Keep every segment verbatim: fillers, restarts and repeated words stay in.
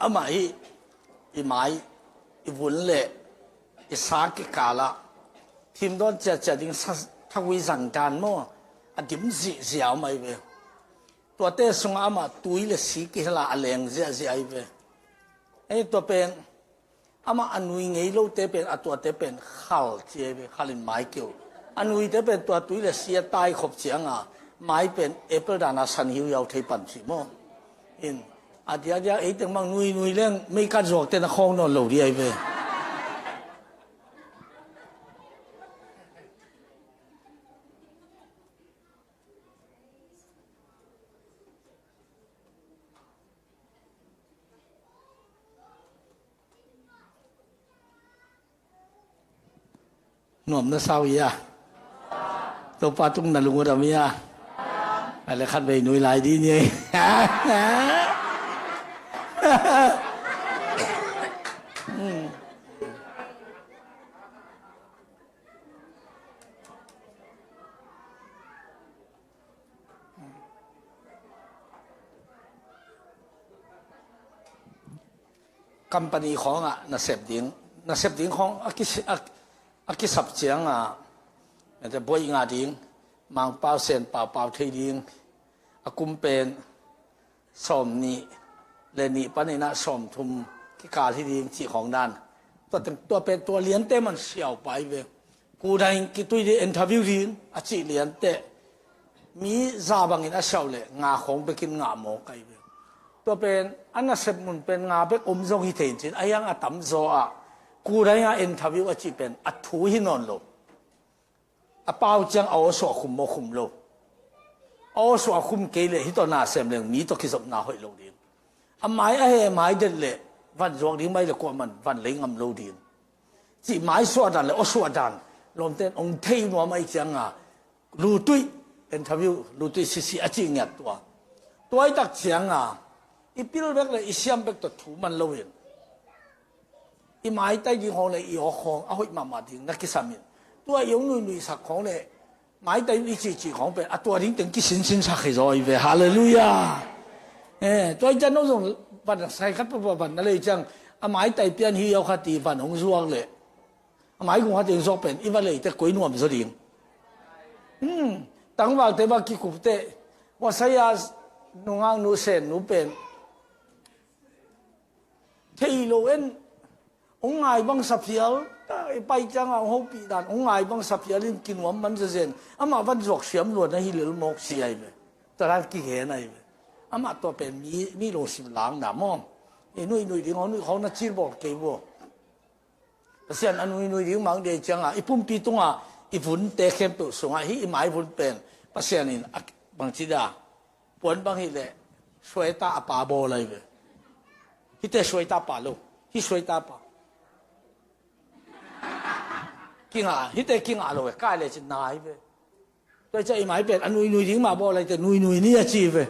Amah hi i mai, i vun le i sa kikalah thimdawn ciatciat ding sa, thagui zan dan maw, a dim zihziah om ahi ve. Tuate sungah amah tui le si kihel a, a leng ziahziah ahi ve. Ei, tua pen amah a nui ngei lote pen, a tuate pen khal ci ahi ve, khal in mai keu. A nuite pen tua tui le si a tai khop cianga mai pen apple dana san hiuhiau thei pan ci maw. In, a diakdiak eiteng bang nuinui leng meikat zuakte na khawng nawn lo dih ahi ve. Nuam na sau ia. Topa tung na lung uh dam ia. A le khat vei nui lai dih ni. Company khawngah nasep ding, nasep ding khawng a kisi-, a, a kisap cianga, ate buai nga ding, Mangpau Senpau pau thei ding, a kum pen sawm nih le nih paninah sawm thum kikal hi ding cih khawng dan. Tua teng, tua pen tua liante man siau pai ve. Kudai in kitui ding, interview ding a cih liante mi za bangin a siau le nga khawng bekin ngah mawk ahi ve. Tua pen a nasep mun pen nga bek om zong hi thei in cin, a hiang a tamzaw ah kudai a interview a cih pen a thu hi nawn lo. A pau ciang a awsuah khum maw khum lo. A awsuah khum kei leh hih tawh na sem leng mi tawh kizopna hoih lo ding. A mai a he mai det leh van zuak ding mai le kuaman van lei ngam lo ding. Cih mai suah dan le awsuah dan lawmten ong thei nuam ahi cianga lutuih, interview lutuih sisi a cih ngiat tua. Tuaitak cianga i pil bek le i siam bek tawh thu man loin i maitai ding khawng le i awk khawng a hoih mahmah ding na kisam in. Tua i hong nuinuihsak khawng le maitai i cihcih khawng pen a tua ding teng kisinsinsak hi zaw i ve. Halleluiah. Eh, tua i cian no zong van sai khat papa van na lei ciang a maitai pian hi au khat i van hong zuak le a mai gung khat i hong zuak pen i va leite koi nuam zaw ding. Hmm. Tangvalte va kikupte, wasaya nungak nu sen nu pen thei lo en, hong ngai bang sa phial, i pai cianga hong hopih dan hong ngai bang sa phial in kinuam man zazen, amah van zuak siam luan ahi lel mawk si ahi ve. Tua dan kigen ahi ve. Amah tua pen mi, mi lungsim langna maw. I nuinuih ding hong nuih khawng na cilbawl kei vua. Pasian a nuinui ding mang dei cianga i pumpi tunga i vunte khempeuh sungah hih i mai vun pen Pasian in a bangci da. Puan bang hi leh suaita a pa bawl ahi ve. Hihte suaita pa lo. Hih suaita pa. Kingah, hihte kingah lo ve. Kai le cin na ahi ve. Tua ciah i mai pen a nuinui ding mah bawl ahi te nuinui ni a ci ve.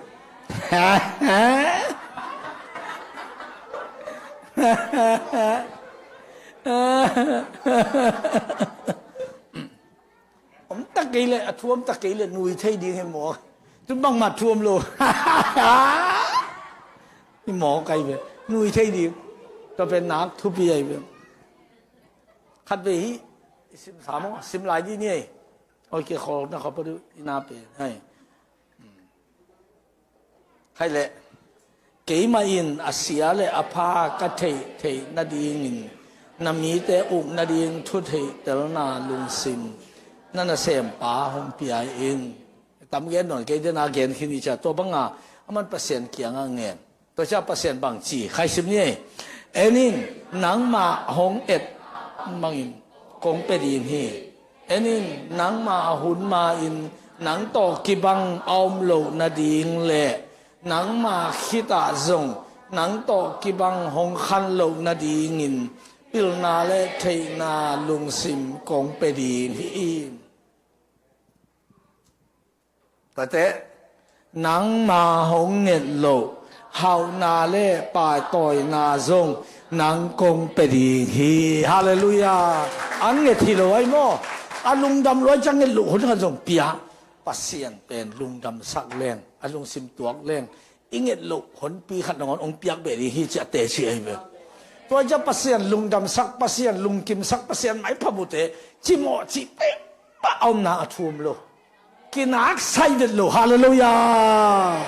Om tak kei le, a thu om tak kei le nui thei ding hi maw? Tun bangmah thu om lo. Hi maw kai ve. Nui thei ding. Tua pen nak thupi ahi ve. Khat ve hi. I sim sa maw? Sim lai dih ni ei. Oi, ke khol na khol pa du i na pen. Hai. Hai leh, keimah in a sia le a pha ka theih theih nadingin na mite uk nading thu theihtelna lungsim na nasempa hong pia in. Tam gen nawn kei dena gen khin i cia tua banga a man Pasian kiangah ngen. Tua cia Pasian bang ci khai sim ni ei. En in, nangmah hong et mangin kong pe ding hi. En in, nangma hun ma-in nang tawh kibang a om loh nading le nangma khitah zong nang tawh kibang hong khan loh nadingin pilna le theihna lungsim kong pe ding hi. Tate, nangma hong nget loh hauhna le paitawina zong nang kong pe ding hi. Halleluiah. An nget hi lo ai maw? A lungdam luai ciang nget loh hun khat zong pia. Pasian pen lungdamsak leng, a lungsim tuak leng, i nget loh honpi khat nangawn hong piak beh ding hi ci a teci ahi ve. Tua ciah Pasian lungdamsak, Pasian lungkimsak, Pasian maipha mute cimawh cih peuhmah a omna a thum lo. Kinaksai vet lo. Halleluiah.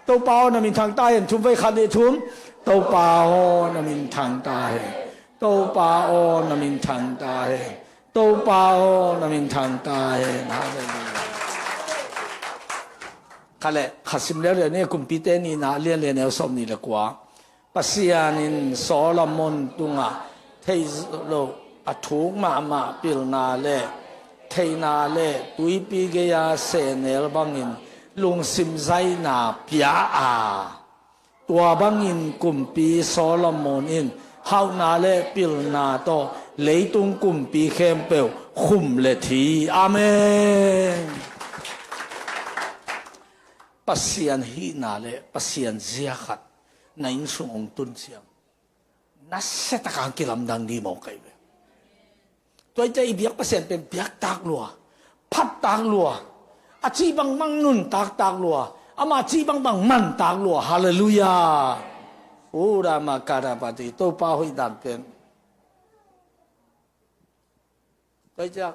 Topa aw na min thang ta hen. Thum vei, khat nih thum. Topa aw na min thang ta hen. Topa aw na min thang ta hen. Topa aw na min thang ta hen. Halleluiah. Kha le kha sim leuleu ni, Kumpite nihna a lian le neu sawm nih le kua. Pasian in Solomon tungah theih loh a thuk mahmah pilna le theihna le tuipi gei-a sehnel bangin lungsim zaihna pia a, tua bangin kumpi Solomon in hauhna le pilna tawh leitung kumpi khempeuh khum le thi. Amen. Pasian hihna le Pasian zia khat na inn sung hong tun ciang, na siataka kilamdang ding mawk ahi ve. Tua hi ciah i biak Pasian pen biak tak lua, phat tak lua, a cih bangbang nuntak tak lua, ama cih bangbang man tak lua. Halleluiah. Ura makarapati, Topa hoih dan pen. Tua hi ciah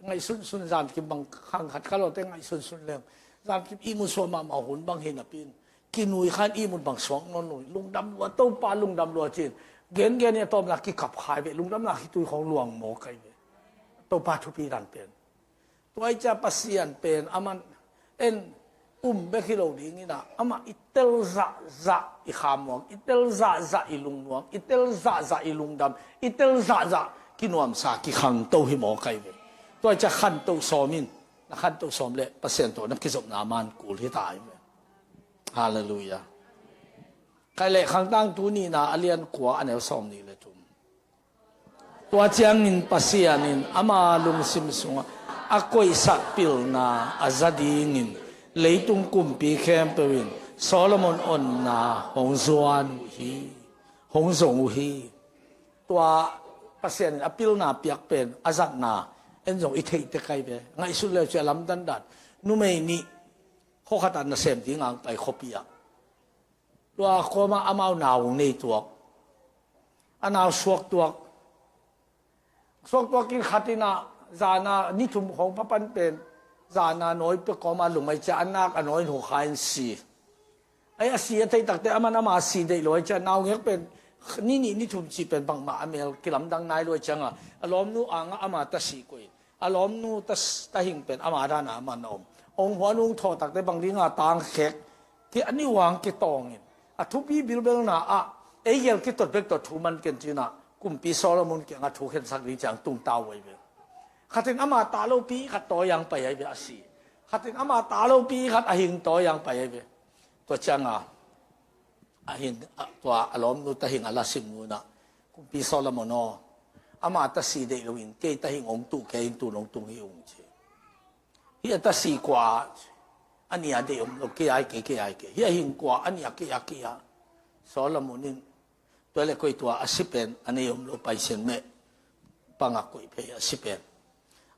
ngaihsunsun, zankim bang khang khat kha lote ngaihsunsun leng, zankim ihmu suah mahmah hun bang hi napi-in, kinui khan ihmut bang suak nawn lo, lungdam lua, Topa lungdam lua ci-in gengen i a tawpna kikap kha hi ve, lungdamna khitui khawng luang mawk ahi ve. Topa thupi dan pen. Tua hi ciah Pasian pen aman en um bek hi lo ding in ah, amah i tel zahzah i khamuang, i tel zahzah i lungnuam, i tel zahzah i lungdam, i tel zahzah kinuamsa kikhangto hi mawk ahi ve. Tua hi ciah khanto sawm in, na khanto sawm le Pasian tawh na kizopna man kul hi ta ahi ve. Halleluiah. Kha le Khangtangtu nihna a lian kua a neu sawm nih le thum. Tua ciangin Pasian in ama lungsim sungah a koihsak pilna a za dingin leitung kumpi khempeuh in Solomon onna hong zuan uh hi, hong zong uh hi. Tua Pasian in a pilna piak pen a zatna en zong i theih tek ahi ve. Ngaihsun le uh ci a lamdang dan, numei nih khuakhat ah nasem ding a hong pai khuapi ah. Tua khuama amau nau nei tuak. A nau suak tuak. Suak tuak in khat in ah zana ni thum khawng pha pan pen, zana nawi pia kawma lum ahi ciah a nak a nawi in hukha in si. Ahi a si a theih takte aman ama si deih lo ahi ciah naungek pen ni nih ni thum cih pen bangmah a mel kilamdang nai lo ahi cianga a lawmnu angah ama ta si koih in. A lawmnu ta, ta hing pen ama dana aman a om. Ong huan ung thawh takte bang dinga tangkhek ki a niuang kitawngin a thupi bilbelna ah ei gel kitot bek tawh thu man ken cinah kumpi Solomon kiangah thu khensak ding ciang tungta uh ahi ve. Khatin ama ta lopi khat tawi ang pai ahi ve a si. Khatin ama ta lopi khat a hing tawi ang pai ahi ve. Tua cianga a hin, a, tua a lawmnu ta hing a la sim ngunah, kumpi Solomon aw, ama ta si deih loin kei ta hing ong tuh kei in tun ong tung hi ung ci. Hi a ta si kua a nia deih om lo, kei ai kei, kei ai kei. Hi a hing kua a nia kei a, kei a. Solomon in tua le koi tua a si pen a nei om lo, paisen meh pangak koih phei a si pen.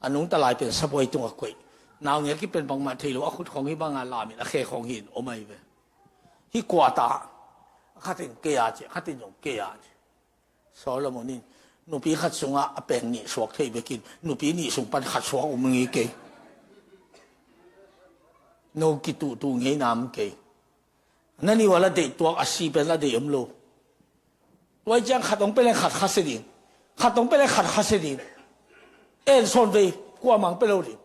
A nungta lai pen sabuai tungah koih. Naungek i pen bangmah thei lo, a khut khawng hi banga lamin a khe khawng hi in om ahi ve. Hi kua ta, a khatin kei a ci, a khatin zong kei a ci. Solomon in nupi khat sungah a peng nih suak thei bekin nupi nih sung pan khat suak um ngei kei. No kituhtuh ngei nam kei. Na nih uh a la deih tuak a si pen la deih om lo. Tuai ciang khat hong pia leng khat khasia ding. Khat hong pia leng khat khasia ding. En sawn vei, kuamah hong pia lo ding.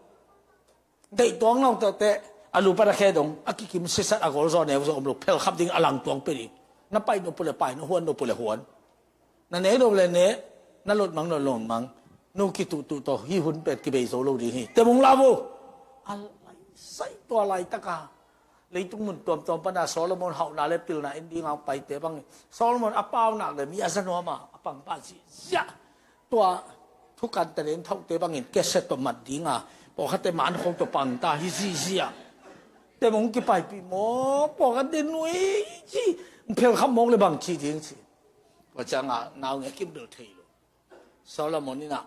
Deih tuak nau tawhteh a lupan a khe dong a kikim sisat a gol zaw neu zaw om lo, phelkhap ding a lang tuang pia ding. Na paih nop uh le paih, na huan nop uh le huan. Na ne nop le ne, na lotmang nop lotmang. No kituhtuh tawh hih hun pen kibei zo lo ding hi. Te mong la vo. A lai sai tua laitaka leitung mun tuamtuam pana Solomon hauhna le pilna en dinga paite bangin Solomon a paunak le mi a za nuama a pangpah zihziah. Tua thukan talen thauhte bangin keset tawh mat dinga pawlkhatte man khawng tawh pangta hi zihziah. Te mong kipaipih maw, pawlkhatte nui ci, phelkhap mawk le bang ci ding ci. Tua cianga naungek in bel thei lo. Solomon inah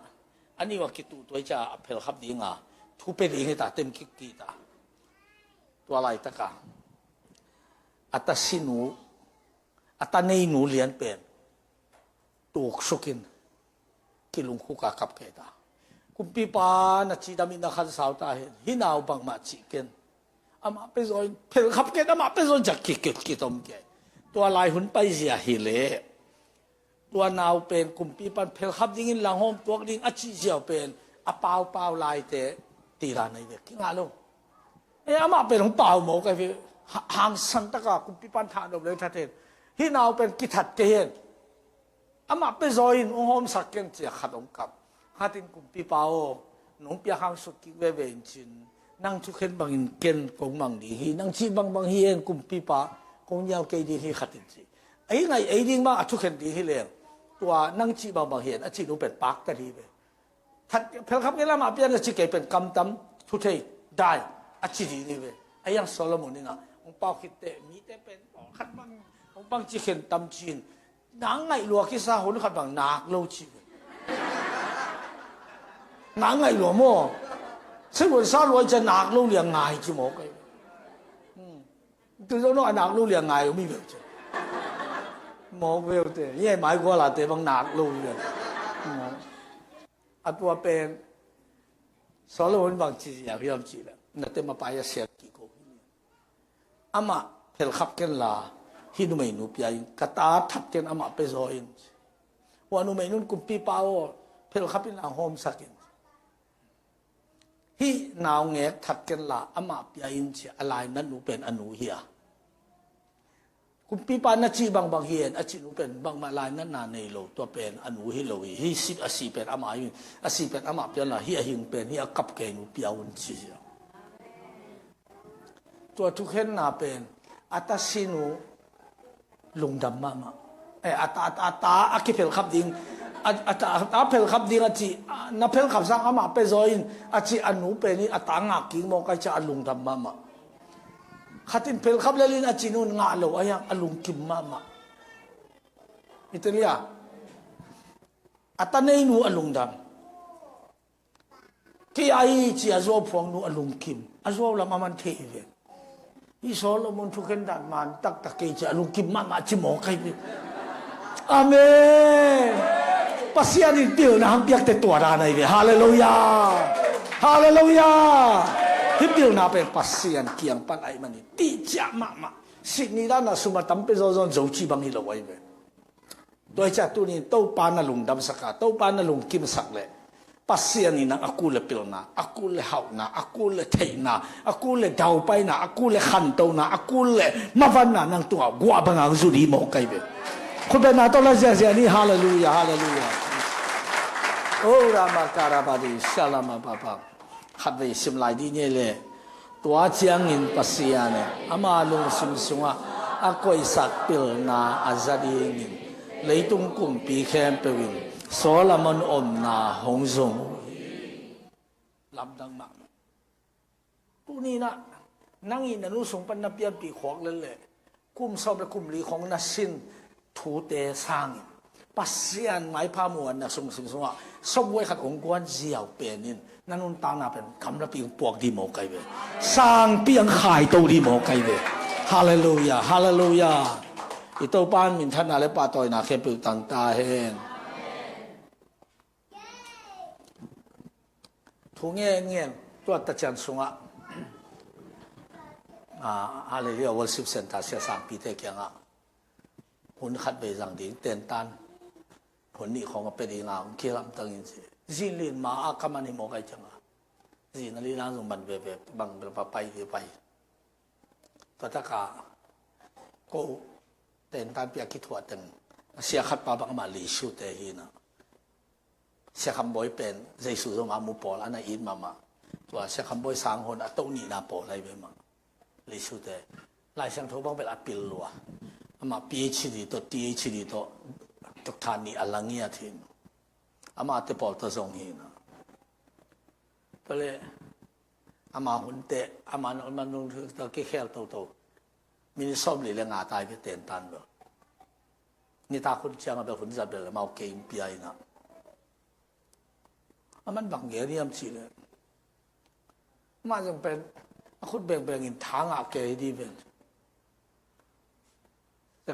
a niuh a kituh tuai cia a phelkhap dinga thu pia ding hita tem kik kihta. Tua laitaka a ta sinu, a ta neinu lian pen tuksukin kilungkhuk a kap kei ta. Kumpipa na cidam in na khansau ta hen, hih nau bangmah cih ken. Amah pia zaw in phelkhap ken, amah pia zaw in ciah kikit kitom kei. Tua lai hun paizia hileh tua nau pen kumpipan phelkhap dingin langhawm tuak ding a cih ziau pen a paupau laite tila nei ve, kingah lo. E, amah pen hong pau mawk ahi ve. Ha- hangsan taka kumpipan thahnop le thathen, hih nau pen kithat kei hen. Amah pia zaw in hong hawmsak keng, ciah khat hong kap. Khatin, kumpipa aw, nong piak hang sut kik veve in cin, nang thukhen bangin ken kong mang ding hi, nang cih bangbang hi hen kumpipa, kong nial kei ding hi, khatin ci. Ei ngaih ei ding bang a thukhen ding hi leng, tua nang cih bangbang hi hen a cih nu pen paktat hi ve. That phelkhap kei lamah pian a ci kei pen kamtam, thuthei, dai a ci ding hi ve. A hiang Solomon in ah hong pau khit teh mite pen pawlkhat bang hong pang ci khen tam cin. Nak ngaih lua kisa hun khat bang nak lo ci ve. Nak ngaih lua maw? Sevuan sa lua i ciah nak lo liang ngai ci mawk ahi ve. Hmm. Tu zo no a nak lo liang ngai om hi ve ci. Mawk ve uh te. Ye mai gua la te bang nak lo liang. Hmm. A tua pen Solomon bang ci ziau hiam cih leh, na te mapai a sial kiko hi. Amah phelkhap ken la, hih numeinu pia in, ka ta that ken, amah pia zaw in. Ua numeinun kumpipa aw, phelkhap in a hawmsak in. Hih naungek that ken la, amah pia in ci a, a lainatnu pen a nu hi a. Kumpipa na cih bangbang hi hen a cih nu pen bangmah lainatna nei lo, tua pen a nu hi lo hi. Hih si a si pen amah hi, a si pen amah pia la, hih a hing pen hih a kap kei nu pia un ci hi a. Tua thukhenna pen a ta sinu lungdam mahmah. Eh, a ta, a ta, a ta a kiphelkhap ding, a, a ta, a ta phelkhap ding a cih, a, na phelkhap sang amah pia zaw in a cih a nu pen hi a ta ngak kik mawk ahi ciah a lungdam mahmah. Khatin phelkhap lel in a cih nu in ngah lo a hiang a lungkim mahmah. Italia a ta neinu a lungdam. Kei ahi ci a zuau phuaknu a lungkim. A zuau lam a man thei hi ve. Hih Solomon thukhen dan man taktak kei ci a lungkim mahmah ci mawk ahi ve. Amen. Pasian in pilna hong piakte tua dan ahi ve. Halleluiah. Halleluiah. Hih pilna pen Pasian kiang pan ahih manin tihciah mahmah. Sitni dan a sum a tampi zawzaw in zo ci bang hi lo ahi ve. Tua hi ciah tuni in Topa na lungdamsak a, Topa na lungkimsak leh Pasian in nang a kul le pilna, a kul le hauhna, a kul le theihna, a kul le daupaina, a kul le khantona, a kul le mavanna nang tungah guah banga hong zu ding mawk ahi ve. Khutbetna tawh la ziahziah ni. Halleluiah, halleluiah. O rama karabadi shalama papa. Khatvei sim lai dih ni ei le. Tua ciangin Pasian in ama lungsim sungah a koihsak pilna a za dingin leitung kumpi khempeuh in Solomon omna hong zong uh hi. Lamdang mahmah. Tuni in ah nang in na nu sung pan na pianpih khuak lel leh kum sawm le kum li khong na sin thute sangin Pasian maipha muanna sungsim sungah sawmbuai khat hong guan ziau pen in na nuntakna pen gamlapi hong puak ding mawk ahi ve. Sangpi hong khaito ding mawk ahi ve. Halleluiah, halleluiah. I Topa in minthanna le pahtawina khempeuh tang ta hen. Thu ngen ngen, tua tacian sungah, ah, Hallelujah Worship Center sia sangpite kiangah hun khat vei zang ding tentan hun nih khawng a pia ding a hong kilamtang in ci. Zi lin ma a ka man hi mawk ahi ciangah zi na lin a zong man veve bang bel pa pai hi pai. Tua takah ko tentan pia kithuah teng a sia khat pa bang amah Lisiute hi na. Sia Kham Bawi pen Jesu zong a mu pawl a na it mahmah. Tua Sia Kham Bawi sang hon a to nihna pawl ahi ve mah. Lisiute Lai Siangtho bang bel a pil lua. Amah PhD tawh, ThD tawh, doctor nih a la ngiat hi. Amah te pawl tawh zong hi na. Pale ama hunte ama nolman nung tawh kikhel toto. Minute sawmli le nga tai ve tentan bel. Nitak hun ciang a bel hun zat bel amau kei in pia in ah. A man bang gel hiam cih leh amah zong pen a khut bengbeng in tha ngah kei hi dih ven.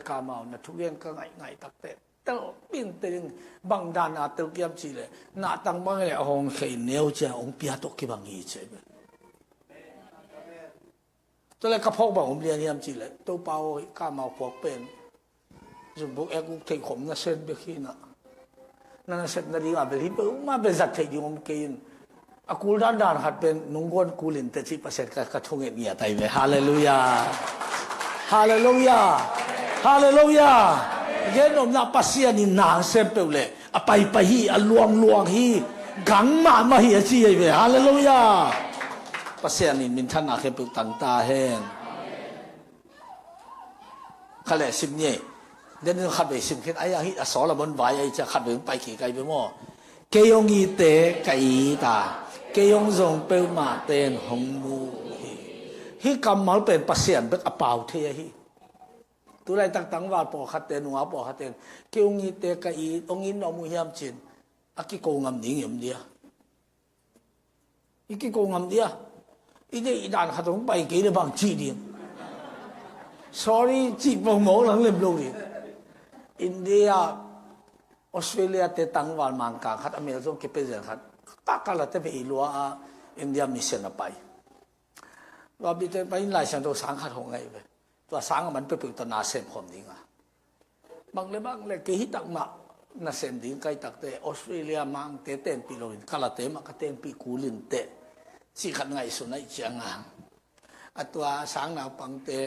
Ka mau na thugen ka ngaih ngaih takte tel pin te ding. Bang dan a tel kiam ci le, na tang bang le a hong khei neu cia hong pia tawh kibang hi ci. Tua le ka phawk bang om lian hiam ci le, Topa aw, ka mau phawk pen zungbuk ek uk thei khom na sen bek hi na. Na na sep na ding a bel hi bel ma bel zat thei ding om kei in. A kul dan dan khat pen nung guan kul in te ci Pasian ka, ka thunget ngiat ai ve. Halleluia. Halleluia. Halleluia. Gen omna Pasian in nang sem peuh le a paipai hi, a luangluang hi, gang mahmah hi a ci ai ve. Halleluia. Pasian in minthanna khempeuh tang ta hen. Kha le sim ni. Den khat vei sim khin ai a hi a Solomon vai ai cia khat vei pai ki kai ve maw. Kei hong ite ka ita, kei hong zong peuhmah ten hong mu hi. Hi kammal pen Pasian bek a pau thei ahi. Tulaitak tangval pawlkhatte, nungak pawlkhatte, kei hong ite ka it, hong it nuam uh hiam cin a kiko ngam ding i om dia. I kiko ngam dia. I deih i dan khat hong pai kei le bang cih ding. Sorry cih pong mawk lang lem lo ding. India, Australia te tangval Mangkang khat a mel zong kipia zen khat. Takala te vei lua a India mission a pai. Tua bite pai in Lai Siangtho sang khat hong ngai ve. Tua sang a man peuhpeuh tawh na sem khawm ding a. Bang le bang le kei hi tak mah na sem ding kai takte Australia mangte tenpih loin kalate mah ka tenpih kul in teh. Cih khat ngaihsun aih ciang a. A tua sang naupangte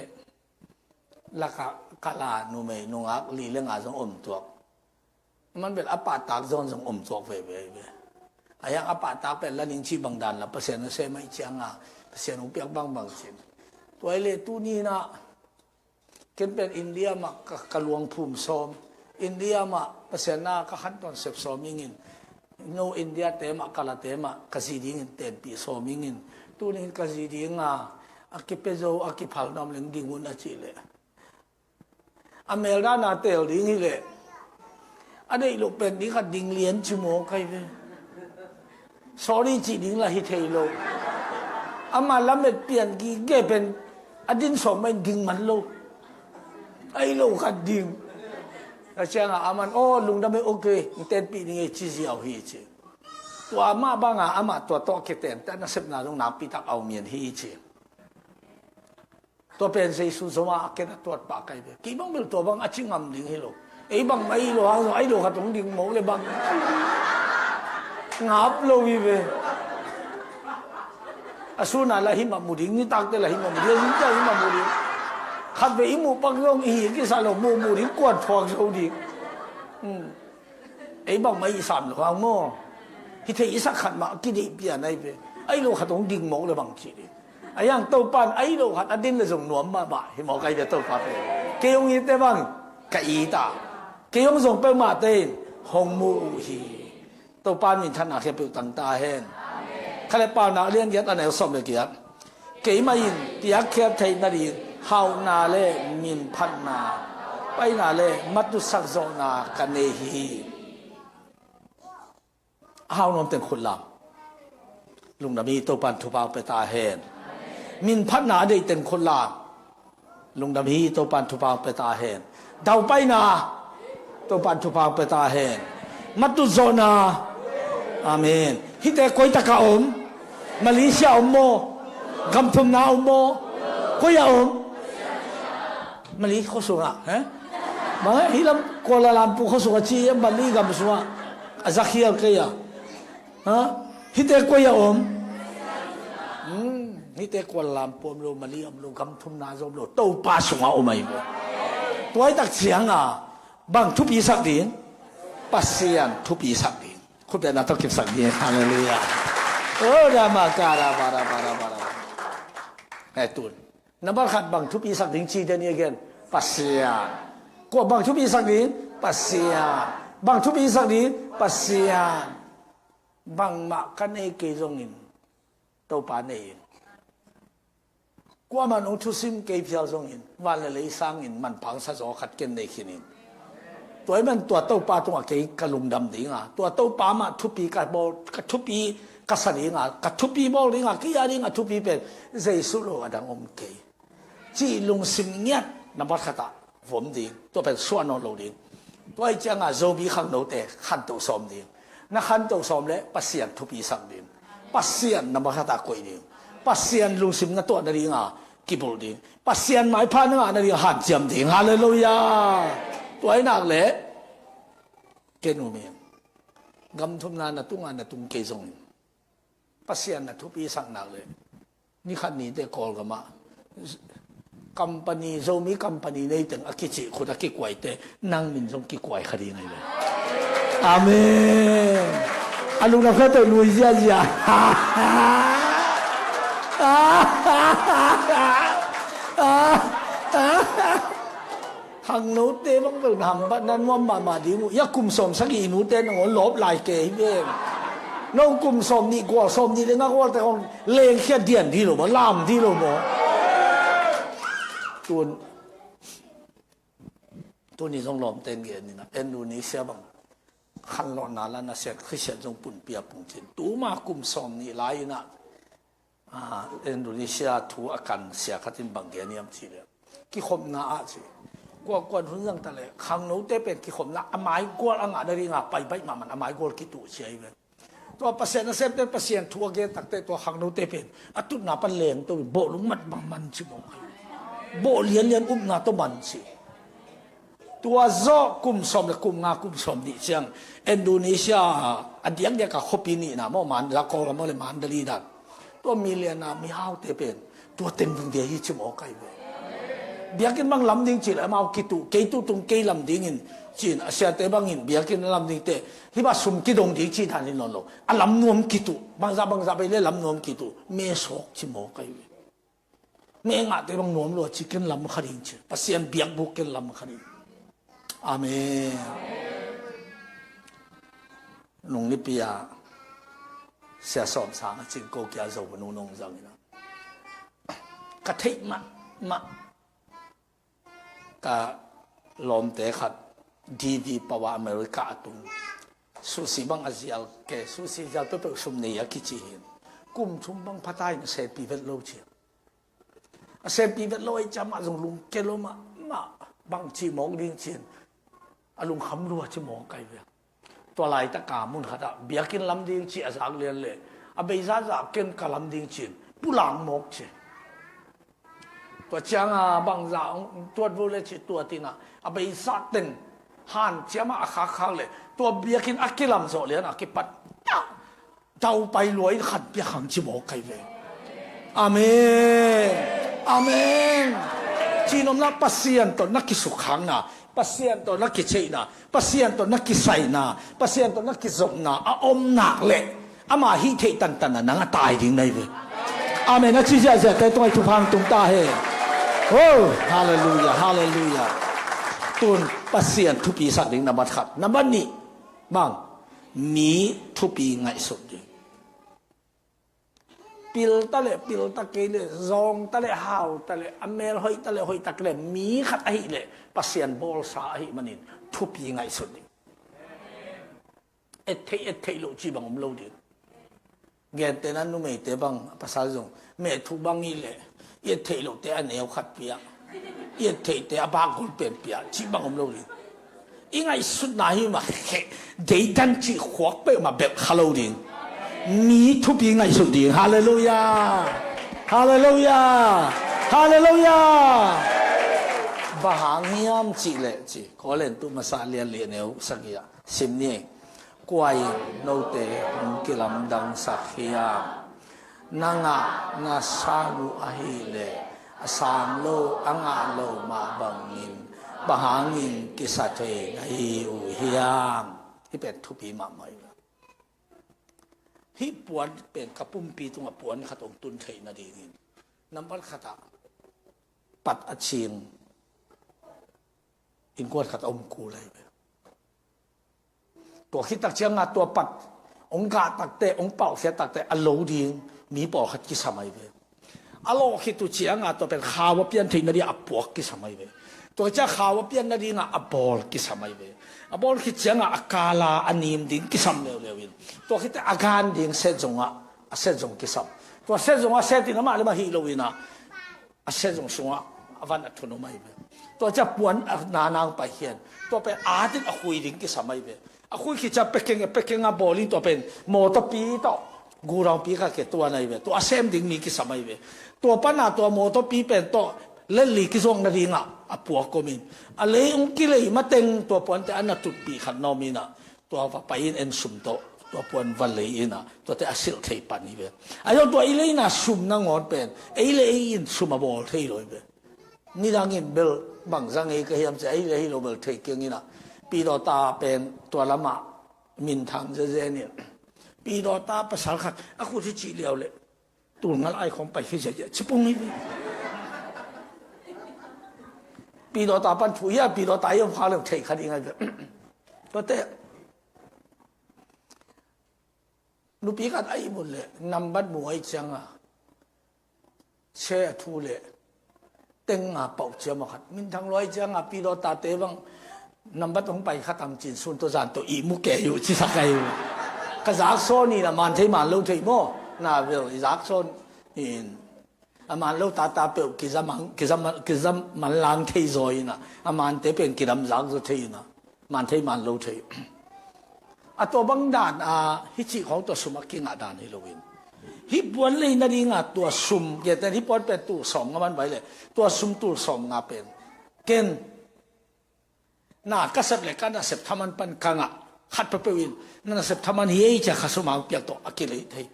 laka kala numei nungak li le nga zong om tuak. Man bel a pahtak zawn zong om tuak veve ve. A hiang a pahtak pen la ning cih bang dan la Pasian na sem aih ciang a Pasian hong piak bangbang cin. Tua i le tuni na ken pen India mah ka, ka luang phum sawm. India mah Pasian na ka khantawn sep sawm ingin. No India te mah kalate mah ka zi dingin tenpih sawm ingin. Tuni ka zi ding a a kipia zo a kiphal nuam leng ding un a cih leh. A mel dan a tel ding hi leh a deih loh pen ding khat ding lian ci maw kai ve. Sorry cih ding la hi thei lo. Ama lamet pian gige pen a din sawm mah in ding man lo. A hi lo khat ding. A ciang a aman aw lungdam e ok, tenpih ding e ci ziau hi ci. Tua mah bang a amah tua tawh kiten te a nasepna zong nakpi tak a om ian hi ci. Tua pen Jesu zong a ken a tuat pah kai ve. Kei bang bel tua bang a ci ngam ding hi lo. Ei bang mah i lo hang zong a i lo khat hong ding mawk le bang ngap lo hi ve. A suna la hi mah mu ding, nitakte la hi mah mu ding, a zingte la hi mah mu ding. Khat ve i muh pak zong i hi kisa lo mu mu ding kuan phuak zo ding. Hmm. Ei bang mah i sam lo hang maw. Hi thei i sak khat mah kideih pian ai ve. A i lo khat hong ding mawk le bang ci ding. A hiang Topa in a i lo khat a din le zong nuam mahmah hi mawk ai ve Topa pen. Kei hong ite bang ka ita. Kei hong zong peuhmah te in hong mu uh hi. Topa in minthanna khempeuh tang ta hen. Kha le Paunak lian giat a neu sawm le giat. Keimah in piakkhiat theih nading hauhna le minphatna, paina le matutsak zawhna ka nei hi. A hau nuam teng khut lam. Lungdam hi, Topa in thupha hong pia ta hen. Minphatna a deih teng khut lam. Lungdam hi, Topa in thupha hong pia ta hen. Daupaina, Topa in thupha hong pia ta hen. Matut zawhna. Amen. Hihte koi taka om? Malaysia om maw? Gam thumna om maw? Koi a om? Mali khua sungah, he? Bang he? Hih lam Kuala Lumpur khua sungah ci, Mali gam sungah a zakhial kei a. Ha? Hihte koi a om? Hmm, hihte Kuala Lumpur om lo, Mali om lo, gam thumna zom lo, Topa sungah om ahi maw. Tuaitak ciang a bang thupi sak ding? Pasian thupi sak ding. Khutbetna tawh kipsak ding. Halleluiah. Oh, da ma ka da ba da ba da ba da ba. Eh, tun. Nambat khat bang thupi sak ding ci den i gen. Pasian. Kua bang thupi sak ding? Pasian. Bang thupi sak ding? Pasian. Bangmah ka nei kei zongin Topa nei in. Kuamah nong thusim kei phial zongin van le lei sangin manpha sa zaw khat ken nei khin in. Tua ahih man tua Topa tungah kei ka lungdam dinga, tua Topa mah thupi ka bawl, ka thupi ka sa dinga, ka thupi bawl dinga, kei a dinga thupi pen Jesu lo a dang om kei. Cih lungsim ngiat nambat khatah vom ding, tua pen suah nawn lo ding. Tua ih ciangah Zomi khangnote khanto sawm ding. Na khanto sawm leh Pasian thupi sak ding. Pasian na makhatah koih ding. Pasian lungsim na tuah nadinga kibulh ding. Pasian maipha na ngah nadinga hanciam ding. Halleluiah. Tua ih nak leh ken um ing. Gam thumna na tunga na tung kei zongin Pasian na thupi sak nak leh, ni khat nite Kawlgamah company, Zomi company neiteng a kicih khut a kikuaite nang min zong kikuai kha ding ahi ve. Amen. A lungdam khat tawh lui ziazia. Khangnote bang bel na hambat na nuam mahmah ding uh. Ia kum sawm sagih i nute nangawn lawp lai kei hi ven. No kum sawm nih gual, sawm nih le nga gualte hong lengkhia dian dih lo maw, lam dih lo maw? Tun, tuni zong lawmten gen inah Indonesia bang khanlawhna la na siat Khristian zong punpia pungcin tuma kum sawm nih lai inah Ah, Indonesia thu a kan sia khat in bang gen hiam cih leh, kikhopna ah ci. Kuakuan hun zang ta leh khangnote pen kikhopna a maigual a ngah nadinga paibaih mahmah a maigual kituh cia hi ve. Tua Pasian nasemte Pasian thu a gen takte tua khangnote pen a tutna pan lengto in bawhlung mat bang man ci mawk. Bawh lianlian upna tawh man ci. Tua zawh kum sawm le kum nga, kum sawm nih ciang Indonesia a diakdiak a khuapi nihna maw, Manila, Kawlgam maw le Mandalay dan, tua million a mihaute pen tua teng ding dia hi ci mawk ahi ve. Biakinn bang lam ding cih leh amau kituh, kei tutung kei lam dingin cin a siate bangin biakinn a lam dingte hih bang sum kidong ding cih dan hi nawn lo. A lam nuam kituh, bangzah bangzah bei le lam nuam kituh, mesawk ci mawk ahi ve. Mengahte bang nuam lua ci ken lam kha ding ci. Pasian biakbuk ken lam kha ding. Amen. Nung nipi ah sia sawm sang a cin ko kia zo nu nong zang ina ka theih mah mah. Ka lawmte khat D V pawa America a tung. Susi bang a zial ke, susi zial peuhpeuh sum nei a kici hin. Kum thum bang phata in a sepi vet lo ci. A sepi vet lo ei ciah mah zong lungke lo mah mah bang ci mawk ding cin. A lungkham lua ci mawk kai ve. Tua laitaka mun khatah biakinn lam ding ci a zak lian le a beizah zah ken ka lam ding cin pulang mawk ci. Tua cianga bangzah tuat vo le ci tua tina a beizah teng han ciama a khakkhak le tua biakinn a kilam zawh lian a kipat taupai lua in khanpiak hang ci mawk kai ve. Amen. Amen. Cinomna Pasian tawh na kisukhangna, Pasian tawh na kiceihna, Pasian tawh na kisaihna, Pasian tawh na kizopna a om nak leh ama hih theih tantanna nang a tai ding na hi ve. Amen. A ci ziahziahte tungah i thupha hong tung ta he. Oh, halleluiah, halleluiah. Tun Pasian thupi sak ding nambat khat. Nambat nih bang, mi thupi ngaihsut ding. Pil ta leh pil ta kei leh, zawng ta leh hau ta leh, a mel hoih ta leh hoih ta kei leh, mi khat ahih leh Pasian bawlsa ahih manin thupi ngaihsut ding. Et theih et theih loh ci bang om lo ding. Gentehna numeite bang a pasal zong meh thu bang hi leh i et theih lohte a neu khat pia, i et theihte a bakgol pen pia ci bang om lo ding. I ngaihsutna hi mah kheh, deidan cih khuak peuhmah belh kha lo ding. Mi thupi ngaihsut ding. Halleluiah. Halleluiah. Halleluiah. Bang hang hiam cih leh ci Korintu masa lian li neu sagih ah sim ni. Kua in note hong kilamdangsak hiam? Na ngahna sang uh ahih leh a sang lo a ngah lo mah bangin bang hangin kisa thei na hi uh hiam? Hih pen thupi mahmah hi. Hih puan pen ka pumpi tungah puan khat hong tun theih nadingin nambat khatah pat a cing innkuan khat a om kul ahi ve. Tua khit tak cianga tua pat hong gah takte, hong palhkhiat takte a lo ding mi pawlkhat kisam ahi ve. A lawh khit uh cianga tua pen khau a pian theih nadinga a puak kisam ahi ve. Tua ciang khau a pian nadinga a bawl kisam ahi ve. A bawl khit cianga a kala a nim ding kisam leuleu in tua khit a gan ding set zongah a set zong kisam. Tua set zongah set in amah le mah hih lo inah a set zong sungah A van a thun om ahi ve. Tua ciang puan a nanang pai hian, tua pen atin a khui ding kisam ahi ve. A khui khit ciang packing, packing a bawl in, tua pen mawtawpi tawh gurangpi kha ke tuan ahi ve. Tua a sem ding mi kisam ahi ve. Tua pana tua mawtawpi pen tawh lelli kizuak nadingah a puak om in, a lei hong kilei mateng tua puante a na tutpih khat nawm inah, tua va pai in en sum tawh tua puan va lei inah, tuate a silh thei pan hi ve. A zong tua i leina sum nangawn pen ei le ei in sum a bawl thei lo hi ve. Nidangin bel bangzang ei ka hiam ci, ei le hi lo bel thei kiang inah, pidawta pen tua lamah minthang zezen in, pidawta pasal khat a khut hi cih liau leh tulngal ai khawng pai hi zia cipung hi ve. Pidawta pan thu hi a, pidawta i om kha leu thei kha ding ai ve. Tuate nupi khat a ihmut leh nambat mu ai cianga che a thu leh teng a pauh ciam a khat minthang luai cianga pidawtate bang nambat hong pai khat ang cin sun tawh zan tawh ihmu kei uh cisak ai uh. Ka zak sawn in a man thei man lo thei maw? Na vel i zak sawn in a man lo tata peuh kizam ang, kizam, kizam manlang thei zaw inah, a mante pen kidam zak zaw thei inah, man thei man lo thei. A tua bang dan a hi cih khawng tua sum a kingah dan hi loin, hih puan lei nadinga tua sum, hih puan pen tul sawm nga man vai leh, tua sum tul sawm nga pen ken na ka sep le ka nasep thaman pan ka ngah khat peuhpeuh in na nasep thaman hi ei cia kha sum a piak tawh a kilei thei.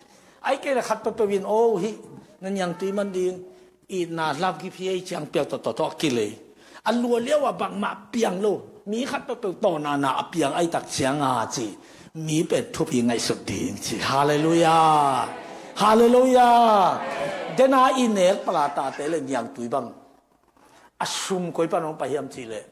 Ai kei le khat peuhpeuh in o hih na niangtui man ding i na lamkip hi ei ciang piak tawh tawh tawh a kilei. A lua liau a bangmah piang lo, mi khat peuhpeuh tawna na a piang ai tak cianga ci, mi pen thupi ngaihsut ding ci. Halleluiah. Halleluiah. Dena i nek palatate le niangtui bang a sum koi pan hong pai hiam cih leh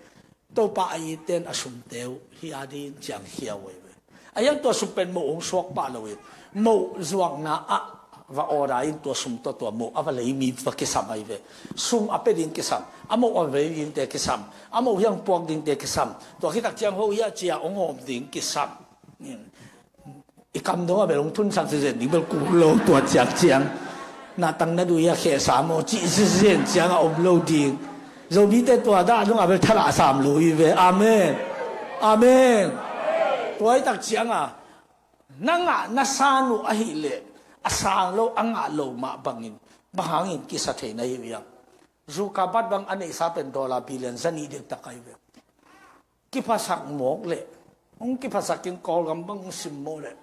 Topa a iten a sumte uh hi a din ciang hiau ahi ve. A hiang tua sum pen moh hong suak pah loin moh zuakna ah va order in tua sum tawh tua moh a va lei mi va kisam ahi ve. Sum a pe ding kisam, a moh a va lei dingte kisam, a moh hiang puak dingte kisam. Tua khitak ciang ho hiah cia hong hawm ding kisam. I kam dong a bel hong thunsak zezen ding bel kul lo tua ciang ciang. Na tang na dui a khehsa maw cih zezen ciang a om lo ding. Zomite tua dah dong a bel thalah sam lo hi ve. Amen. Amen. Tua i tak ciang a na ngah na san uh ahih leh a sang lo a ngah lo mah bangin bang hangin kisa thei na hi uh hiam? Zuckerberg bang a neihsa pen dollar billion za nih dek tak ahi ve. Kiphasak mawk leh hong kiphasak in Kawlgam bang hong sim mawk leh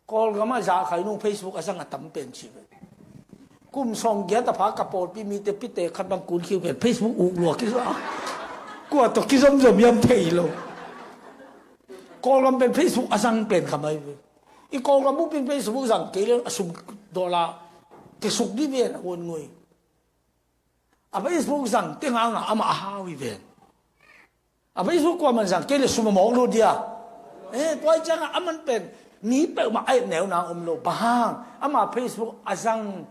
Kawlgam a zahkhai nung Facebook a zang a tam pen ci ve. Kum sawm giat a pha ka pawlpi mite pite khat bang kun khiu pen Facebook uk lua kisa. Kua tawh kizomzom hiam thei lo. Kawlgam pen Facebook a zang pen kha mai ve. I Kawlgam uh pen Facebook zang kei leh a sum dollar kisuk dih ven a uan ngui. A Facebook zang teng hangah amah a hau hi ven. A Facebook kuaman zang kei le sum a mawk lut dia. Eh, tua i ciangah aman pen mi peuhmah a et neuna om lo. Bang hang ama Facebook a zang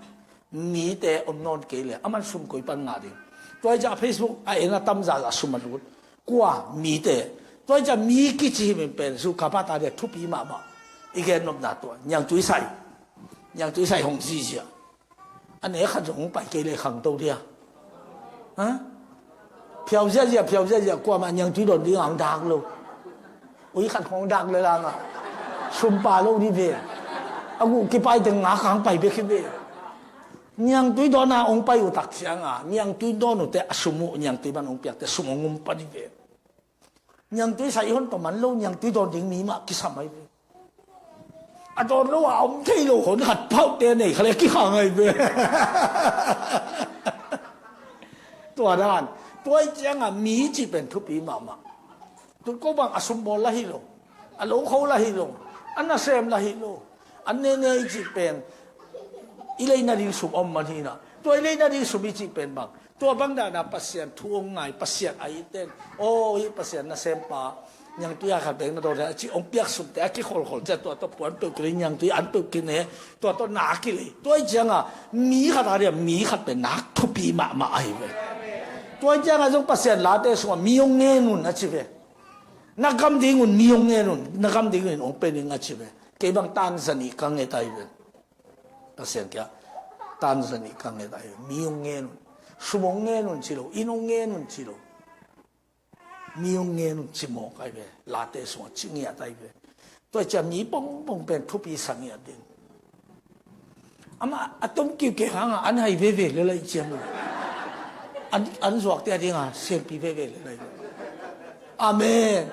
mite om nawn kei le aman sum koi pan ngah ding. Tua i ciangah Facebook a en a tam zaza sum a lut. Kua mite. Tua i ciangah mi kici hi min pen zu ka pata dia thupi mahmah. I gen nopna tua niangtui sai. Niangtui sai hong zizia. A nek khat zong hong pai kei le khangto dia. Ha? Phiau ziahziah, phiau ziahziah, kuamah niangtui dawn ding a hong dak lo. Ui khat hong dak le langa sumpa lo dih ve. A guh kipai teng ngak a hong pai bek hi ve. Niangtui dawn a hong pai uh tak cianga niangtui dawn uhte a sum uh niangtui man hong piakte sum hong um pan hi ve. Niangtui sai hon tawh man lo niangtui dawn ding mi mah kisam ahi ve. A dawn lo a om thei lo hon khat phauhte nei kha le kikhang ahi ve. Tua dan tua i cianga mi cih pen thupi mahmah. Tut ko bang a sum bawl la hi lo, a lo kho la hi lo, a nasem la hi lo. An nene i cih pen i leina ding sum om man hina. Tua i leina ding sum i cih pen bang tua bang dana Pasian thu hong ngai, Pasian a iten. Aw hi Pasian nasempa niangtui a khat beng na dawn a cih hong piak sumte a kikholkhol cia tua tawh puan peuh kine, niangtui an peuh kine, tua tawh na kilei. Tua i cianga mi khat a dia mi khat pen nak thupi mahmah ahi ve. Tua i cianga zong Pasian late sungah mi hong ngen un a ci ve. Na gam ding un mi hong ngen un, na gam ding un hong pe ding a ci ve. Kei bang tan zanih ka nget ahi ve. Pasian kia tan zanih ka nget ahi ve. Mi hong ngen un. Sum hong ngen un ci lo, inn hong ngen un ci lo. Mi hong ngen un ci mawk ai ve. Late sungah ci ngiat ai ve. Tua ciang mi pongpong pen thupi sa ngiat ding. Amah a tom kiukiu hangah an hai veve le lai ciam uh. An, an zuakte a dingah siampi veve le lai. Amen.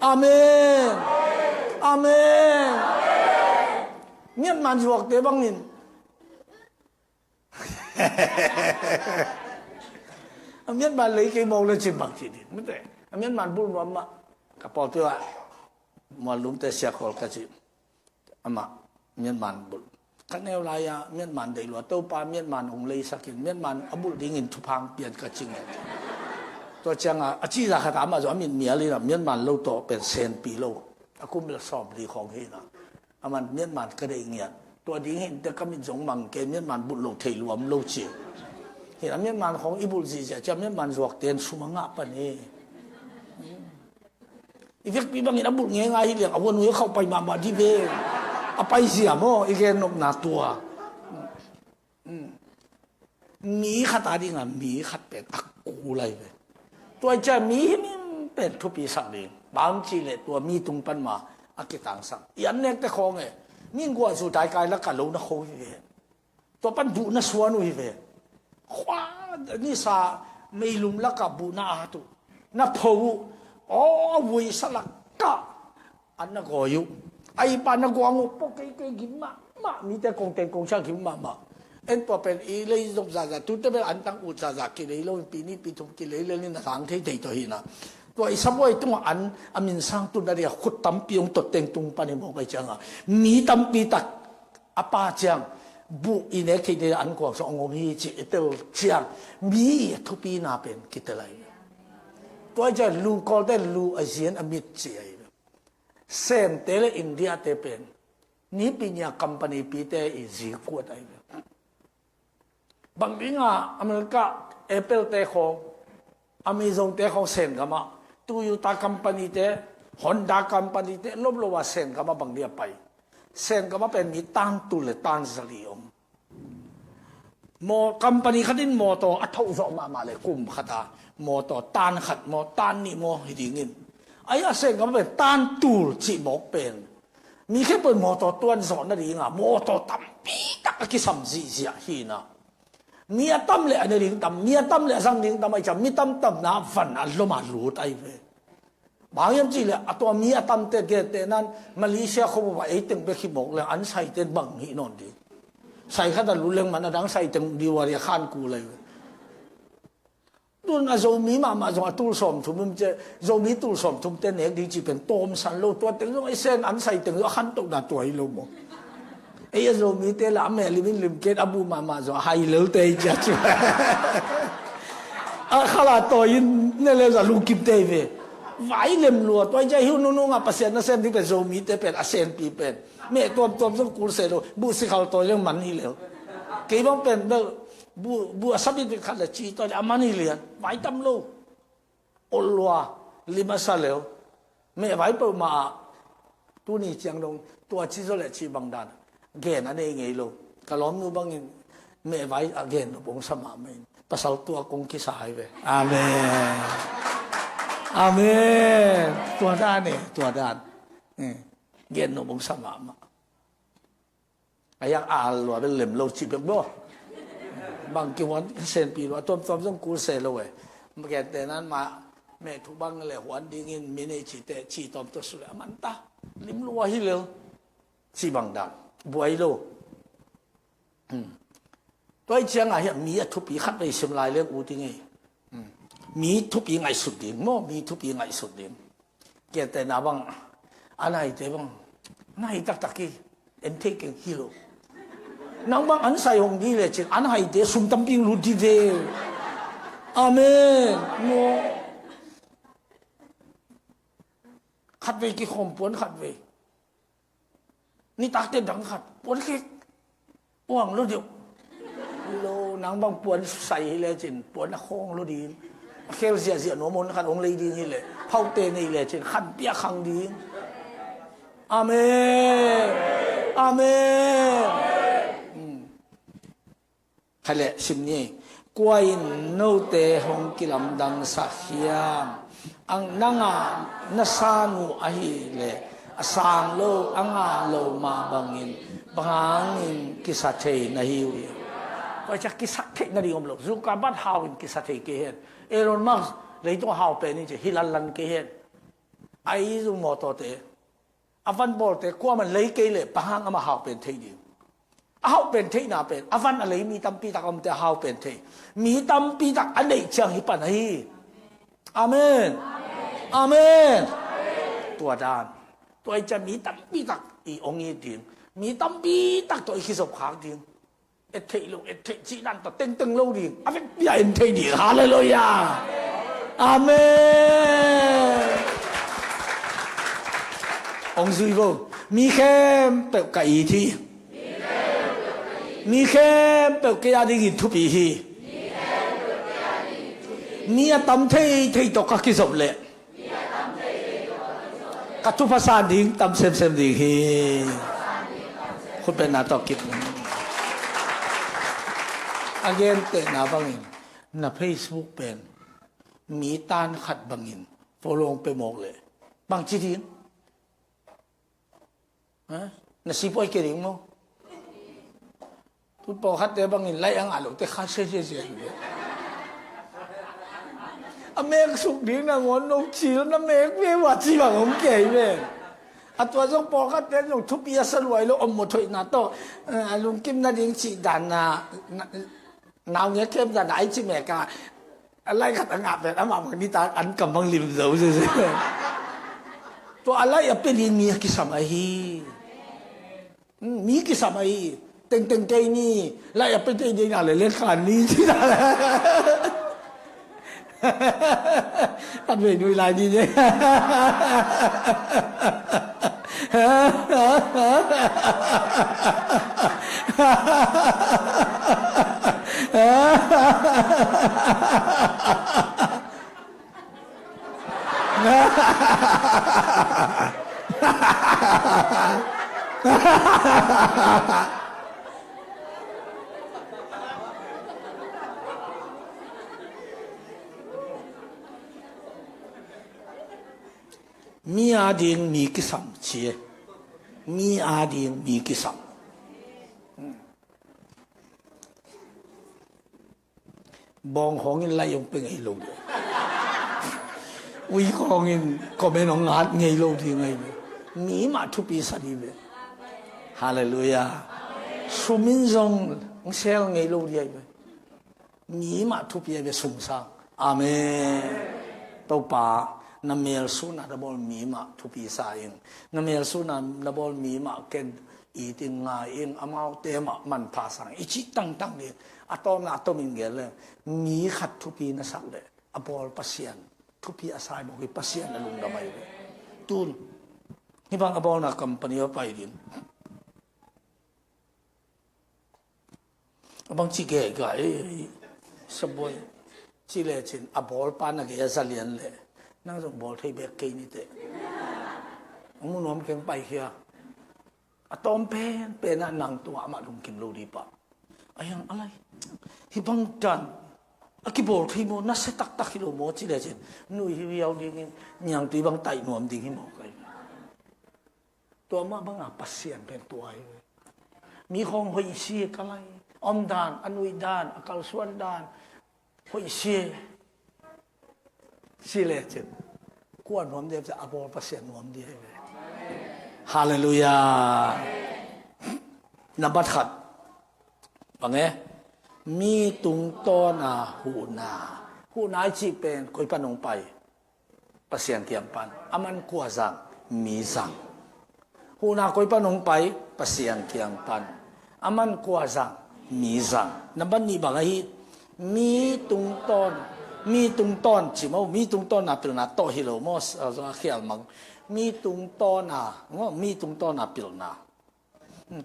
Amen. Amen. Miatman zuakte bangin a miatman lei kei mawk le cin bang ci ding mite. A miatman bulh nuam mah. Ka pawlpi ah muallumte siakhawl ka ci. Amah miatman bulh. Ka neu lai-a miatman deih lua, Topa miatman hong leisakin miatman a bulh dingin thupha pian ka ci ngiat. Tua cianga a cihza khat a amah zong a mit mial inah miatman lo tawh pen senpi lo. A kum bel sawm li khawng hi inah. Aman miatman ka deih ngiat. Tua ding hinte ka mit zong mang kei, miatman bulh lo thei luam lo ci. Hi inah miatman khawng i bulh zihziah ciang miatman zuakte in sum a ngah pan hi. I vekpi bangin a bulh ngeingai hi liang a huan uh a khauh pai mahmah dih ve. A paizia maw i gen nopna tua. Mi khat a dinga mi khat pen a kul ai ve. Tua i cia mi himhim pen thupi sak ding. Bang ci leh tua mi tung pan ma a kitangsak i an nekte khawng e. Min guah zu daikai laka lo na kho hi ve. Tua pan duh na suan uh hi ve. Khua nisa meilum laka buh na at uh, na pho uh. Aw, vuisa laka an na gawi uh. Ai pa na guang uh pok kei kei gim mahmah, mite kong teng kong sia gim mahmah. En tua pen i lei zop zaza tute bel an tang ut zaza kilei lo in pi ni pi thum kilei le ni na sang thei thei tawh hi na. Tua i sabuai tungah an a min sang tun na dia khut tampi hong tot teng tung pan i mawk ai cianga mi tampi tak a pa ciang buh i nek theih ding an kuang sawh a ngom hi ci i tel ciang mi i a thupina pen kitel ai. Tua i ciang lu kawlte lu a zian a mit ci ai. Semte le India te pen nipi nia company pite i zi kuat ai. Bang dinga America Apple te khawng, Amazon te khawng Sengamah, Toyota company te, Honda company te lop lo a Sengamah bang dia pai? Sengamah pen mi tan tul le tan zali om. Maw company khat in mawtaw a thoh zawh mahmah le kum khat a mawtaw tan khat maw tan nih maw hi dingin, ai a Sengamah pen tan tul cih mawk pen mi khempeuh in mawtaw tuan zawh nadinga mawtaw tampi tak a kisam zihziah hi na. Mi a tam le a ne ding tam, mi a tam le a zang ding tam ai ciang mi tamtamna van a lom a lut ai ve. Bang hiam cih leh a tua mi a tamte gente nan Malaysia khuabup ah ei teng bek hi mawk leng an saite bang hih nawn ding. Sai khat a lut leng man a dang sai teng Diwali a khan kul ai ve. Tun a Zomi mahmah zong a tul sawmthum um cia, Zomi tul sawmthum te nek ding cih pen tawmsan lo, tua teng zong i sen an sai teng zong a khantohna tua hi lo maw? Ei a Zomi te la a meh lim in lim ket a buh mahmah zong a hai lel te hi cia cu. A khala tawi in ne lel zah lungkim te hi ve. Vai lem lua, tua i cia hiu nunung a Pasian na sem ding pen Zomi te pen a senpi pen. Meh tuamtuam zong kul se lo, buh sikhal tawi leng man hi lel. Kei bang pen bel buh, buh a sabit khat le ci tawi le a man hi lian, vai tam lo. Ol lua, lim a sa lel. Meh vai peuhmah ah tuni ciang dong tua ci zaw le ci bang dan gen a nei ngei lo. Ka lawmnu bangin meh vai a gen nop hong sa mahmah in pasal tua kong kisa hi ve. Amen. Amen. Tua dan e, tua dan. Eh, gen nop hong sa mahmah. A yak a al lua bel lem lo cih bek maw? Bang kihuan ka senpi lua, tuamtuam zong kul se lo e. Gente nan mah meh thu bang le huan dingin mi nei cite ci tawm tua su le a man ta. Lim lua hi lel. Ci bang dan buai lo. Hmm. Tua i ciangah hiah mi a thupi khat vei sim lai leng u ti ngei. Hmm. Mi thupi ngaihsut ding maw? Mi thupi ngaihsut ding. Kete na bang, an haite bang, an hai taktak hi, en thei keng hi lo. Nang bang an sai hong di le cin, an haite sum tampi lut di ve. Amen. Maw? Khat vei kikhawm puan khat vei. Nitakte dang khat puan khek uang lo deuh. Lo nang bang puan sai hi le cin puan a khawng lo ding. A khel ziahziah nuam hun khat hong lei ding hi le phaute nei le cin khan piah khang ding. Amen. Amen. Hmm. Khai le sim ni. Kua in note hong kilamdangsak hiam? Ang nanga na san uh ahileh a sang lo a ngah lo mah bangin bang hangin kisa thei na hi uh hiam? Kua ciang kisa theih nading om lo. Zuckerberg hau in kisa thei kei hen. Elon Musk leitung hau pen in ci hi lanlan kei hen. A i zung mawtawte, a van bawlte kuaman lei kei leh bang hang amah hau pen thei ding? A hau pen theihna pen a van a lei mi tampi tak a omte a hau pen thei. Mi tampi tak a neih ciang hi pan ahi. Amen. Amen. Tua dan. Tua i ciang mi tampi tak i ong it ding. Mi tampi tak tawh i kizop khak ding. Et theih lo, et theih cih dan tawh tengteng lo ding. A vekpi-a en theih ding. Halleluiah. Amen. Ong zui vo. Mi khempeuh ka it hi. Mi khempeuh kei a dingin thupi hi. Mi a tam thei thei tawh ka kizop leh ka thupha san ding tam semsem ding hi. Khutbetna tawh kip. A gentehna bangin na Facebook pen mi tan khat bangin follow pe mawk leh bang ci ding? Ha? Na sipuai kei ding maw? Tu pawlkhatte bangin lai a ngah lote kha sia sia sia hi ve. A mek suk ding nangawn no cil na mek ve ua ci bang om kei ve. A tua zong pawlkhatte zong thupi a sa luai lo om maw thoihna tawh, eh, a lungkim nading cih dan na, na, naungek khem dan na ai ci mek a. A lai khat a ngah pen amah bang nitak an kam bang lim zo sese. Tua a lai a pia ding mi a kisam ahi. Hmm, mi kisam ahi. Tengteng kei ni. Lai a pia kei ding a le le khan ni ci ta. A bei nui lai ni ne. Mi ading mi kisam ci e. Mi ading mi kisam. Bawng khawngin lai hong pe ngei lo ding. Ui khawngin comment hong ngat ngei lo ding ahi ve. Mi mah thupi sa ding ve. Halleluiah. Sum in zong hong sel ngei lo ding ahi ve. Mi mah thupi ahi ve sum sang. Amen. Topa, na mel suna na bawl mi mah thupi sa ing. Na mel suna na bawl mi mah ken it ing, ngai ing, amaute mah manpha sa ing. I cih tangtang ding. A tawpna a tomin gen le mi khat thupi na sak le a bawl Pasian thupi a sa hi mawk hi, Pasian a lungdam ahi ve. Tun hih bang a bawlna company a pai ding. A bang ci gega ei, sabuai. Ci lecin a bawlpa na gei a za lian le nang zong bawl thei bek kei nite. A mu nuam keng pai khia. A tawm pen pen ah nang tungah amah lungkim lo dih pah. A hiang a lai. Hih bang dan a kibawl thei maw, nasia taktak hi lo maw ci lecin nui hiau dingin niangtui bang taih nuam ding hi maw kai. Tua mah banga Pasian pen tua hi. Mi khawng hoih si ka lai. Om dan, a nuih dan, a kalsuan dan hoih si. Si lecin kua nuam dia a bawl Pasian nuam dia hi. Halleluiah. Nambat khat. Bang e? Mi tungtawn a huhna. Huhna i cih pen koi pan hong pai? Pasian kiang pan. Aman kua zang? Mi zang. Huhna koi pan hong pai? Pasian kiang pan. Aman kua zang? Mi zang. Nambat nih bang ahi? Mi tungtawn. Mi tungtawn ci maw, mi tungtawn a pilna tawh hi lo maw, a khial mang. Mi tungtawn a, maw, mi tungtawn a pilna.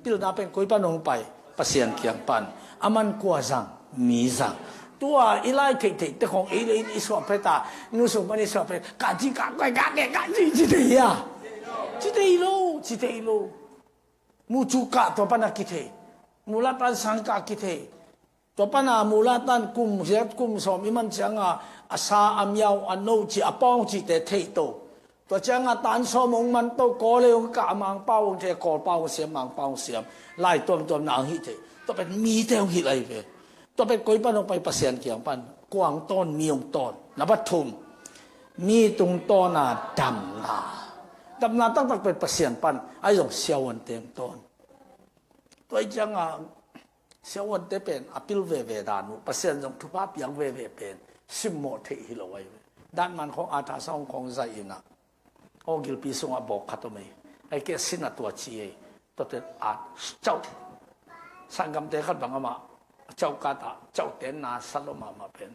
Pilna pen koi pan hong pai? Pasian kiang pan. Aman kua zang? Mi zang. Tua i lai theihtheih te khong ei le in i suah phet a, nu sung pan i suah phet, ka ci ka koi ka ke ka ci ci thei hia? Ci thei lo, ci thei lo. Mu cu kah tua pan a kithei. Mu lat pan sang kah kithei. Tua pana mula tan kum hiat kum sawm i man cianga a sa a miau a no ci a pawng cite theih to. Tua cianga tan sawm hong man to, kawlei hong kah a mangpau hong thei, kawlpau hong siam, mangpau hong siam. Lai tuamtuam na hong hih thei. Tua pen mite hong hilh ahi ve. Tua pen koi pan hong pai, Pasian kiang pan. Kuang tawn, mi hong tawn. Na bat thum. Mi tungtawna damna. Damna taktak pen Pasian pan. Ahi zong siavuante hong tawn. Tua ahi cianga siavuante pen a pil veve dan uh, Pasian zong thupha piang veve pen simmawh theih hi lo ahi ve. Dan man khawng a thasa hong khawng zaih inah, aw gilpi sungah bawk khat om ei. Ahi kei a sin a tua ci ei. Tuate at cauh. Sanggamte khat bang amah a cauh katah cauhte na sa lo mahmah pen.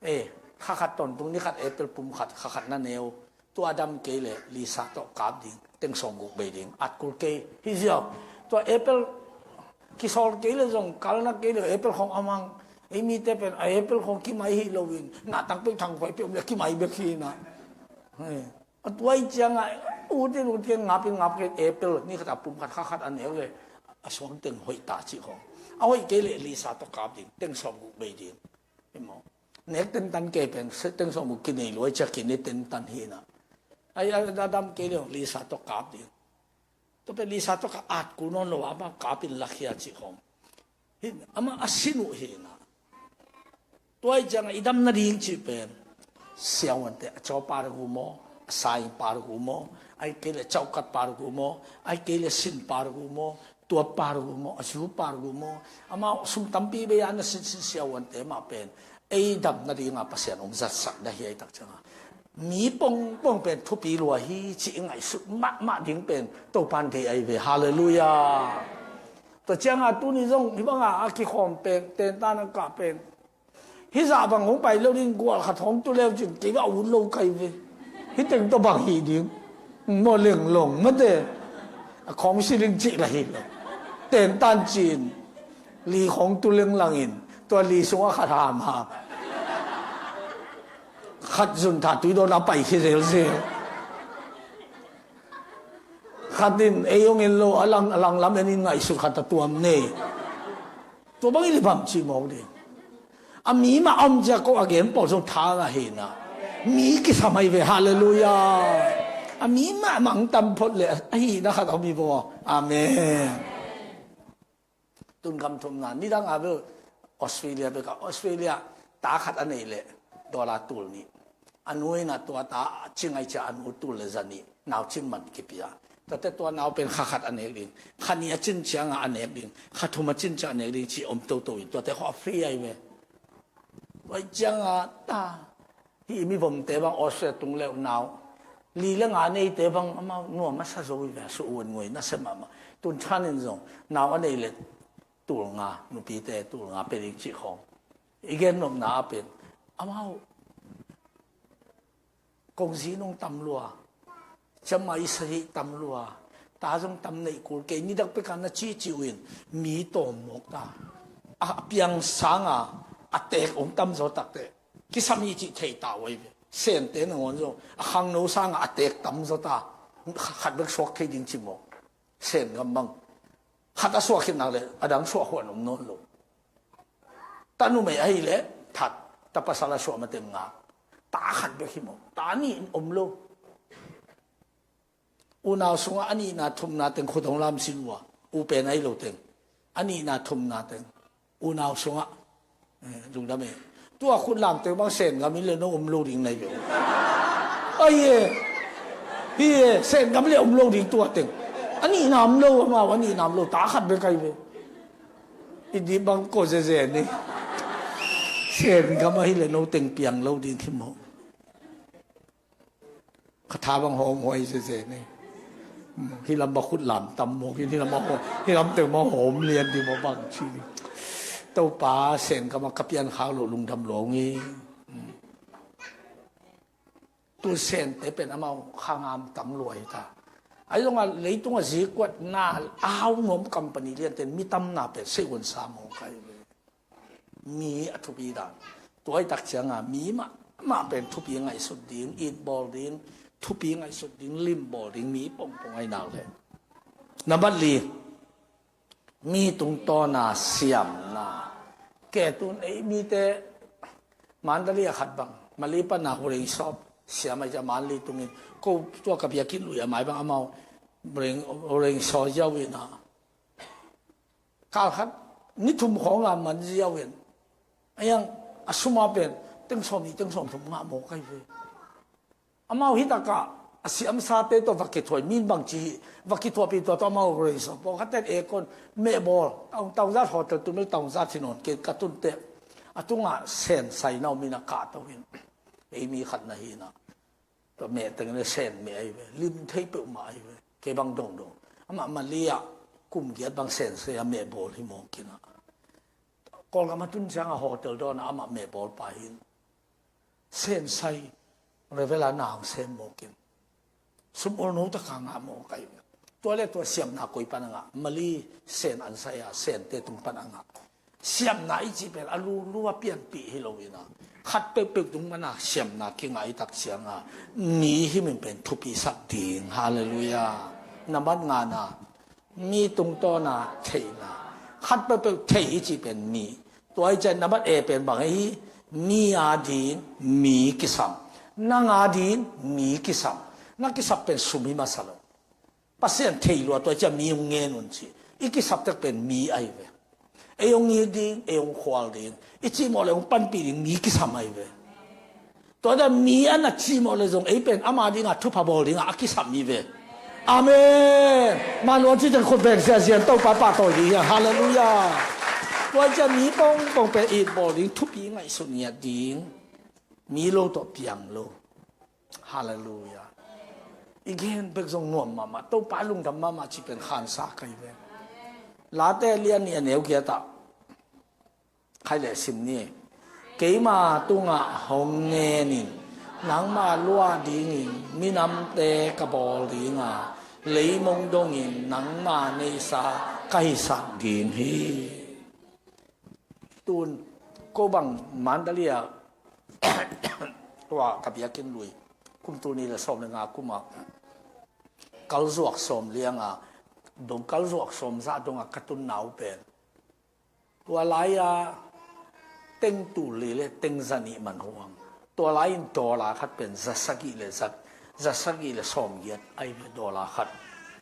Eh, kha khat tawntung ni khat apple pum khat, kha khat na neu. Tua dam kei le lisa tawh kap ding, teng sawm guk bei ding, at kul kei hi ziau. Tua apple kisawl kei le zong, kalna kei le apple khawng a mang. Ei mite pen a apple khawng kimai hi loin, na tang pek thang vai pek om le kimai bek hi na. Eh, a tuai cianga ut in ut kei, ngap in ngap kei, apple ni khat a pum khat, kha khat a neu le a suang teng hoih ta cih khawng. A hoih kei le lisa tawh kap ding, teng sawm guk bei ding. Hi maw? Nek tentan kei pen, se teng sawm uh kinei lua, i ciak kinei tentan hi na. Ai, ai, a dam kei leh lisa tawh kap ding. Tua pen lisa tawh ka at kul nawn lo, amah kap in lakhia cih khawng. Hi, amah a sin uh hi na. Tua ahi cianga i dam nading cih pen siavuante a caw par gu maw, a saing par gu maw, ahi kei leh cauhkat par gu maw, ahi kei leh sin par gu maw, tua par gu maw, a zu par gu maw, amau sum tampi bei a na sinsin siavuante mah pen ei dam nadinga Pasian hong zatsak na hi ahi tak cianga mi pongpong pen thupi lua hi cih i ngaihsut mahmah ding pen Topan deih ahi ve. Halleluiah. Tua cianga tuni zong hih banga a kikhawm pen, tentan a kah pen, hih zah bang hong pai lo ding, gual khat hong tu leu cin kei a ut lo kai ve. Hih teng tawh bang hih ding? Maw lenglong mate. A khawng siling cih la hi lo. Tentan cin li khawng tu lenglangin tua li sungah khat hamham. Khat zun tha tui dawn a pai khi zelzel. Khat in ei hong en lo, a lang, a lang lam en in ngaihsut khat a tuam nei. Tua bang i li bam cih mawk ding. A mi mah a om ciak ko a gen pawl zong tha ngah hi na. Mi kisam ahi ve, halleluiah. A mi mah mangtam phot le a hihna khat a om hi vaw. Amen. Tun gam thumna, nidang a bel Australia bek a, Australia ta khat a nei leh dollar tul nih. A nu in a tua ta a cing ai cia a nu tul le za nih, nau cin man kipia. Tuate tua nau pen kha khat a nek ding, kha nih a cin cianga a nek ding, kha thum a cin cia a nek ding ci om toto in tuate khaw a free ai ve. Vai cianga ta, hih mi vomte bang Australia tung leuh nau li le nga neite bang amau nuam a sa zo i ve, a suh uan ngoi na se mahmah. Tun thanin zong nau a nei le tul nga, nupite tul nga pe ding cih khawng. I gen nopna a pen amau kongzi nong tam lua, ciamai sahih tam lua, ta zong tam neih kul kei, nidak peka na cici uh in mi tawm mawk ta. A, a piang sanga a tek hong tam zaw takte kisam hi cih thei ta uh ahi ve. Sente nangawn zong a khangno sanga a tek tam zaw ta. Khat bek suak thei ding ci mawk. Sen gam bang khat a suak khit nak le a dang suak huan om nawn lo. Ta numei ahi leh that, ta pasal a suah matem ngak. Ta khat bek hi maw, ta nih om lo. Unau sungah a nihna thumna teng khut hong lamsin uh a, u pen ahi lo teng. A nihna thumna teng unau sungah, eh, lungdam e. Tua khut lam teng bang Sen gam in le no om lo ding nai ve. Ai e. Hi e, Sen gam le om lo ding tua teng. A nihna om lo, amau a nihna om lo, ta khat bek ahi ve. I dih bang ko zeze ni. Sen gam ahi le no teng piang lo ding khi maw. Ka tha bang hawm huai zeze ni. Hi lam bang khut lam tam maw, hi lam bang hawm, hi lam teng bang hawm lian ding maw bang ci ni. Topa Sen gam a ka pian khak lo lungdam lo ngi. Tu Sente pen amau khangam tam lua hi ta. Ahi zongah leitung a zikuatna a hau nuam company liante mi tamna pen sei uan sa mawk ahi ve. Mi a thupi dan. Tua i tak cianga mi mah, mah pen thupi ngaihsut ding, it bawl ding, thupi ngaihsut ding, lim bawl ding, mi pongpong ahi nak le. Nambat li, mi tungtawna siamna. Ke tun ei mite Mandalay a khat bang, Mali pana Hureng sawp siam ai ca Mandalay tungin, ko tua ka biakinn lui a mai bang amau Hureng saw ziau in a, kal khat ni thum khawng a man ziau in, a yang a suma pen teng sawm ni teng sawm thum ngah maw kai ve. Amau hi takah a siamsate tawh va kithuah, min bangci hi va kithuahpih tua tawh amau raise. Pawlkhatte in aircon mehbawl, taung, taungzat hotel tumel taungzat hi nawn kei ka tunte. A tungah sen sai na om in a kahto hin. Ei mi khat na hi na. Tua meh teng le sen meh ahi ve. Lim thei peuhmah ahi ve. Kei bang dongdong. Amah Mali ah kum giat bang sen sai a mehbawl hi mawk in a. Kawlgam a tun ciang a hotel dawn a amah mehbawl pa hin. Sen sai Reverend Nang Sem mawk in. Sum olno taka ngah mawk ai. Tua le tua siamna koi pan a ngah. Mali sen an sai a sente tung pan a ngah. Siamna i cih pen a lulu a pianpih hi lo in a. Khat peuhpeuh tung pan a siamna kingah i tak ciang a. Mi hi min pen thupi sak ding. Halleluiah. Nambat nga na. Mi tungtawna theihna. Khat peuhpeuh theih i cih pen mi. Tua i cian nambat A pen bang hi, mi a ding mi kisam. Nang a ding mi kisam. Na kisap pen sum hi masa lo. Pasian thei lua tua i cian mi hong ngen un ci. I kisap tek pen mi ahi ve. Ei hong it ding, ei hong khual ding. I cimawh le hong panpih ding mi kisam ahi ve. Tua dan mi a na cimawh le zong ei pen ama dinga thupha bawl dinga a kisam mi ve. Amen. Manuan cih teng khut beng ziazian Topa pahtawi ding hian. Halleluiah. Tua cian mi pongpong pen it bawl ding thupi ngaihsut ngiat ding. Mi lo tawh piang lo. Halleluiah. I gen bek zong nuam mahmah Topa lungdam mahmah cih pen khansa kai ve. Late lian nih a neu giatah khai le sim ni. Keima tungah hong ngenin nangma lua dingin minamte ka bawl dinga leimong dongin nangma neisa ka hisak ding hi. Tun ko bang Mandalay ah tua ka biakinn lui kum tul nih le sawm le nga kumah kalzuak sawm lianga dong kalzuak sawm zah donga ka tunna uh pen. Tua lai-a teng tul li le teng za nih man huang. Tua lai-in dollar khat pen za sagih le za, za sagih le sawm giat ahi ve dollar khat.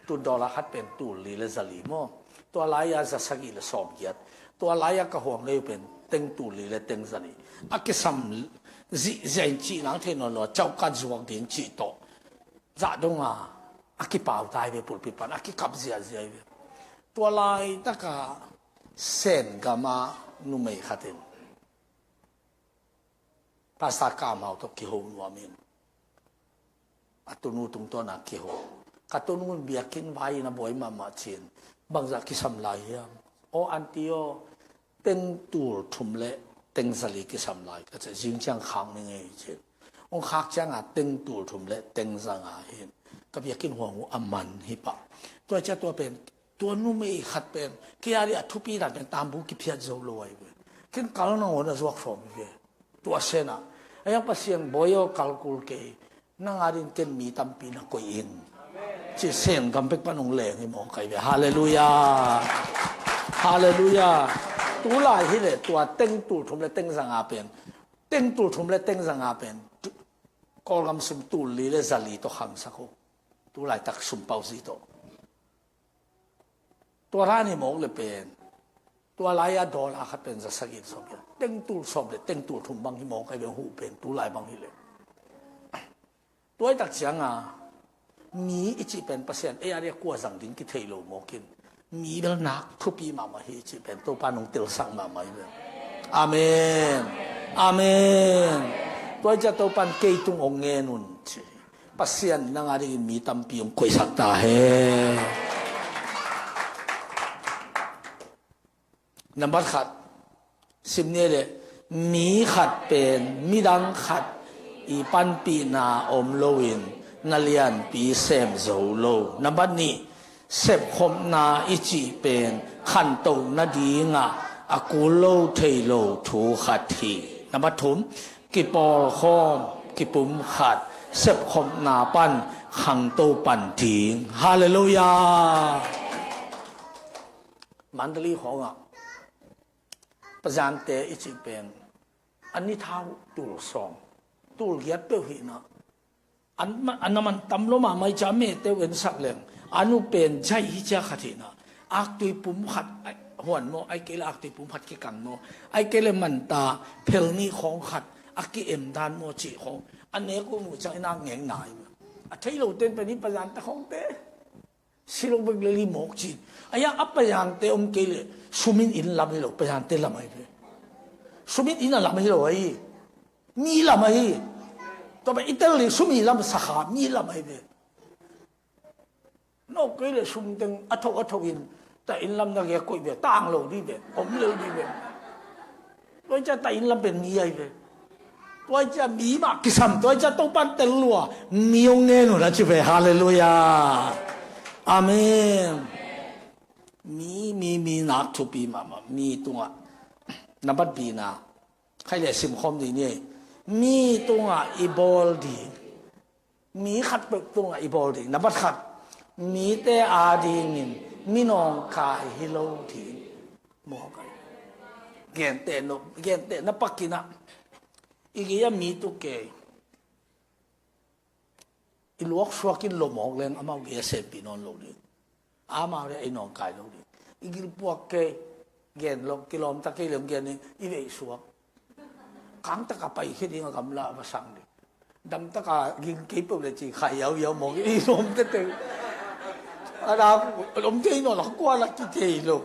Tu dollar khat pen tul li le za li maw. Tua lai-a za sagih le sawm giat. Tua lai-a ka huang lei pen teng tul li le teng za nih. A kisam zihziah in cih nang thei nawn lo a cauhkat zuak ding cih tawh. Zah donga a kipau tai ve pulpit pan a kikap ziahziah ve. Tua laitaka Sen gama numei khatin Pastor Kam Hau tawh kiho nuamin a tunu tungtawna kiho. Ka tunu biakinn vai-in a buai mahmah cin bangzah kisam lai hiam? Aw anti aw, teng tul thum le teng zali kisam lai ka ci zing ciang khak ni ngei cin. Hong khak cianga teng tul thum le teng zanga hin ka biakinn huang uh a man hi pah. Tua cia tua pen tua numei khat pen kei a dih a thupi dan pen tambu kiphiat zo lo ahi ve. Ken kal nangawn a zuak hrawm hi ve. Tua sena a yang Pasian bawi aw kalkul kei nang a ding ken mi tampi na koih in. Ci Sen gam pek pan hong leng hi mawk ahi ve. Halleluiah. Halleluiah. Tulai hi le tua teng tul thum le teng zanga pen teng tul thum le teng zanga pen Kawlgam sum tul li le zali tawh khangsak uh. Tulaitak sum pauzi tawh. Tua ran hi mawk le pen tua lai-a dollar khat pen za sagih sawm le teng tul sawm le teng tul thum bang hi mawk ahi ve huh pen tulai bang hi le. Tuaitak cianga mi i cih pen Pasian ei a dih a kua zang ding kithei lo mawkin mi bel nak thupi mahmah hi i cih pen Topa nong telsak mahmah hi ve. Amen. Amen. Tuai cia Topan kei tung ong ngen un ci. Pasian nang a dingin mi tampi ong koihsak ta he. Nambat khat sim ni le mi khat pen midang khat i panpihna om loin na lianpi sem zo lo. Nambat nih sepkhopna i cih pen khantoh nadingah a kul lo thei lo thu khat hi. Nambat thum kipawlkhawm kipumkhat sepkhopna pan khangto pan ding. Halleluiah. Mandalay khawngah Pazante i cih pen a ni thau tul sawm, tul giat peuh hi na. An ma-, a na man tam lo mahmah i cih a mehte uh ensak leng, a nu pen jai hi cia khat hi na. Aktui pum khat, ai, huan maw, ai kei le aktui pum khat kikang maw, ai kei le manta phel nih khawng khat a ki-em dan maw cih khawng, a nek uh muh ciang i nak ngeng nai. A thei lo ten pen hi Pazante khawngte. Si lo bek le li mawk cin. Aya a Pazante om kei le sum in inn lam hi lo, Pazante lam ahi ve. Sum in inn a lam hi lo ahi. Mi lam ahi. Tua pen i tel ding sum in lam sakha mi lam ahi ve. Nawk kei le sum teng a tho a tho in ta inn lam na gei koih ve, tang lo dih ve, om lel dih ve. Tua i cia ta inn lam pen mi ahi ve. Tua i cia mi mah kisam, tua i cia Topan tel lua, mi hong ngen un a ci ve. Halleluiah. Amen. Mi, mi, mi nak thupi mahmah, mi tungah. Nambat bina. Khai le sim khawm dih ni. Mi tungah i bawl dih. Mi khat peuh tungah i bawl ding. Nambat khat, mite adingin minawngkai hi lo ding. Mawngkai. Genteh no, genteh na pakinah. I gei a mi tu kei. I luak suakin lo mawk leng amau gei a senpi nawn lo ding. Amau le ei nawngkai lo ding. I gilpuak kei, gen lo, kilawm ta kei lem gen i veih suak. Kang taka pai khia ding a gamla a va sang ding. Dam taka ging kei peuh le ci khai yau yau mawk i lawm tete. A da om thei nawn lo, kua la ki thei lo.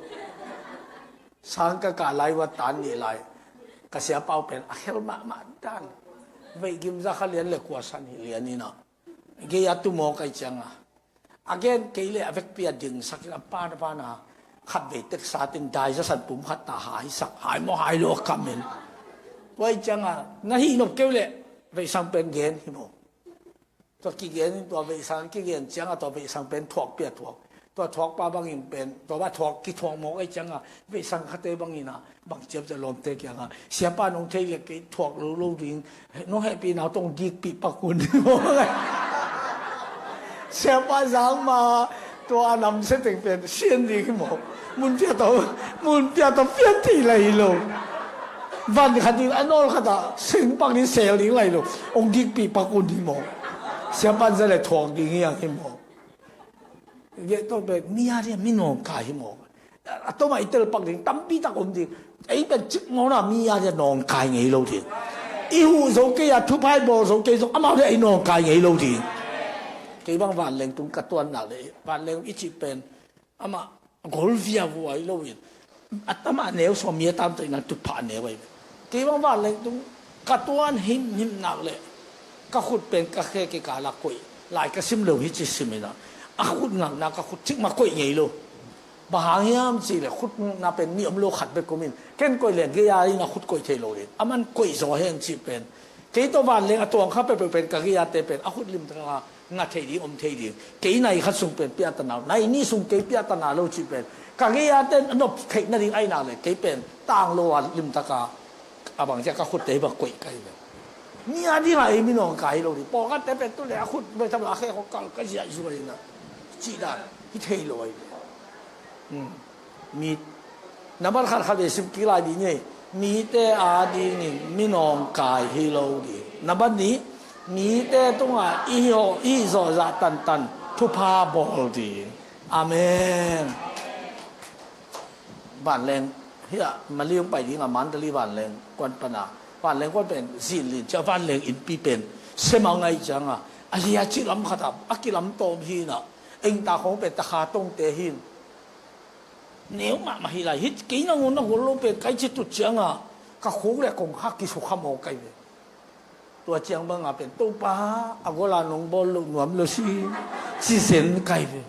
Sang ka kah lai ua tan ni lai. Ka siapa uh pen a khel mahmah dan. Veih gim za kha lian le kua san hi lian ina. Gei a tu mawk ai cianga. A gen kei le a vekpi a dingsak in a pan a pan a khatvei teksa tin dai zasan pum khat ta haisak, hai maw hai lo a kam in. Tua i cianga na hih nop keu le veisang pen gen hi maw. Tua kigen in tua veisang kigen cianga tua veisang pen thuak pia thuak. Tua thuak pa bangin pen, tua ba thuak kithuak mawk ai cianga veisang khate bangin a bang ciam cia lawmte kianga siapa nong thei le kei thuak lo lo ding. Nong hehpihna tawh hong dikpih pak un. Siapa zang ma tua a namsia teng pen sian ding hi maw. Mun pia tawh, mun pia tawh pian thei lai hi lo. Van khat ding a nawl khat ah seng pak ding sel ding lai lo. Hong dikpih pak un hi maw. Siapa za le thuak ding hi ang hi maw. Geh tawh pen mi a dia mi nawngkai hi maw. A tawmah i telpak ding tampi tak om ding. Ei pen cik mawna mi a dia nawngkai ngei lo ding. I huh zo kei a thupha i bawl zo kei zong amau dia i nawngkai ngei lo ding. Kei bang vanleng tung ka tuannak le vanleng i cih pen amah gol via vuai lo in a tamah neu sua mi a tamtawh ina tutphah neu ai. Kei bang vanleng tung ka tuan himhimnak le ka khut pen ka khe kikala koih lai ka sim lo hi ci sim ina a khut ngakna ka khut cikmah koih ngei lo. Bang hang hiam cih le khut na pen mi om lo khat bek kum in ken koih le gei a in a khut koih thei lo le a man koih zaw hen cih pen kei tawh vanleng a tuang kha peuhpeuh pen ka gei a te pen a khut limtaka nga thei ding om thei ding kei nai khat sung pen piatana lo nai nih sung kei piatana lo cih pen ka gei a te a nop theih nading aina le kei pen tang lo a limtaka a bang cia ka khut te hi bang koih kai ve. Mi a ding a ei mi nawngkai lo ding pawlkhat te pen tu le a khut bai tam a khe kho kal ka ziah zuai na cih dan hi thei lo ai ve. Mi nambat khat khat ve sim kik lai dih ni. Mite a dingin mi nawngkai hi lo dih. Nambat nih, mite tungah i hih zawh zah tantan thupha bawl dih. Amen. Vanleng hiah Maliung pai ding a Mandalay vanleng kuan pana vanleng kuan pen zinlin cia vanleng innpi pen sem a ngaih cianga a hia cih lam khatah a kilam tawm hi na. Engta khawng pen takha tongte hin neu mahmah hi lai hi. Kei nangawn a gol lo pen kai ci tut cianga ka khuk le kongkhak kisukha maw kai ve. Tua ciang banga pen Topa a gola nong bawl loh nuam lo si ci zen kai ve.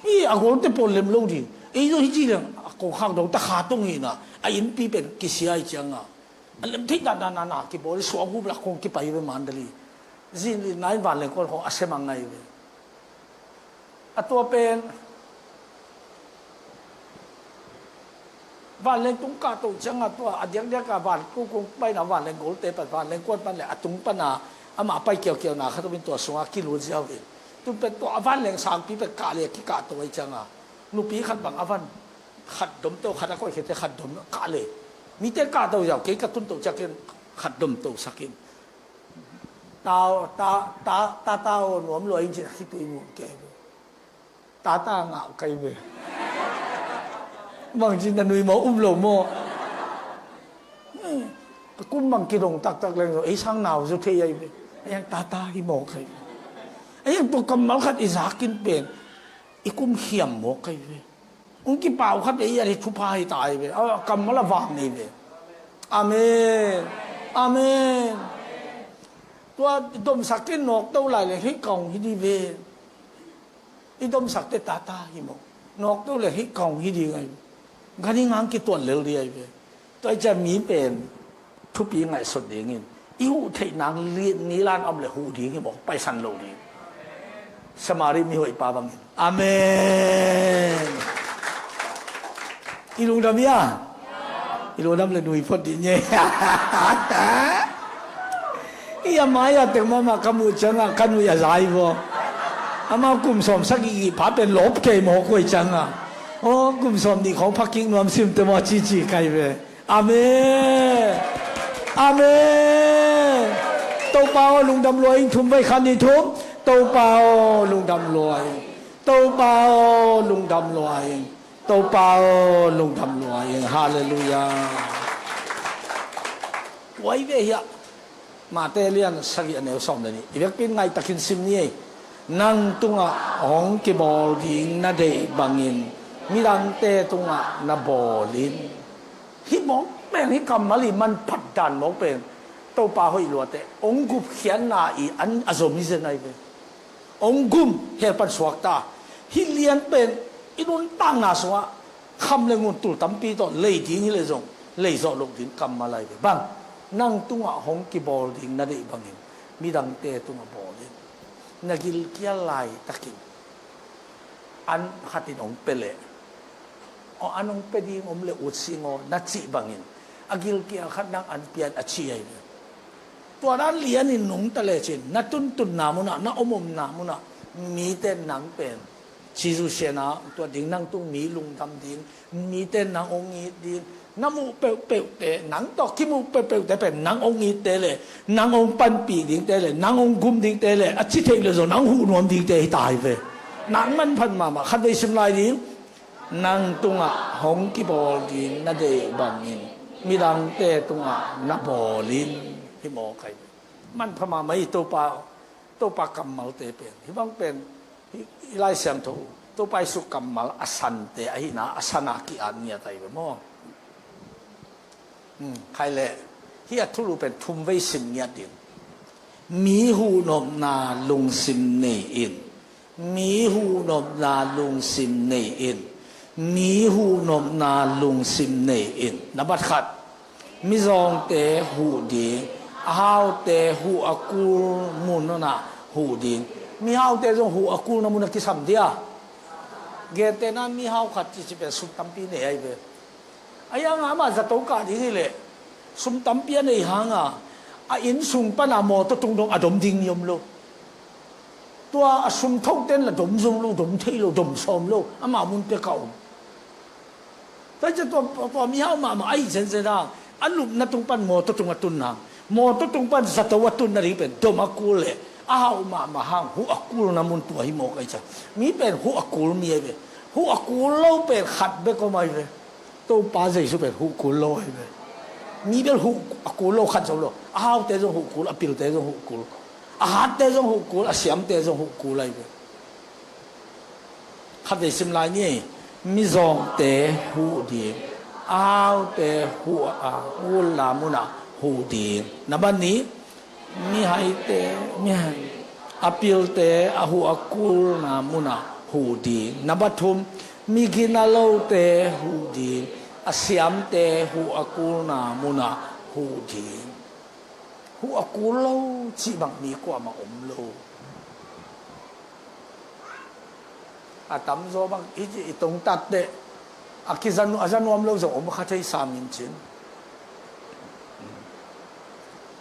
Hi a golte pawl lem lo ding ei zo hi ci leng a kongkhak dong takha tong hina a innpi pen kisia hi cianga a lem theih dandanana kibawl i suak gup lak khong kipai ve Mandalay. Zinlin nai vanleng kuan khong a sem a ngai ve. A tua pen vanleng tung kahto cianga tua a diakdiaka van kukung paina vanleng golte pan vanleng kuan pan le a tung pana amah pai kiaukiauna khat umin tua sunga kilut ziau ve. Tun pen tua a vanleng sangpi pen kah le kikahto ai cianga nupi khat bang a van khat dom teuh khat a koih khete khat dom kah le Mite kahto ziau, kei ka tunto ciakin khat domto sakin. Ta, ta, ta, ta, ta aw nuam lua in cin a khitui mun kei. Tata ngah kai ve. Bangci na nui maw, um lo maw? Eh, ka kum bang kidong taktak leng zo, ei sang nau zo thei ai ve. Ei ang tata hi maw kai ve. Ei ang tua kammal khat i zakin pen i kum hiam maw kai ve. Ung kipau khat ei a hi thupha hi ta ai ve. A kammal a vang nei ve. Amen. Amen. Tua domsak ken nawk to lai le hi kong hi di ve. I domsakte tata hi maw? Nawk to le hi kong hi ding ai. Gani ngang kituat lel di ai ve. Tua i cia mi pen thupi ngaihsut dingin i huh theih nang nilan om le huh ding hi maw? Paisan lo ding. Samari mi hoih pa bangin. Amen. I lungdam ia. I lungdam le nui phot dih nge. I a mai a teng mama ka muh ciangah ka nui a zai vaw. Amau kum sawm sagih gih pha pen lawp kei maw kuai ciangah. Aw kum sawm nih khawng phakik nuam sim te maw cici kai ve. Amen. Amen. Topa aw lungdam lua in thum vai khan ni thum. Topa aw lungdam lua in. Topa aw lungdam lua in. Topa aw lungdam lua in. Halleluiah. Tua i ve hiah Mate lian sagih a neu sawm le nih i vekpin ngaihtakin sim ni ei. Nang tungah hong kibawl ding na deih bangin midangte tungah na bawl in. Hih mawk pen hih kammal i manphat dan mawk pen Topa hoih luate hong gupkhiatna i an a zom hi zen ai ve. Hong gum hel pan suakta. Hih lian pen i nuntakna sungah kham le ngun tul tampi tawh lei ding hi le zong lei zawh loh ding kammal ai ve. Bang nang tungah hong kibawl ding na deih bangin midangte tungah bawl in. Na gilkial laitakin an khatin hong pia leh aw an hong pia ding om le ut sing aw na cih bangin a gilkial khat nang an pian a ci ai ve. Tua dan lianin nungta lecin na tuntunna munah na omomna munah mite nang pen Jesu siana tua ding nang tung mi lungdam ding mite nang hong it ding na muh peuhpeuhte nang tawh kimuh peuhpeuhte pen nang hong itte le nang hong panpih dingte le nang hong gum dingte le a ci theih le zaw nang huh nuam dingte hi ta hi ve. Nang manphat mahmah khat vei sim lai ding. Nang tungah hong kibawl ding na deih bangin midangte tungah na bawl in. Hi maw kai manpha mahmah i Topa, Topa kammalte pen hi bang pen hi, hi Lai Siangtho Topa Jesu kammal a sante ahina a sana ki-at ngiat ahi ve maw? Hmm, khai leh hi a thulu pen thum vei sim ngiat in. Mi huhnopna lungsim nei in. Mi huhnopna lungsim nei in. Mi huhnopna lungsim nei in. Nambat khat, mizawngte huh ding, a haute huh a kul mun nunah huh ding. Mihaute zong huh a kulna mun a kisam dia. Gentehna mihau khat cici pen sum tampi nei ahi ve. A hianga amah zato kah ding hileh sum tampi a nei hanga a inn sung pana mawtaw tung dong a dom ding ni om lo. Tua a sum thoten la dom zo lo, dom thei lo, dom sawm lo, ama mun pia ka om. Tua cia tua, tua mihau mahmah a ih zenzen a a lupna tung pan mawtaw tung a tunna mawtaw tung pan zato a tunna ding pen dom a kul leh a hauh mahmah hang huh a kulna mun tua hi mawk ahi cia. Mi pen huh a kul mi ahi ve. Huh a kul lo pen khat bek om ahi ve. Topa Jesu pen huh kul lo ahi ve. Mi bel huh a kul lo khat zo lo. A haute zong huh kul, a pilte zong huh kul, a hatte zong huh kul, a siamte zong huh kul ahi ve. Khat vei sim lai ni. Mizawngte huh ding, a haute huh a kulna munah huh ding. Nambat nih, mihaite, mihai, a pilte a huh a kulna munah huh ding. Nambat thum, miginalote huh ding, a siamte huh a kulna munah huh ding. Huh a kul lo cih bang mi kuamah om lo. A tamzaw bang i, i tongtatte a kiza, a za nuam lo zong om kha thei sam in cin.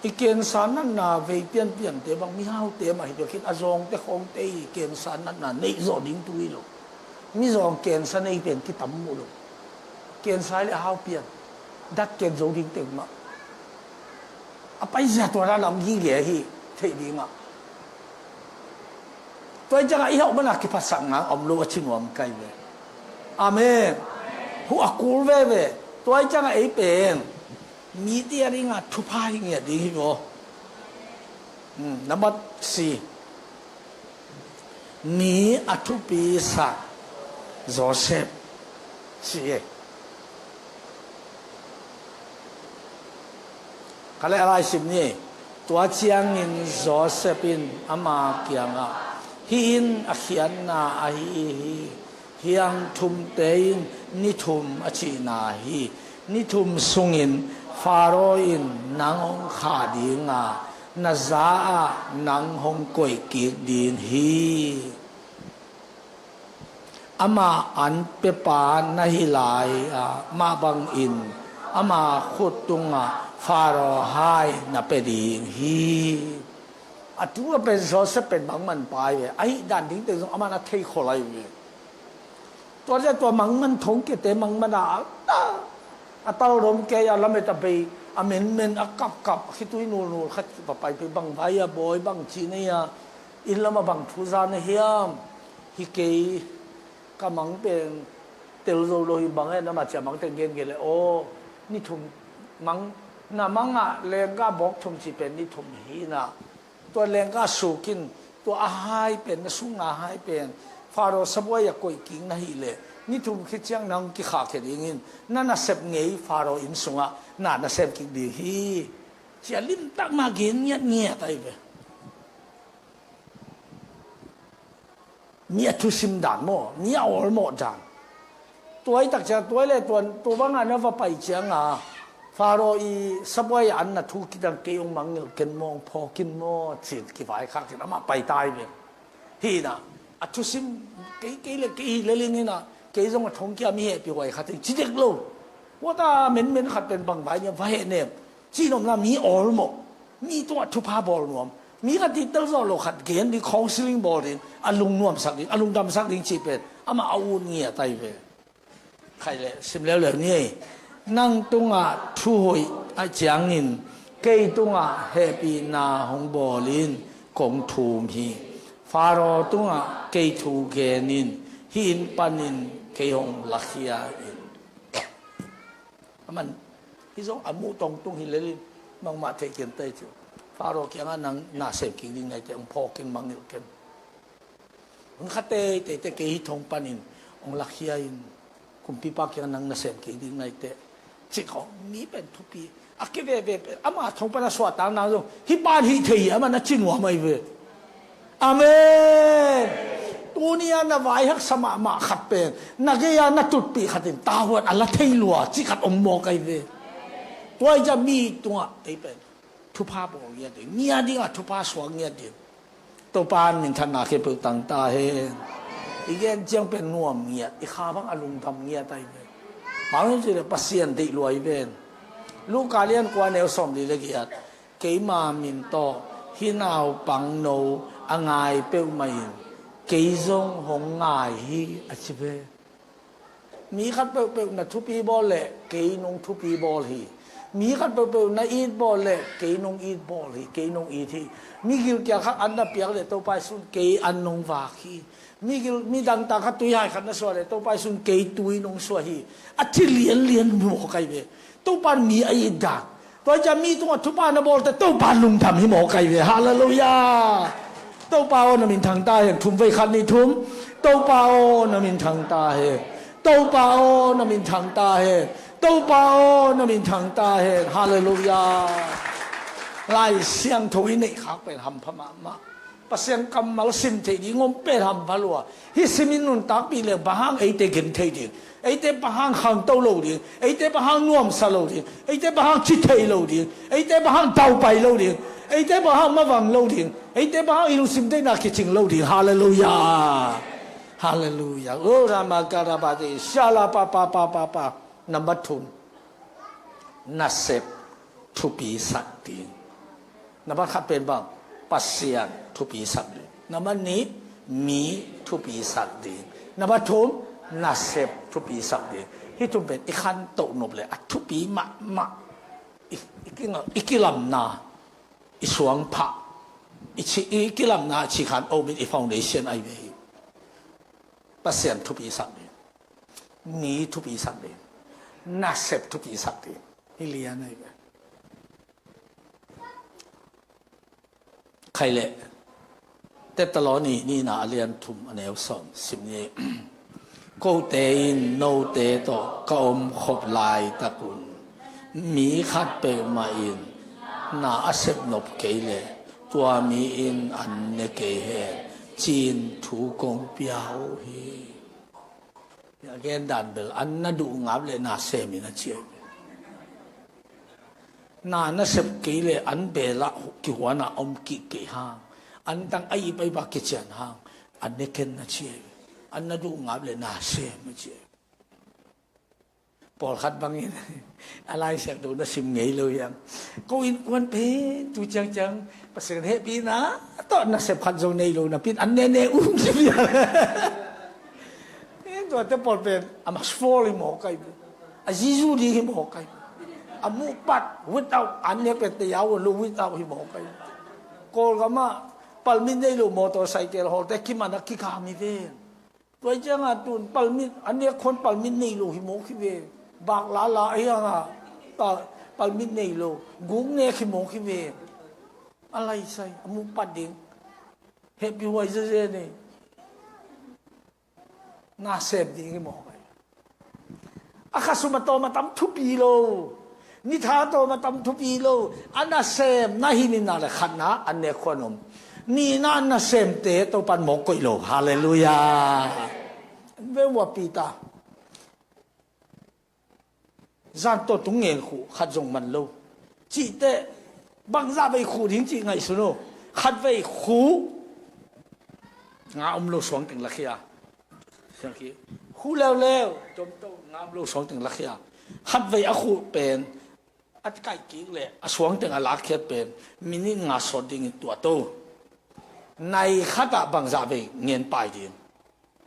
I kensa natna vei pianpiante bang mihaute mah hi bekin a zawngte khawngte i kensa natna neih zawh ding tu hi lo. Mizawng kensa nei pen kitam muh lo. Kensa le a hau pian. Dat ken zo ding teng mah. A paizia tua dan a om gige hi theih dingah. Tua hi ciangah i hauh mana kiphatsak ngang om lo a ci nuam kai ve. Amen. Huh a kul veve. Tua hi ciangah ei pen mite a dingah thupha hi ngiat ding hi maw? Hmm, nambat si. Mi a thupisak Joseph si e. Ka le a lai sim ni. Tua ciangin Joseph in ama kiangah, hih in a khiatna ahi hi. Hiang thumte in ni thum a cihna hi. Ni thum sungin Faro in nang hong khah dinga, na za-ah nang hong koih kik ding hi. Amah an pepa na hi lai-ah mah bangin ama khut tungah Faro hai na pia ding hi. A tu a pen Joseph pen bangman pai ve. Ahi dan ding teng zong amah na thei khol ahi ve. Tua zia tua mangman thongkiate mangman a, a, a tal rom kei a lamet a bei a menmen a kapkap khitui nulnul khat kipa paipih bang vai a bawi bang ci nei a, inn lam a bang thu za na hiam? Hi kei ka mang pen tel zo lo hi bang e, nama cia mang teng gen gen le aw, ni thum mang, na mang ah lengga bawk thum ci pen ni thum hi na. Tua lengka sukin tua a hai pen, na sukna hai pen Faro sabuai a koih kik na hih leh ni thum khit ciang nang kikhahkhia dingin na nasep ngei Faro inn sungah na nasem kik ding hi. Cia limtak mah gen ngiatngiat ahi ve. Mi a thusim dan maw, mi a awlmawh dan. Tuai tak ciang, tuai le tuan, tua bangah na va pai cianga Faro i sabuai an na thu kidang kei hong mangngilh ken maw, hong phawkin maw, cin kivaikhak in amah pai tai ve. Hina a thusim kei, kei le kei hi lelin hina kei zong a thongkia mi hehpih huai khat in ci dek lo. Kuata menmen khat pen bang vai nia va hehnem. Cihnopna mi awlmawh, mi tungah thupha bawl nuam, mi khat ih tel zawh lo khat gen ding, counseling bawl ding, a lungnuamsak ding, a lungdamsak ding cih pen amah a ut ngiat ahi ve. Khai le sim leuleu ni. Nang tungah thuhoih a ciangin kei tungah hehpihna hong bawlin kong thum hi. Faro tungah kei thu genin hih inn panin kei hong lakhia in. Aman hih zong a muh tongtung hi lelin mangmah theih kian tai cu. Faro kiangah nang na sem kik ding naite hong phawk in mangngilh ken. Hong kha teitei te kei hih thong panin hong lakhia in kumpipa kiangah nang na sem kik ding naite cik hong mi pen thupi. A kiveve pen ama thong pan a suahtak nang zong hih pan hih thei hi amah na ci nuam ahi ve. Amen. Tuni-a na vai haksa mahmah khat pen na gei-a na tutpih khat in tahuat a la thei lua cih khat om mawk ahi ve. Tua hi ciah mi tungah ei pen thupha bawl ngiat ding, mi a dingah thupha suak ngiat ding. Topa in minthanna khempeuh tang ta hen. I gen ciang pen nuam ngiat, i kha bang a lungdam ngiat ahi ve. Bang hiam cih leh Pasian deih lua hi ven. Luka lian kua neu sawmli le giat. Keima min tawh hih naupangno a ngai peuhmah in kei zong hong ngai hi a ci ve. Mi khat peuhpeuh na thupi bawl leh kei nong thupi bawl hi. Mi khat peuhpeuh na it bawl leh kei nong it bawl hi, kei nong it hi. Mi gilkial khat an na piak leh Topa Jesuh in kei an nong vak hi. Mi gil, mi dangtak khat tuihai khat na suah leh Topa Jesuh in kei tui nong suah hi. A ci lianlian mawk ahi ve. Topa in mi a it dan. Tua hi ciah mi tungah thupha na bawlte Topa lungdam hi mawk ahi ve. Halleluiah. Topa aw na min thang ta hen. Thum vei khat nih thum. Topa aw na min thang ta hen. Topa aw na min thang ta hen. Topa aw na min thang ta hen. Halleluiah. Lai Siangtho i neih khak pen hampha mahmah. Pasian kammal sim theih ding om pen hampha lua. Hih simin nuntakpih le bang hang eite gen thei ding, eite bang hang khangto lo ding, eite bang hang nuamsa lo ding, eite bang hang ci thei lo ding, eite bang hang daupai lo ding, eite bang hang mavang lo ding, eite bang hang i lungsim deihna kicing lo ding. Halleluiah. Halleluiah. O rama karabate shala pa pa pa pa pa. Nambat thum, nasep thupisak ding. Nambat khat pen bang, Pasian thupisak ding. Nambat nih, mi thupisak ding. Nambat thum, nasep thupisak ding. Hih thum pen i khantoh nop le a thupi mahmah. I, i, kinga, i kilamna, i suangphah, i, ci, i kilamna, i cikhan om in i foundation ahi ve hi. Pasian thupi sak ding, mi thupi sak ding, nasep thupi sak ding, hi lian ahi ve. Khai leh, Tesaloni nihna a lian thum a neu sawm sim ni. Kote in note tawh ka om khop laitakun mi khat peuhmah in na a sep nop kei leh tua mi in an ne kei hen, ci-in thu kong pia uh hi. A gen dan bel an na duh ngap leh na sem in a ci ahi ve. Na na sep kei leh an bel ah kihuan ah om kik kei hang, an tang a ip a ip ah kician hang, an ne ken na ci ahi ve. An na duh ngap leh na sem a ci ahi ve. Pawlkhat bangin a laisiangtho na sim ngei lo hiam? Ko innkuan pen tu ciangciang Pasian hehpihna tawh nasep khat zong nei lo napi in an nene um ci bia. Tuate pawl pen a must fall hi mawk ahi ve. A zizu ding hi mawk ahi ve. A muhpat without an ne pen te yau lo without hi mawk ahi ve. Kawlgam ah palmit nei lo motorcycle hawlte kiman a kikam hi ve. Tua hi ciangah tun palmit, a nek khuan palmit nei lo hi mawk hi ve. Bak lala ahi hangah pa-, palmit nei lo, guk nek hi mawk hi ve. A laisai, a muhpat ding. Hehpih huai zezen hi. Na sem ding hi mawk ahi. A khasum a tawm a tam thupi lo. Nitha tawm a tam thupi lo. A nasem na hi nina le khatna an nek khuan om. Nihna nasemte Topan mawk koih lo. Halleluiah. Ve ua Peter. Zan tawntung ngen khuh khat zong man lo. Cihteh bangzah vei khuh ding cih ngaihsun uh. Khat vei khuh nga om lo suangteng lakhia. Khu leuleu, tomto, ngam lo suangteng lakhia. Khatvei a khuh pen a kaih kik le a suangteng a lakkhiat pen minit nga sawt dingin tuat to. Nai khatah bangzah vei ngen pai ding.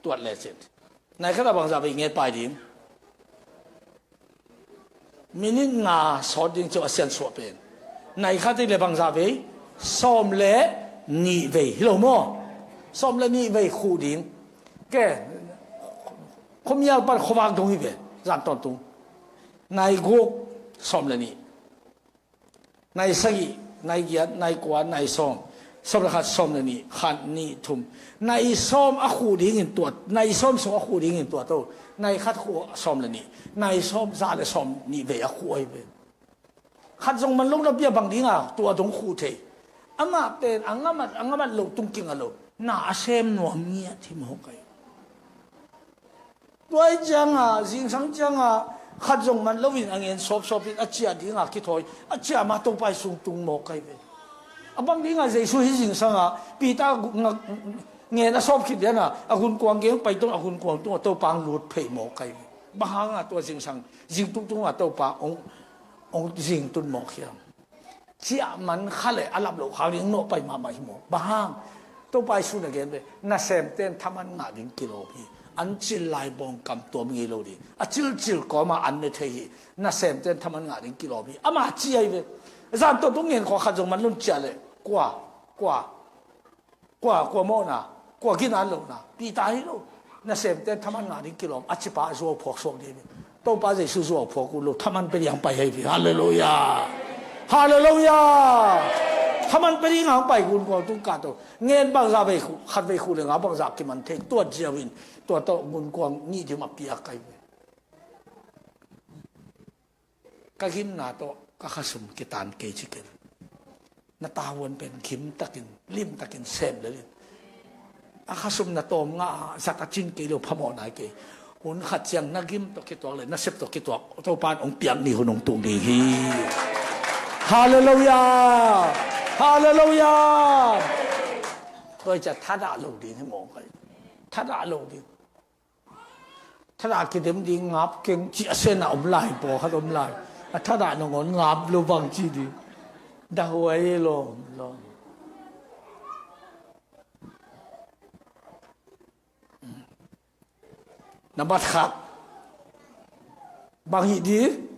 Tuat lecin nai khatah bangzah vei ngen pai ding. Minit nga sawt ding ciau a siansuah pen nai khat hi le bangzah vei, sawm le nih vei hi lo maw? Sawm le nih vei khuh ding. Ke, khuamial pan khuavak dong hi ve. Zan tawntung nai guk, sawm le nih. Nai sagih, nai giat, nai kua, nai sawm. Sawm le khat, sawm le nih, khat, nih, thum. Nai sawm a khuh dingin tuat, nai sawm sung a khuh dingin tuat to. Nai khat khuh sawm le nih. Nai sawm za le sawm nih vei a khuh ahi ve. Khat zong man lo napi a bang dinga tua dong khuh thei. Amah pen a ngamat, a ngamat lo tungking a lo. Na a sem nuam ngiat hi mawk ahi. Tua hi cianga, zingsang cianga, khat zong man loin a ngen sawpsawp in a ciah dinga kithawi, a ciah ma Topa i sung tung mawk ahi ve. A bang dinga Jesu hi zingsanga Peter gu-, nga-, ngen a sawp khit liana a gunkuang geng pai tong a gunkuang tung a Topa ang lut phei mawk ahi ve. Bang hanga tua zingsang zingtuk tunga Topa ong, ong zingtun mawk hiam? Ciah man kha le a lap loh khak ding nawh pai mahmah hi maw? Bang hang? Topa Jesu na gen ve, nasemte in thaman ngah ding kilawm hi. An cil lai bawng kam tuam ngei lo ding. A cilcil kawma an ne thei hi. Nasemte in thaman ngah ding kilawm hi. Ama ci ahi ve. Zan tawh tung ngen khua khat zong man lun ciah le. Kua, kua. Kua, kua mawhna, kua ginan lohna, Peter hi lo. Nasemte in thaman ngah ding kilawm, a cipa a zuau phuak suak ding hi. Topa Jesu zuau phuak uh lo, thaman pe ding hong pai hi ve. Halleluiah. Halleluiah. Thaman pe ding hong pai gunkuang tung kah to. Ngen bangzah vei khu, khat vei khu le nga bangzah kiman thei, tuat ziau in, tua tawh gunkuang nih dim a piak ahi ve. Ka gimna tawh ka khasum kitan kei ci ken. Na tavuan pen gim takin, lim takin sem lel in. A khasum na tawm ngah a zat a cin kei lo phamawh nai kei. Hun khat ciang na gim tawh kituak le na sep tawh kituak Topa in hong piak ni hun hong tung ding hi. Halleluiah. Halleluiah. Tua hi ciah thadah lo ding hi mawk ahi. Thadah lo ding. Thadah kidem ding ngap keng cih a sen a om lai, pawlkhat om lai. A thadah nangawn ngap lo bang ci ding. Dahuai lawm lawm. Nambat khat. Bang hih ding?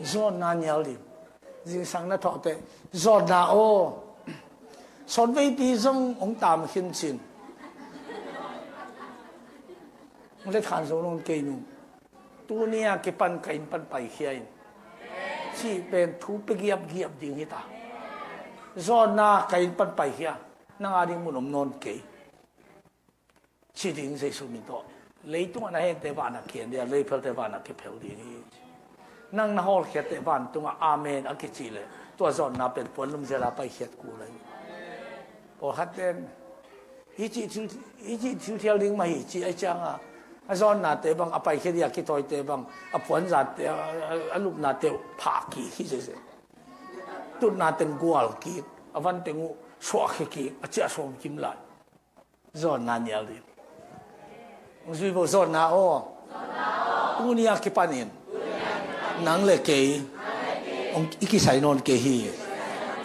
Zawnna nial ding. Zingsang na thawh teh, zawnna aw, sawnveipi zong hong tam khin cin. Hong let khan zo nawn kei nung. Tuni a kipan ka inn pan paikhia in, cih pen thu pia giapgiap ding hi ta. Zawnna ka inn pan paikhia, nang a ding mun om nawn kei, ci ding Jesu min tawh. Leitungah na hente vanah kian dia, leiphelte vanah kiphel ding hi. Nang na hawlkhiat teh vantungah amen a kici leh, tua zawnna pen puan lumzia la paikhiat kul ahi. Pawlkhat ten hih cih thil, hih cih thil thial ding mah hi ci a, cianga a zawnnate bang, a paikhiat dia kitawite bang, a puanzate, a, a, a lupnate uh phah kik hi sese. Tutna teng gual kik, a van teng uh suahkhia kik, a ciah sawm kim lai. Zawnna nial ding. Hong zui vo, zawnna aw. Tuni a kipanin nang le kei hong i kisai nawn kei hi.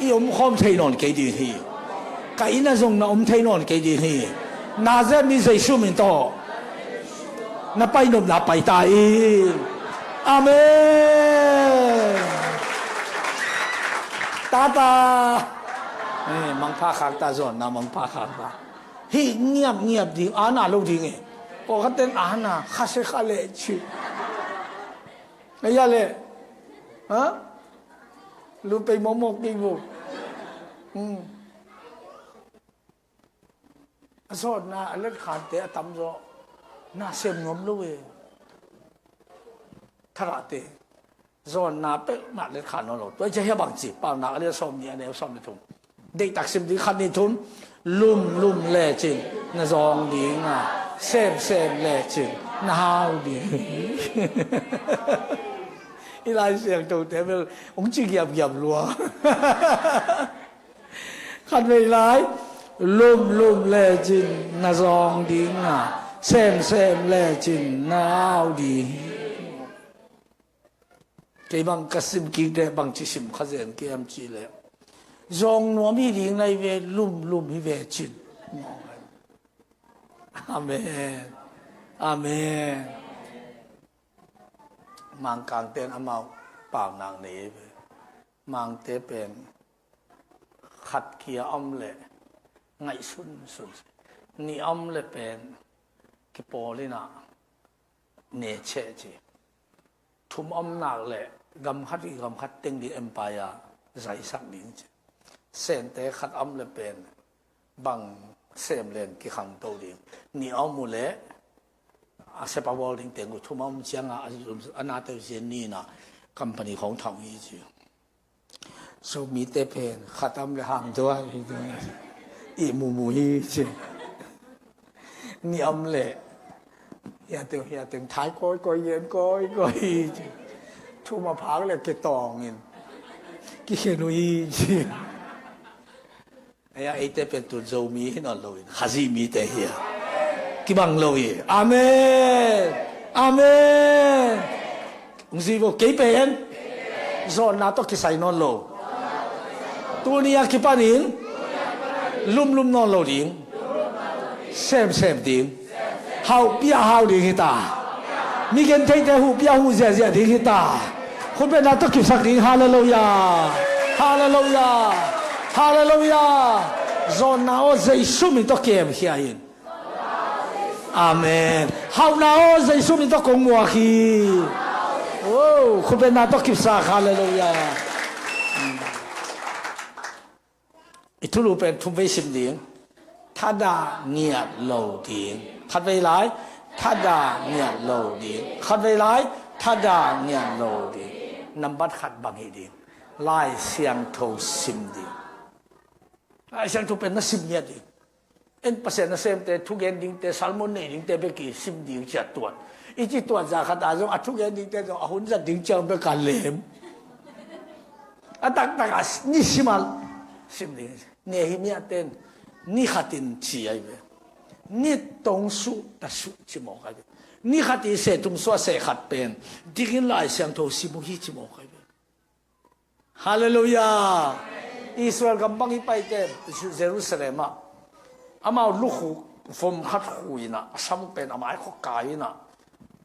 I omkhawm thei nawn kei ding hi. Ka inn ah zong na om thei nawn kei ding hi. Nazareth mi Jesu min tawh na painopna pai ta in. Amen. Tata. Eh, mangpha khak ta, zawnna mangpha khak ta. Hih ngiapngiap ding, ana lo ding e. Pawlkhat ten ana kha se kha leh ci. Ei a leh, ha? Lu pei mawkmawk kei vo. Hmm. A zawnna a letkhante a tamzaw na sem nuam lo e. Tharahte zawnna peuhmah letkhan nawn lo. Tua i cia hia bang ci, Paunak a lian sawm nih, a neu sawm le thum. Deihtak sim ding, khat, nih, thum. Lumlum lecin na zawng ding a, semsem lecin na hau ding. I Lai Siangthote bel hong ci giapgiap lua. Khatvei lai, lumlum lecin na zawng ding a, semsem lecin na hau ding. Kei bang ka sim kik teh bangci sim kha zen kiam cih leh, zawng nuam hi ding na hi ve, lumlum hi ve cin. Amen. Amen. Mangkangte in amau Paunak nei hi ve. Mangte pen khat kia om leh ngaih sunsun, nih om leh pen kipawl in ah ne cheh ci. Thum om nak leh gam khat i gam khat teng ding empire zaisak ding ci. Sente khat om leh pen bang sem len kikhangto ding. Nih om uh leh a sepa bawl ding teng uh, thum om ciangah a, a nate uh zia ni in ah company khawng thang hi ci. Zomite pen khat om leh hang duai hi duai, ihmu mu hi ci. Nih om leh hiateng hiateng thai kawikawi, gen kawikawi hi ci. Thum a phak leh kitawng in kikhen uh hi ci. Ei a, eite pen tun Zomi hi nawn lo in Khazih mite hi a, kibang lo hi. Amen. Amen. Hong zui vo, kei pen zawnna tawh kisai nawn lo. Tuni a kipanin lumlum nawn lo ding, semsem ding, hauhpia hau ding hi ta. Mi gentheite huhpia huh ziahziah ding hi ta. Khutbetna tawh kipsak ding. Halleluiah. Halleluiah. Halleluiah. Zawnna aw, Jesu min tawh kihemkhia in. Amen. Hauhna aw, Jesu min tawh kong muak hi. Oh, khutbetna tawh kipsak. Halleluiah. I thulu pen thum vei sim ding. Thadah ngiat lo ding. Khatvei lai, thadah ngiat lo ding. Khatvei lai, thadah ngiat lo ding. Nambat khat bang hi ding? Lai Siangtho sim ding. Lai Siangtho pen na sim ngiat ding. En Pasian nasemte thugen dingte, sermon nei dingte bek i sim ding ciat tuat. I ci tuat zah khat a zong a thugen dingte zong a hun zat ding ciang bek a lem. A taktak a ni sim a sim ding. Nehemiah ten ni khatin ci ahi ve. Ni tong suh ta suh ci mawk ahi ve. Ni khat i seh tung suah seh khat pen dingin Lai Siangtho sim uh hi ci mawk ahi ve. Halleluiah. Israel gam bang i paite Jerusalem ah amau lukhuk vom khat khu in ah, a sam pen a mai khua kai in ah,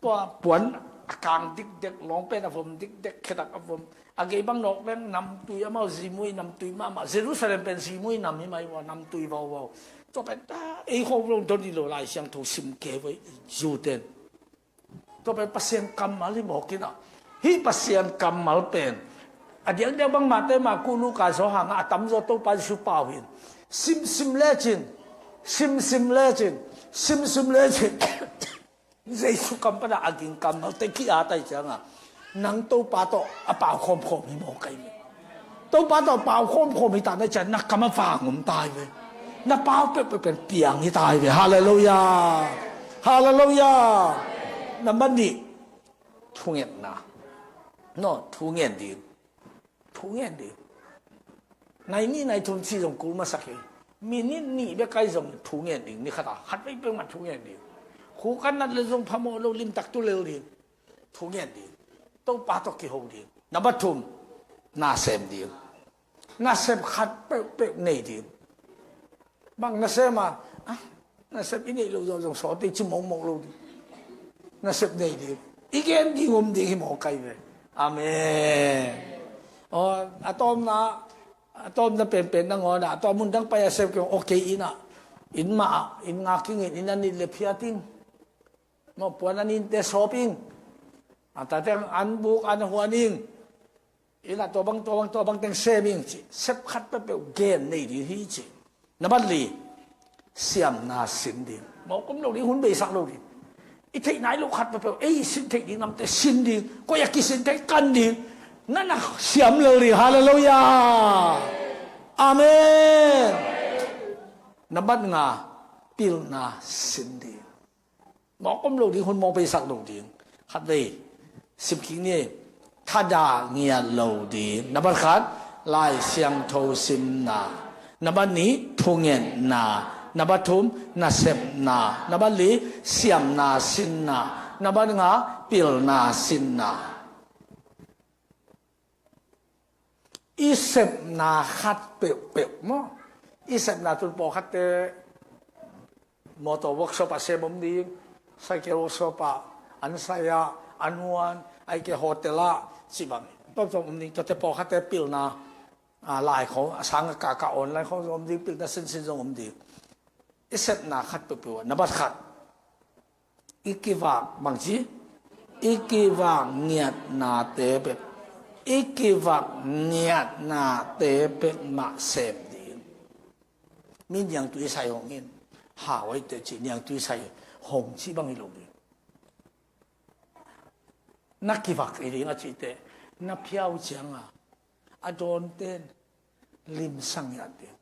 tua puan a kang dikdek, lawng pen a vom dikdek, khedak a vom. A gei bang nawk leng namtui amau, zimui namtui mahmah. Jerusalem pen zimui nam hi mai ua, namtui vauvau. Tua pen ta ei kho lo, don i lo, Lai Siangtho sim kei voi, Jew ten. Tua pen Pasian kammal hi mawk in ah. Hih Pasian kammal pen a diakdiak bang Mate, Marku, Luka, Johan ah a tamzaw Topa Jesu pau hi in. Simsim lecin, simsim lecin, simsim lecin. Jesu kam pana a ging kammalte ki-at ahih ciangin, nang Topa tawh a pau khawmkhawm hi mawk ai ve. Topa tawh a pau khawmkhawm hi ta na ciang, na kam a vang om ta ai ve. Na pau peuhpeuh pen piang hi ta ai ve. Halleluiah. Halleluiah. Nambat nih, thungetna. No, thungen ding. Thu ngen ding. Nai nih nai thum ci zong kul masak hi. Minit nih bek ai zong thu ngen ding. Ni khat a khat vei peuhmah thu ngen ding. Khu kan nat le zong phamawh lo, limtak tu lel ding. Thu ngen ding. Topa tawh kiho ding. Nambat thum, nasem ding. Nasem khat peuhpeuh nei ding. Bang nasem a, ah, nasem i neih loh zawh zong sawt ding ci mawkmawk lo ding. Nasem nei ding. I gen ding om ding hi mawk ai ve. Amen. Aw, a tawpna, a tawpna penpen nangawn ah, a tawp mun dang pai a sem kei, okay, inn ah, inn mah ah, inn ngak ing in, inn a nit le phiat ing. Maw, puan a nit le sawp ing. A tate an buk an huan ing. Inn ah tua bang, tua bang, tua bang teng sem ing ci. Sep khat peuhpeuh gen nei ding hi ci. Nambat li, siamna sin ding. Mawk om lo ding, hun beisak lo ding. I theih nai loh khat peuhpeuh, ei sin theih ding namte sin ding. Koi a kisin theih kan ding. Na na siam lel ding. Halleluiah. Amen. Nambat nga, pilna sin ding. Mawk om lo ding, hun mawk beisak lo ding. Khat vei, sim kik ni. Thadah ngiat lo ding. Nambat khat, Lai Siangtho simna. Nambat nih, thungetna. Nambat thum, nasepna. Nambat li, siamna sinna. Nambat nga, pilna sinna. I sepna khat peuhpeuh maw? I sepna tun pawlkhatte motor workshop ah sem om ding, cycle workshop ah an sai ah, an huan, ahih kei leh hotel ah cih bang. Tuamtuam om ding, tuate pawlkhatte pilna, ah, lai khawng, a sang a kaka online khawng zong om ding, pilna sinsin zong om ding. I sepna khat peuhpeuh ah, nambat khat. I kivak bangci, i kivak ngiatnate bek, i kivak ngiatnate bek mah sem ding. Mi niangtui sai hong in, hau ai teh ci, niangtui sai hong ci bang hi lo ding. Na kivak hi ding a cih teh, na phiau ciangin a dawnten limsang hi a ding.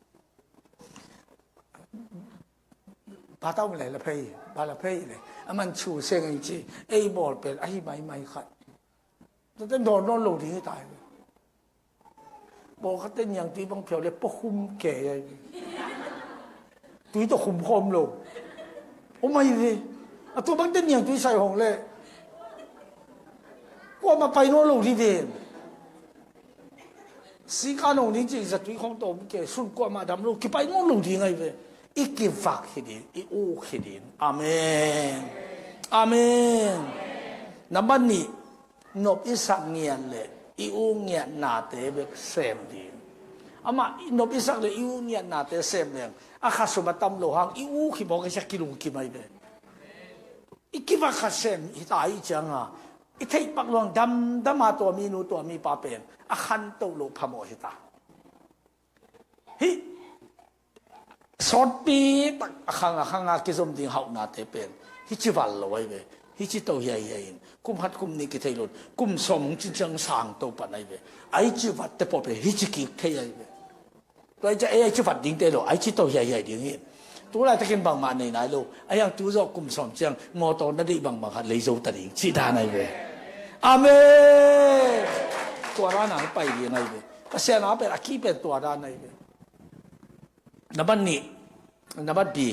Pa tau le la phei, pa la phei le. A man chu seng a ci, ei bawl pen, a hi maimai khat. Tate dawn dawn lo ding hi tai. Pawlkhatte niangtui bang phiau le pua khum kei ai. Tui tawh khum khawm lo. Om ai ve. A tua bangte niangtui sai hong le. Kuamah pai nawn lo ding ven. Sikan hong ding cih zatui khawng tawh om kei, sun kuamah dam lo, kipai nawn lo ding ai ve. I kivak hi ding, i uk hi ding. Amen. Amen. Nambat nih, nop i sak ngiat le i u ngiatnate bek sem ding. Amah nop i sak le i u ngiatnate sem leng a khasum a tam lo hang i u khimawk a sia kilungkim ai ve. I kivak khat sem hi ta i cianga i theih pak luang damdam a tua mi nu tua mi pa pen a khantoh loh phamawh hi ta. Hih sawtpi tak a khang a khang a kizom ding hauhnate pen hih ci val lo ai ve. Hih ci to hiaihiai in kum khat kum nih kithei lo in kum sawm hong cin ciang sang to pan ai ve. Ai ci vatte pawh pen hih ci kik thei ai ve. Tua ai ci, ai ci vat dingte lo, ai ci to hiaihiai ding hi. Tu laitakin bangmah nei nai lo. Ai ang tu zawh kum sawm ciang mawtaw na deih bangbang khat lei zo ta ding cih dan ai ve. Amen. Tua dan a pai ding ai ve. Pasian a pen a ki pen tua dan ai ve. Nambat nih, nambat bi.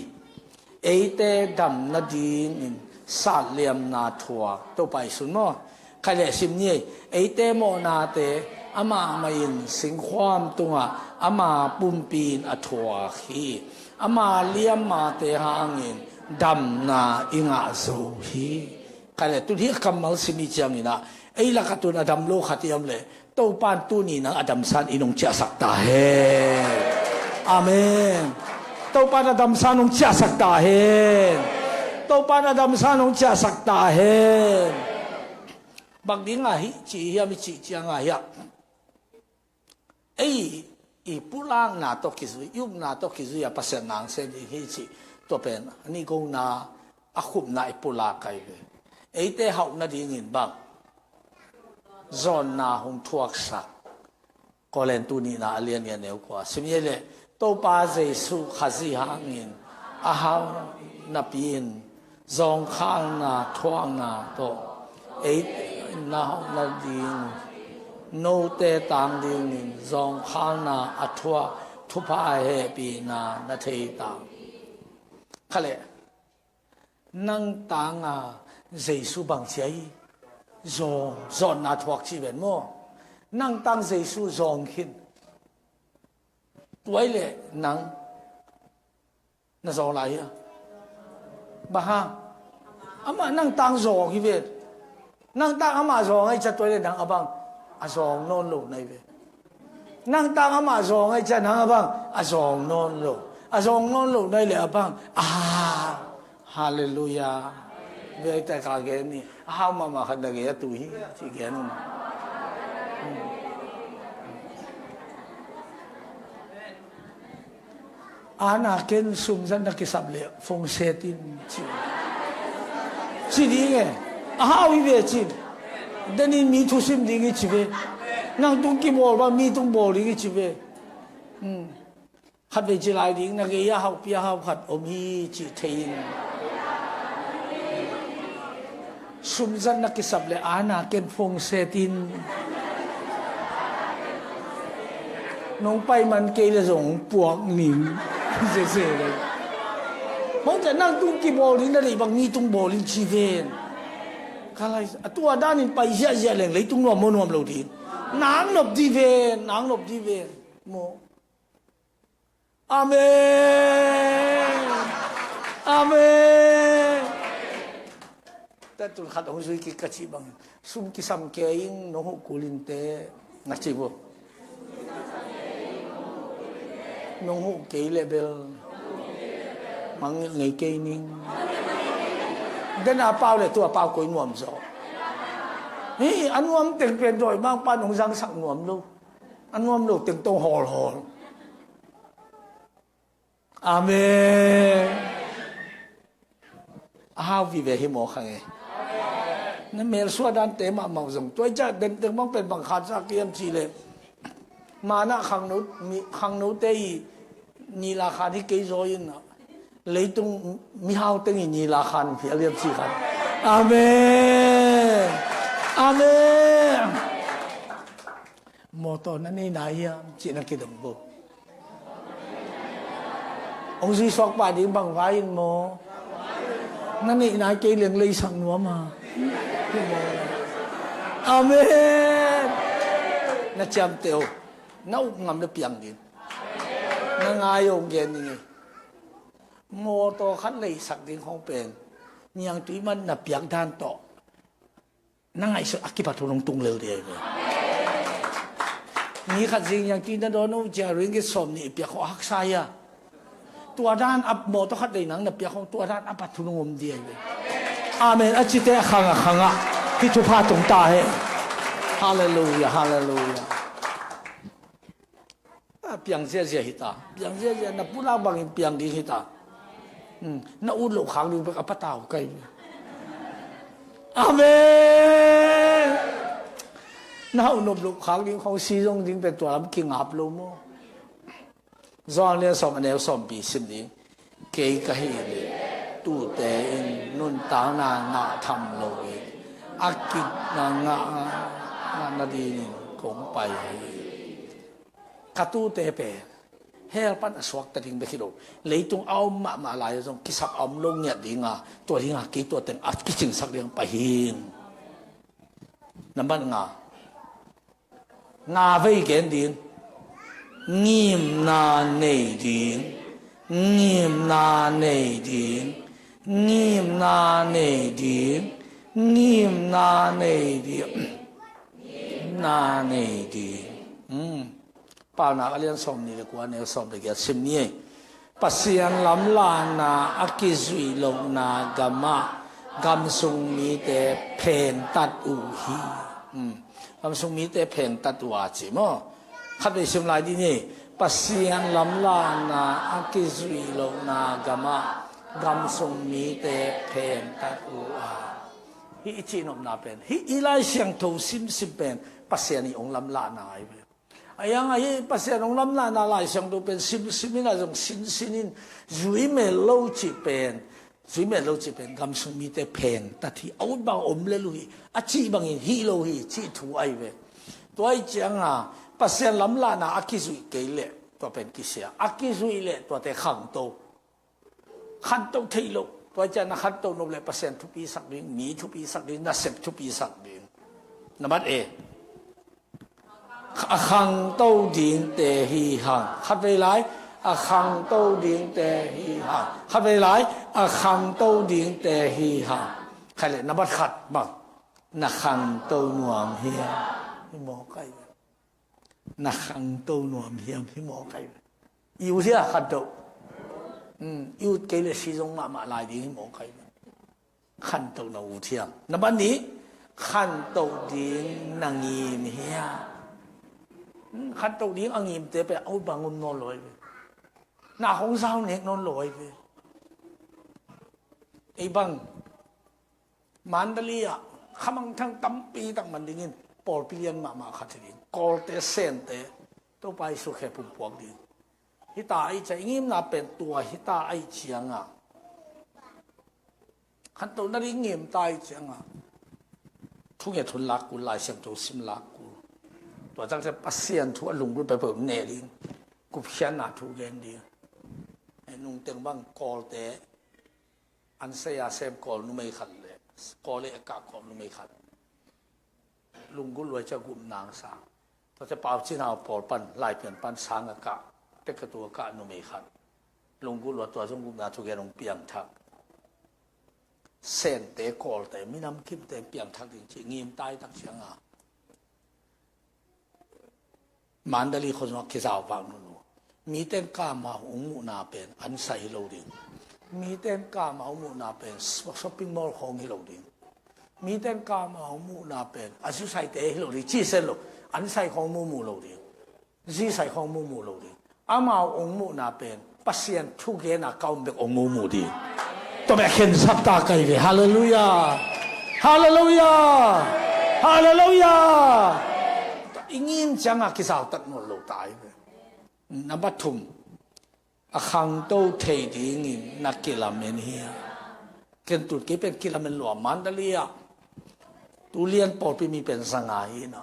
Eite dam nadingin satliamna thuak Topa i sun maw? Khai le sim ni. Eite mawhnate amah mah in singkhuam tungah ama pumpi in a thuak hi. Ama liammate hangin damna i ngah zo hi. Kha le, tun hih a kammal sim i ciangin ah, ei lakah tun a dam lo khat i om le, Topa in tuni nang a damsan in hong ciahsak ta hen. Amen. Topa in a damsan hong ciahsak ta hen. Topa in a damsan hong ciahsak ta hen. Bang ding a hih ci hiam i cih ciang a hiah, ei i pulakna tawh kizui, i upna tawh kizui a Pasian nang sem ding hi cih, tua pen a nihgona, a khupna i pulak ahi ve. Eite hauh nadingin bang? Zawnna hong thuaksak. Korintu nihna a lian nih a neu kua sim hi leh, Topa Jesu Khazih hangin a hau napi in, zawngkhalna thuakna tawh eite na hauh nading, note tang dingin zawngkhalna a thuak thupha hehpihna na thei tang. Kha le, nang tanga Jesu bang ci a hi? Zawng, zawnna thuak ci ven maw? Nang tang Jesu zawng khin. Tua hi leh nang na zawng lai hia? Bang hang? Amah nang tang zawng hi ve. Nang tang amah zawng ahi ciang tua hi leh nang a bang? A zawng nawn lo na hi ve. Nang tang amah zawng ahi ciang nang a bang? A zawng nawn lo. A zawng nawn lo na hi leh a bang? A, halleluiah. Ve, tua ka gen ni. A hau mahmah khat na gen a tu hi, ci gen un. Ana ken sumzat na kisap leh phone set in ci. Ci ding e. A hau hi ve cin. Denin mi thusim ding hi ci ve. Nang tung kibawl bang mi tung bawl ding hi ci ve. Hmm. Khatvei ci lai ding, na gei a hauhpi a hau khat om hi ci thei in. Sumzat na kisap le ana ken phone set in. Nong pai man kei le zong puak ning. Zeze le. Mong te nang tung kibawl ding na deih bang mi tung bawl in ci ven. Ka lai, a tua danin pai ziahziah leng leitung nuam maw nuam lo ding. Nang nop di ven, nang nop di ven. Maw. Amen. Amen. Tua tun khat hong zui kik ka cih bang, sum kisam kei in nong huh kul in teh, na ci bo. Nong huh kei leh bel mang ngei kei ning. Den a pau le tua pau koi nuam zaw. Hei, a nuam teng pen dawimangpa nong zangsak nuam lo. A nuam lo teng tong hawlhawl. Amen. A hau vive hi maw khang e. Na mel suah dante mahmah zong tua i ciah den teng bang pen bang khat sa kiam ci le. Manah khangno, mi, khangnote i nila khan hi kei zaw in, leitung mihau teng i nila khan phial hiam ci khan. Amen. Amen. Mawtaw na nei nai hiam cih na kidong bo. Hong zui suak pah ding bang vai in maw? Na neih nai kei leng leisak nuam a. Amen. Na ciamteh uh. Na up ngam le piang ding. Na ngai uh gen ding hi. Mawtaw khat leisak ding khong pen niangtui man na piak dan tawh na ngaihsut a kipat hun hong tung lel ding hi ve. Mi khat zing niangtui na dawn uh cia ringgit sawm nih piak khong a haksa hi a. Tua dan a mawtaw khat lei nang na piak khong tua dan a pat hun hong om ding hi ve. Amen. A cite a khang a khang a hih thupha tung ta he. Halleluiah, halleluiah. A, piang ziazia hita. Piang ziazia na pulak bangin piang ding hita. Hmm, na ut loh khak ding bek a patau kai. Amen. Na hauh nop loh khak ding khong si zong ding pen tua lam kingap lo maw? Johan lian sawm a neu sawmpi sim ding. Kei ka hih leh tuute in nuntakna ngah tham lo in a kip na ngah, ngah nadingin kong pai hi. Ka tuute pen hell pan a suakta ding bek hi lo. Leitung a om mahmah lai zong kisap a om lo ngiat dinga, tua dinga kei tua teng a kicingsak ding pai hi. Nambat nga. Nga vei gen ding. Ngimna nei ding. Ngimna nei ding. Ngimna nei ding. Ngimna nei ding. Ngimna nei ding. Hmm. Paunak a lian sawm nih le kua, neu sawm le giat sim ni ei. Pasian lamlahna a kizuih lohna gamah gamsung mite phentat uh hi. Hmm. Gamsung mite phentat uh a ci maw? Khatvei sim lai dih ni. Pasian lamlahna a kizuih lohna gamah gamsung mite phentat uh a. Hih i cihnopna pen, hih i Lai Siangtho simsim pen Pasian i ong lamlahna ahi ve. A iang ahi Pasian ong lamlahna Lai Siangtho pen simsim in a zong sinsin in zui mel lo cih pen, zui mel lo cih pen gamsung mite phentat hi, a ut bang om lel uh hi, a cih bangin hih lo hi cih thu ahi ve. Tua ih cianga Pasian lamlahna a kizuih kei leh tua pen kisia, a kizuih leh tuate khangto. Khanto thei lo. Tua ciang na khanto nop le Pasian thupi sak ding, mi thupi sak ding, nasep thupi sak ding. Nambat e. A khangto dingte hi hang. Khatvei lai. A khangto dingte hi hang. Khatvei lai. A khangto dingte hi hang. Khai le nambat khat bang. Na khangto nuam hiam? Hi mawk ai. Na khangto nuam hiam? Hi mawk ai. I ut hiam khanto? Hmm, i ut kei le si zong mahmah lai ding hi mawk ai. Khanto na ut hiam? Nambat nih, khanto ding na ngim hiam? Hmm, khanto ding a ngimte pen a ut bang om nawn lo ai ve. Na hong zau nek nawn lo ai ve. Ei bang Mandalay ah khamangthang tampi tak man dingin pawlpi lian mahmah khat hi ding. Kawlte, Sente, Topa Jesu khe pumpuak ding. Hita ai cia i ngimna pen tua hita ai cianga. Khanto na ding ngim ta ai cianga. Thunget hun lak kul, Lai Siangtho sim lak kul. Tua ciang cia Pasian thu a lunggulh peuhpeuh ne ding. Kupkhiatna thu gen ding. Nungteng bang Kawlte an saya sem Kawl numei khat le Kawl e a kah Kawl numei khat. Lunggulh luai cia gupna ang sang. Tuate Pau Cin Hau pawl pan, Laipian pan sang a kah, Tekkattu a kah numei khat. Lunggulh luai tua zong gupna thugen hong piangthak. Sente Kawlte minam kimte piangthak ding ci ngim tai tak cianga. Mandalay khuazung a kizau vak nunu. Miten kamau ong muhna pen an sai hi lo ding. Miten kamau ong muhna pen shopping mall khawng hi lo ding. Miten kamau ong muhna pen a zusaite hi lo ding. Ci sen lo. An sai khawng mu mu lo ding. Zi sai khawng mu mu lo ding. Amau ong muhna pen Pasian thugena ka om bek ong mu mu ding. Tua bek khensap ta kai ve. Halleluiah. Halleluiah. Halleluiah. I ngim cianga kizautat nawn lo ta ai ve. Nambat thum. A khangto thei dingin na kilamen hia? Ken tun kei pen kilamen lua Mandalay ah. Tulian pawlpi mi pen zanga hi na.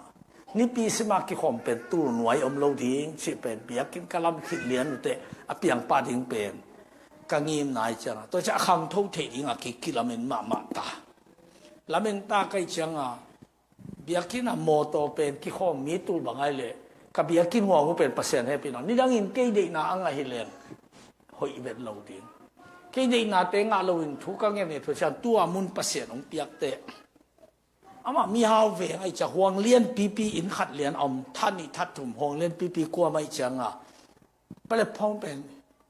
Nipi sima kikhawm pen tul nuai om lo ding cih pen biakinn ka lam khit lian ute a piangpa ding pen ka ngim nai cianga. Tua cia a khangtho thei dinga ki kilamen mahmah ta. Lamen ta kai cianga biakinn a mawtaw pen kikhawm mi tul bangai le ka biakinn huang uh pen Pasian hepina nidangin kei deihna ang ahi leng hoih vet lo ding. Kei deihnate ngah loin thu ka ngen e thu cian tua mun Pasian hong piakte. Amah mihau veng ahi cia huang lian pipi inn khat lian a om tha nih tha thum huang lian pipi kuam ahi cianga. Pale phone pen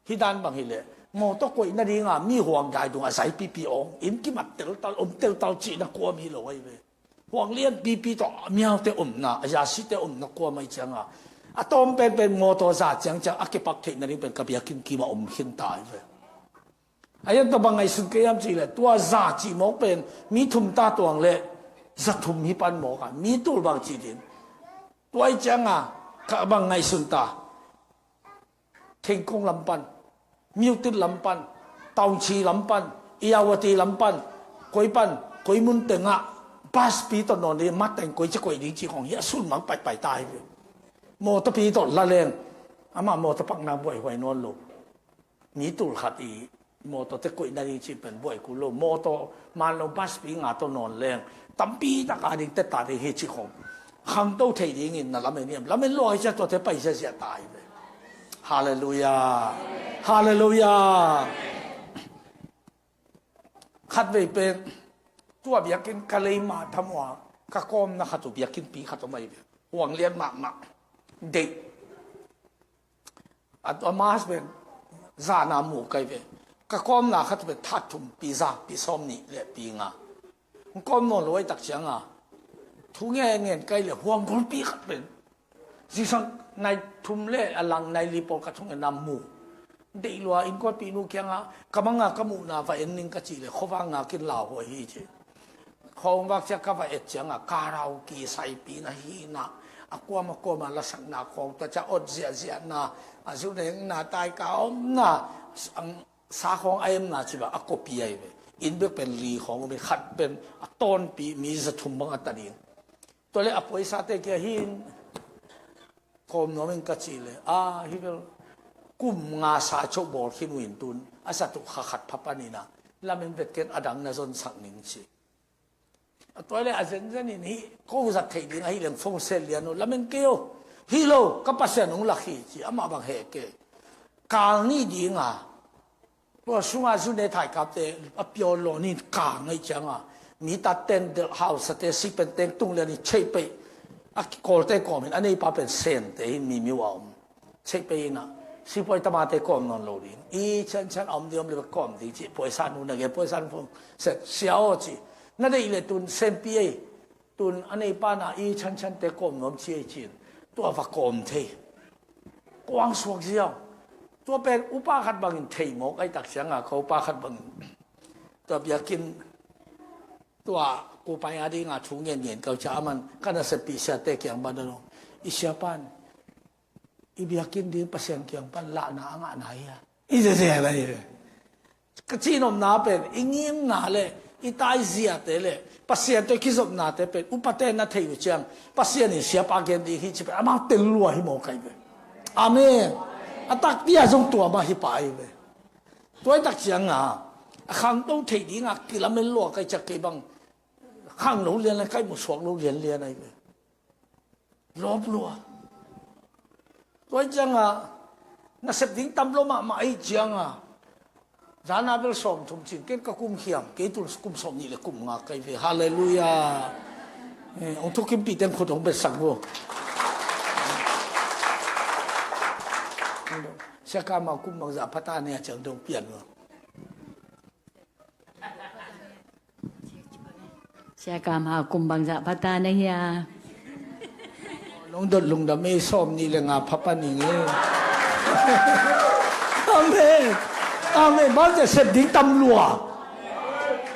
hi dan bang hi le mawtaw koih nadinga mi huang dai dung a zai pipi ong inn kimat teltal om teltal cihna kuam hi lo ahi ve. Huang lian pipi tawh miaute omna a yasite omna kuam ahi cianga a tawm penpen mawtaw za ciangciang a kipak theih nading pen ka biakinn kima om khin ta ahi ve. A ian tua bang ngaihsun kei hiam cih le tua za cih mawk pen mi thum ta tuang le za thum hi pan mawk a mi tul bang cih din. Tua ih cianga ka bang ngaihsun ta. Thengkong lam pan, Myotin lam pan, Taunchi lam pan, Irrawaddy lam pan, koi pan, koi mun tengah bus pi tawh nawn ding mateng koi cia koih ding cih khong hi a sun mang paipai ta hi ve. Mawtaw pi tawh la leng amah mawtaw pakna buaihuai nawn lo. Mi tul khat i mawtaw te koih na ding cih pen buai kul lo. Mawtaw man lo bus pi nga tawh nawn leng tampi tak a ding teta ding hi cih khong khangto thei dingin na lamen hiam? Lamen lua hi cia tuate pai ziazia ta hi ve. Halleluiah. Halleluiah. Khatvei pen Tua biakinn ka lei mah tham uh a, ka kawmna khat uh biakinnpi khat uh mah hi ve. Huang lian mahmah. Deih. A, a mask pen zana mu kai ve. Ka kawmna khat uh pen that thumpi, zapi sawm nih le pi nga. Kawm nawn lo ai tak cianga thu ngen ngen kai le huang golpi khat pen zingsang nai thum le a lang nai li pawl ka thung en a mu. Deih lua innkuanpih nu kianga ka manga ka muhna va en ning ka cih le khuavang nga kin lauhuai hi ci. Khawng vak cia ka va et cianga karaoke saipi na hina, a kuama kuama lasakna khawng tua cia ot ziahziahna, a zunengna, taika omna, ang sa khawng a emna ci bang a kopi ahi ve. Inn bek pen li khawng om in khat pen a tawnpi mi za thum bang a ta ding. Tua le a puaisate kia hin kawm nuam in ka cih le a hi bel kum nga sa choh bawl khin uh in tun a zat uh kha khat pha panin a lamen vet ken a dang na zonsak ning ci. A tua le a zenzen in hi ko zat theih ding ahi leng phone sel lian uh lamen kei uh hi lo ka Pasian hong lak hi ci amah bang heh kei. Kal ni dinga tua sunga zune thaikapte a piaw lawn in kang ahi cianga mi ta ten delh hausate sipen teng tung lian in cheih peih a kikawlte kawm in a neipa pen sente hi mi miu a om. Cheih peih inah sipuai tamate kawm nawn lo ding i chanchan a om ding om le kawm ding ci puaisa nu na gen puaisa nu phone sel sia aw ci. Na deih le tun senpi ei. Tun a neipa na i chanchante kawm nuam ci ei cin tua va kawm thei. Kuang suak ziau. Tua pen upa khat bangin thei mawk ai tak cianga ka upa khat bangin tua biakin tua kupai a dinga thu ngen ngen kau ca aman ka nasepih siate kiang bang dano i siapan i biakinn ding Pasian kiang pan lahna a ngahna hi a i zezia lai hi. Ka cihnopna pen i ngimna le i taiziate le Pasian tawh i kizopnate pen upate na thei uh ciang Pasian in siapa gen ding hi ci pen amau tel lua hi maw kai ve. Amen. A takpi a zong tua mah hi pa ahi ve. Tua i tak cianga a khangto thei dinga kilamen lua kai ciak kei bang khang lo lian lai kai mu suak lo lian lian ahi ve. Lawp lua. Tua cianga nasep ding tam lo mahmah ahi cianga zana bel sawm thum cin ken ka kum khiam kei tul kum sawm nih le kum nga kai ve. Halleluia. Hong thukimpi teng khut hong betsak vo. Siakama kum bangzah phata ne a ciang dong pian vo. Siakama kum bangzah phata na hia. Lungdot lungdam ei sawm nih le nga phapa ning ei. Amen. Amen. Bangzah sep ding tam lua.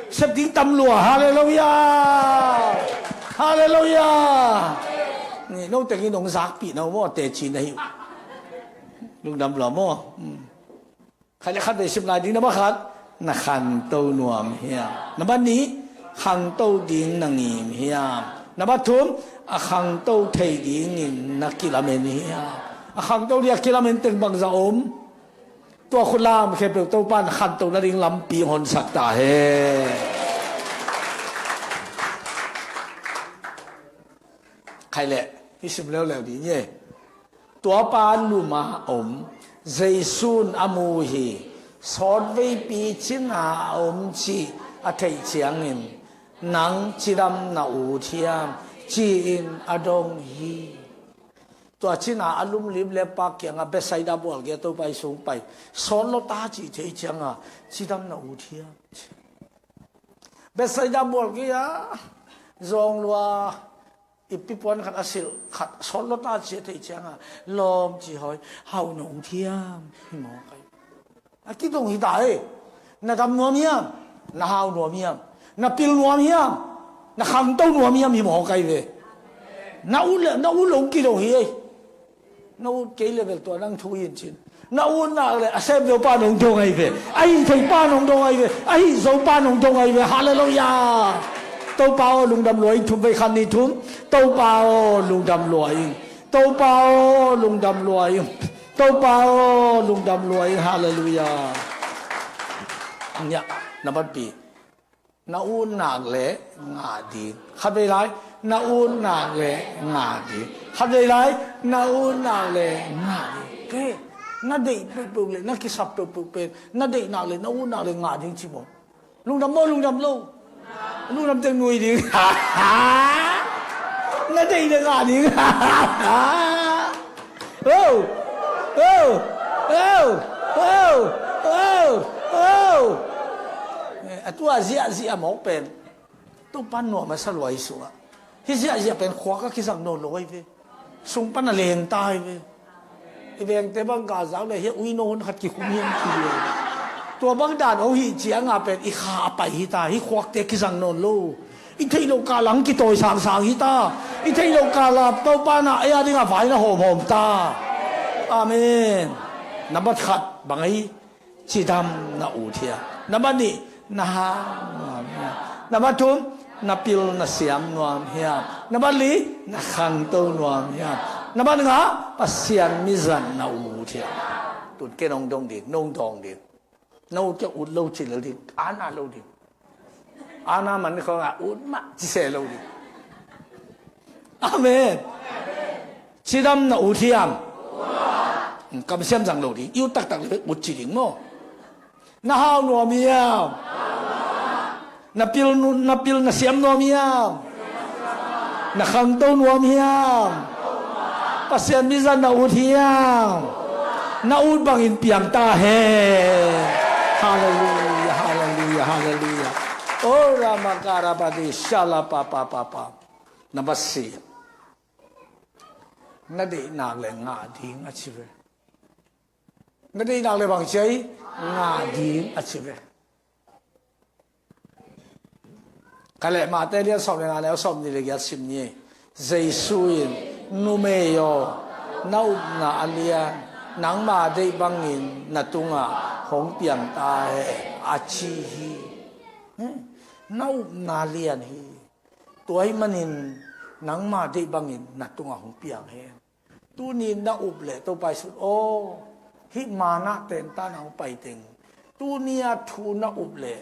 Sep ding tam lua. Halleluia. Halleluia. Ni no tengin nong zakpih na maw teci na hi. Lungdam lua maw. Khat le khat vei sim lai ding. Nambat khat, na khanto nuam hiam? Nambat nih, khanto ding na ngim hiam? Nambat thum, a khanto thei dingin na kilamen hiam? A khanto ding a kilamen teng bangzah om? Tua khut lam khempeuh Topa na khanto nading lampi honsak ta hen. Khai leh i sim leuleu ding hi. Tuapa luma om, Jesu'n a mu hi. Sawtveipi cina a om cih a theih ciangin nang cidam na ut hiam? Ci-in a dong hi. Tua cina a lumlim le pa kiangah Bethsaida bual gei-a Topa i sung pai. Sawt lawta cih theih ciangah cidam na ut hiam? Bethsaida bual gei-a zawng lua i pipuan khat a silh khat sawt lawta ci a theih cianga lawm ci hawi hau na ut hiam? Hi maw kai? A kidong hi ta e. Na dam nuam hiam? Na hau nuam hiam? Na pil nuam hiam? Na khangto nuam hiam? Hi maw kai ve? Na ut le na ut lo kidong hi ei. Na ut kei le bel tua nang thu in cin. Na ut nak le a sem zo pa nong dong ahi ve. A hih thei pa nong dong ahi ve. A hih zo pa nong dong ahi ve. Halleluia. Topa aw lungdam lua ing. Thum vei khan ni thum. Topa aw lungdam lua ing. Topa aw lungdam lua ing. Topa aw lungdam lua ing. Halleluia. Nya, na bat pi. Na ut nak le ngah ding. Khat vei lai, na ut nak le ngah ding. Khat vei lai, na ut nak le ngah ding. Ke, na deih peuhpeuh le na kisap peuhpeuh pen na deih nak le na ut nak le ngah ding ci maw? Lungdam maw lungdam lo? Lu nam teng nui ding. Na deih le ngah ding. Oh, oh, oh, oh, oh, oh. Eh, a tua ziahziah mawk pen Topa nuam a sa lua hi sungah. Hih ziahziah pen khuak a kizang nawn lo ahi ve. Sung pan a leng ta ahi ve. I vengte bang ka zak le hia uino hun khat kikhum hiam ci ve. Tua bang dan aw hih cianga pen i kha a pai hi ta, hih khuakte kizang nawn lo. I theih loh kah lang kitawi sangsang hi ta. I theih loh kah la Topa na ei a dingah vai na hawmhawm ta. Amen. Nambat khat bang ahi? Cidam na ut hiam? Nambat nih, na hau nuam hiam? Nambat thum, na pil na siam nuam hiam? Nambat li, na khangto nuam hiam? Nambat nga, Pasian mizat na ut hiam? Tun ken hong dong ding, nong dong ding. Na ut kei ut lo ci lel ding, ana lo ding. Ana man khong a ut mah ci se lo ding. Amen. Cidam na ut hiam? Kamsiam zang lo ding. I ut taktak le ut ci ding maw? Na hau nuam hiam? Na pil nu-, na pil na siam nuam hiam? Na khangto nuam hiam? Pasian mizat na ut hiam? Na ut bangin piang ta hen. Halleluia, halleluia, halleluia. Oh, Ramakarabadi, Shalapapapapa. Nambat sia. Na deihnak le ngah ding a ci ve. Na deihnak le bang ci ahi? Ngah ding a ci ve. Ka leh Mate lian sawm le nga neu sawm nih le giat sim ni. Jesu in, numei aw, na upna a lian, nangma deih bangin na tungah hong piang ta hen a ci hi. Na upna lian hi. Tua ahih manin nangma deih bangin na tungah hong piang hen. Tuni na up leh Topa Jesu in, aw, hih manna tenta nang pai teng, tuni a thu na up leh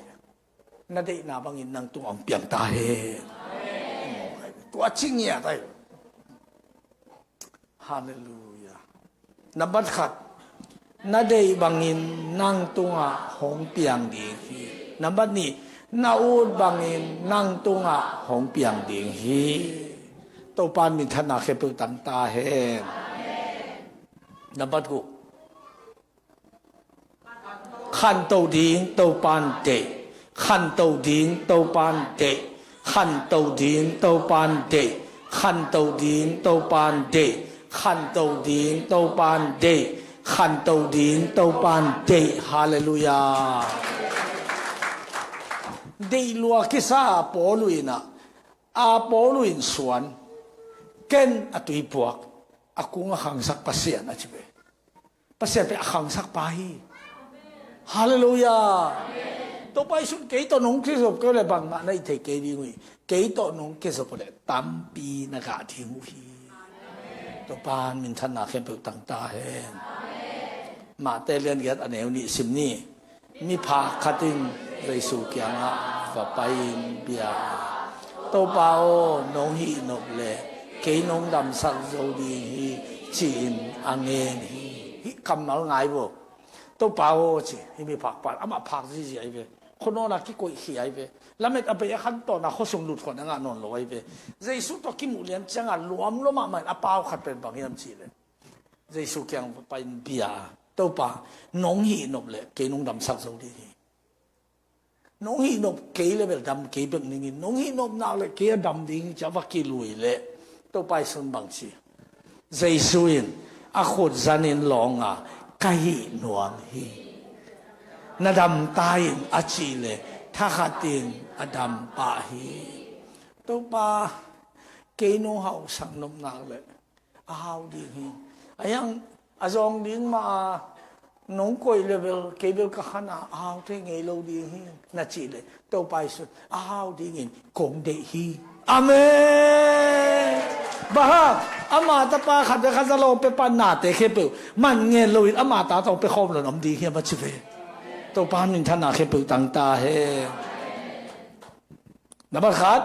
na deihna bangin nang tungah hong piang ta hen. Tua ci ngiat ahi. Halleluia. Nambat khat, na deih bangin nang tungah hong piang ding hi. Nambat nih, na ut bangin nang tungah hong piang ding hi. Topa in minthanna khempeuh tang ta hen. Nambat guk, khanto ding Topa in deih. Khanto ding Topa in deih. Khanto ding Topa in deih. Khanto ding Topa in deih. Khanto ding Topa in deih. Khanto ding Topa in deih. Halleluia. Deih lua kisa Paul in ah, a Paul in suan, ken a tuipuak, a kung a khangsak Pasian a ci ve. Pasian pen a khangsak pa hi. Halleluia. Topa Jesu in kei tawh nong kizop kei uh leh bangmah na hih thei kei ding uh hi. Kei tawh nong kizop uh leh tampi na ngah ding uh hi. Topa in minthanna khempeuh tang ta hen. Mate lian giat a neu nih sim ni. Miphak khat in Jesu kiangah va pai-in bia a, Topa aw, nong hih nop leh kei nong damsak zo ding hi, ci-in a ngen hi. Hih kammal ngai vo. Topa aw ci, hih miphak pan amah phak zizi ahi ve. Khuanawn a kikoih khia ahi ve. Lamet a bei a khantawn a khuasung lut khuan a ngah nawn lo ahi ve. Jesu tawh kimuh lian ciangah luamlua mahmah in a pau khat pen bang hiam cih leh, Jesu kiang va pai-in bia a, Topa, nong hih nop leh kei nong damsak zo ding hi. Nong hih nop kei leh bel dam kei bek ning in, nong hih nop nak leh kei a dam ding hi, ci-a va kilui leh Topa Jesu in bang ci? Jesu in a khut zanin lawng a, ka hih nuam hi. Na dam ta in a cih leh thakhat in a dam pah hi. Topa, kei nong hauhsak nop nak leh a hau ding hi. A hiang a zawng ding mah a, nong koih leh bel kei bel ka khan a, a hau thei ngei lo ding hi, na cih leh Topa Jesu in a hau dingin kong deih hi. Amen. Bang hang? Ama tapa khat bek khat za lo pia pan nate khempeuh man ngen loin ama ta tawh pia khawm lo in om ding hiam a ci ve. Topa in minthanna khempeuh tang ta hen. Nambat khat,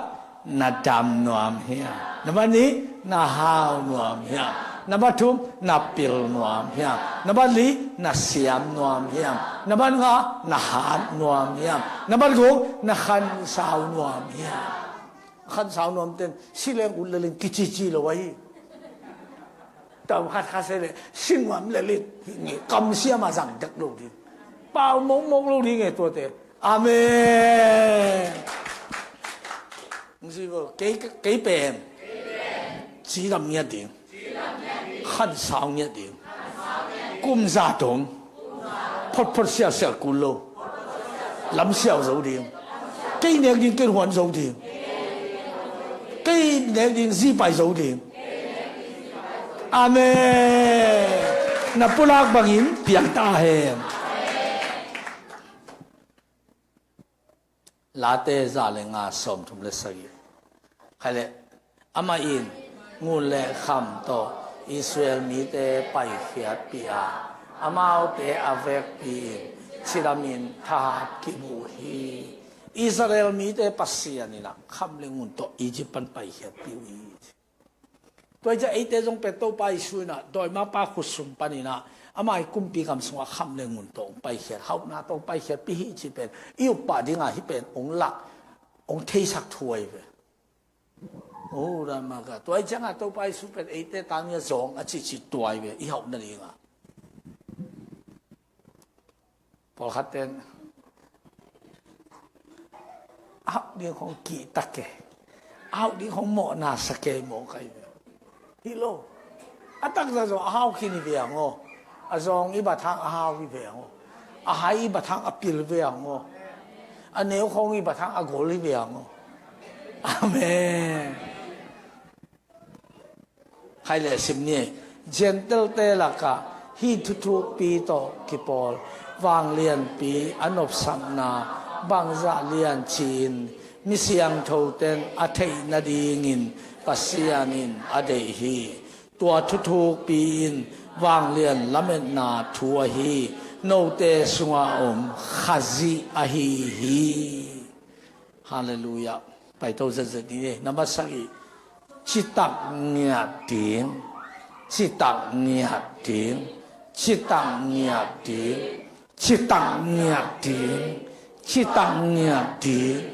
na dam nuam hiam? Nambat nih, na hau nuam hiam? Nambat thum, na pil nuam hiam? Nambat li, na siam nuam hiam? Nambat nga, na hat nuam hiam? Nambat guk, na khansau nuam hiam? Khansau nuam ten si leng ut le leng kicici lo ahi. Tau khat khat se le si nuam le lit ngi kam siam a zang dek lo ding. Pau mokmok lo ding e tuate. Amen. Kei, kei pen cidam ngiat ding. Khansau ngiat ding. Kum za dong photphot sialsial kul lo. Lam siau zo ding. Kei nek ding, kei huan zo ding. Kei nek ding, zi pai zo ding. Amen. Na pulak bangin piang ta hen. Late za le nga sawmthum le sagih. Khai le, amah in ngun le kham tawh Israel mite paikhiatpih a, amaute a vekpi in cidamin thahat kibuh hi. Israel mite Pasian in ah kham le ngun tawh Egypt pan paikhiatpih uh hi. Tua hi ciah eite zong pen Topa Jesu in ah dawimangpa khut sung panin ah ama i kumpi gam sungah kham le ngun tawh hong paikhiat, hauhna tawh hong paikhiatpih hi cih pen i up pah dingah hih pen hong lak, hong theisak thu ahi ve. Oh, Ramaka. Tua hi ciangah Topa Jesu pen eite tangin a zawng a cihcih tua ahi ve, i hauh nadingah. Pawlkhat ten a hauh ding khong kihta kei, a hauh ding khong mawhna sa kei, mawh kai ve. Hi lo. A taksa zong a hau khin hi ve ang aw. A zawng i bat hang a hau hi ve ang aw. A hai i bat hang a pil ve ang aw. A neu khong i bat hang a gol hi ve ang aw. Amen. Khai le sim ni. Gentile-te lakah hih thuthukpi tawh kipawl vanglianpi a nopsakna bangzah lian ci-in mi siangthoten a theih nadingin Pasian in a deih hi. Tua thuthukpi in vanglian lametna thu ahi, note sungah om Khazih ahi hi. Halleluiah. Paito zetzet ni. Nambat sagih, citak ngiat ding. Citak ngiat ding. Citak ngiat ding. Citak ngiat ding. Citak ngiat ding.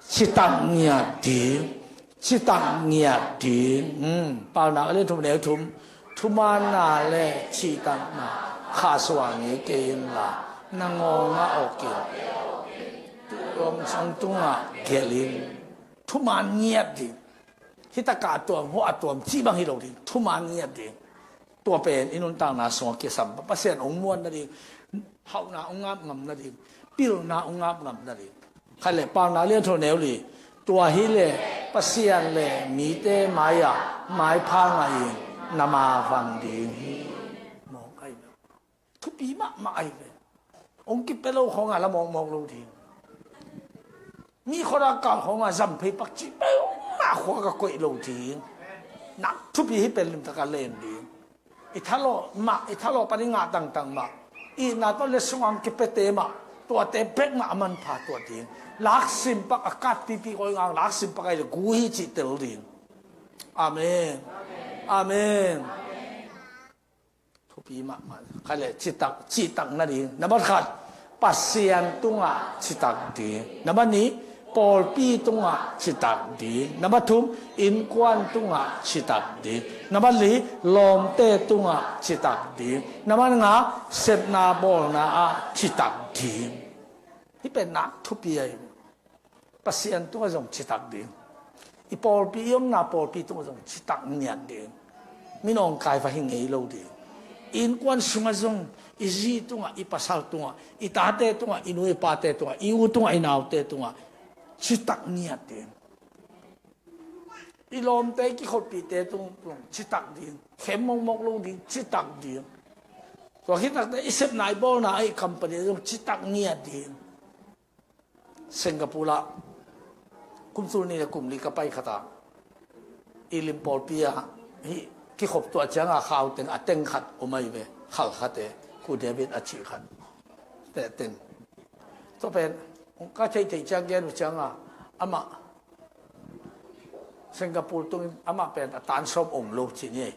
Citak ngiat ding. Citak ngiat ding. Hmm. Paunak a lian thum, neu thum. Thumaanna le cihtakna khahsuah ngei kei inla, na ngawng ah awk in, tuamcing tungah gelh in. Thumaan ngiat ding. Hih takah a tuam, hua a tuam cih bang hi lo ding. Thumaan ngiat ding. Tua pen i nuntakna sungah kisam, Pasian hong muan nading, hauhna hong ngap ngam nading, pilna hong ngap ngam nading. Khat le Paunak lian thum, neu li. Tua hi le Pasian le mite mai-ah maipha ngah in na ma vang ding hi. Mawk ahi ve. Thupi mahmah ahi ve. Hong kipia lo khawngah la mawkmawk lo ding. Mi khuadak kal khawngah zamphei pakcih peuhmah khua ka koih lo ding. Nak thupi hi pen limtakin len ding. I thalawh mah, i thalawh pan i ngah tangtang mah, itna tawh le sungah hong kipiate mah, tuate bek mah a manpha tuah ding. Laksim pak a kat pipi koi ngang laksim pak ahi le gu hi cih tel ding. Amen. Amen. Thupi mahmah. Khat le citak, citak nading. Nambat khat, Pasian tungah citak ding. Nambat nih, pawlpi tungah citak ding. Nambat thum, innkuan tungah citak ding. Nambat li, lawmte tungah citak ding. Nambat nga, sepna bawlna ah citak ding. Hih pen nak thupi ahi. Pasian tungah zong citak ding. I pawlpi, i omna pawlpi tungah zong citak ngiat ding. Minawngkai va hi ngei lo ding. I innkuan sungah zong, i zi tungah, i pasal tungah, i tate tungah, i nu i pate tungah, i u tungah, i naute tungah citak ngiat ding. I lawmte, i kikholhpihte tung, tung citak ding. Khem mokmok lo ding, citak ding. Tua khit takte i sepna, i bawlna, i company zong citak ngiat ding. Singapore ah kum tul nih le kum li ka pai khat ah, i lim pawlpi ah hih kikhop tuah ciangah khau teng a teng khat om ahi ve, khal khat e, Khu David a cih khat. Teh teng. Tua pen ka theihtheih ciang gen uh ciangah amah Singapore tungin amah pen a tan sawm om lo ci ni.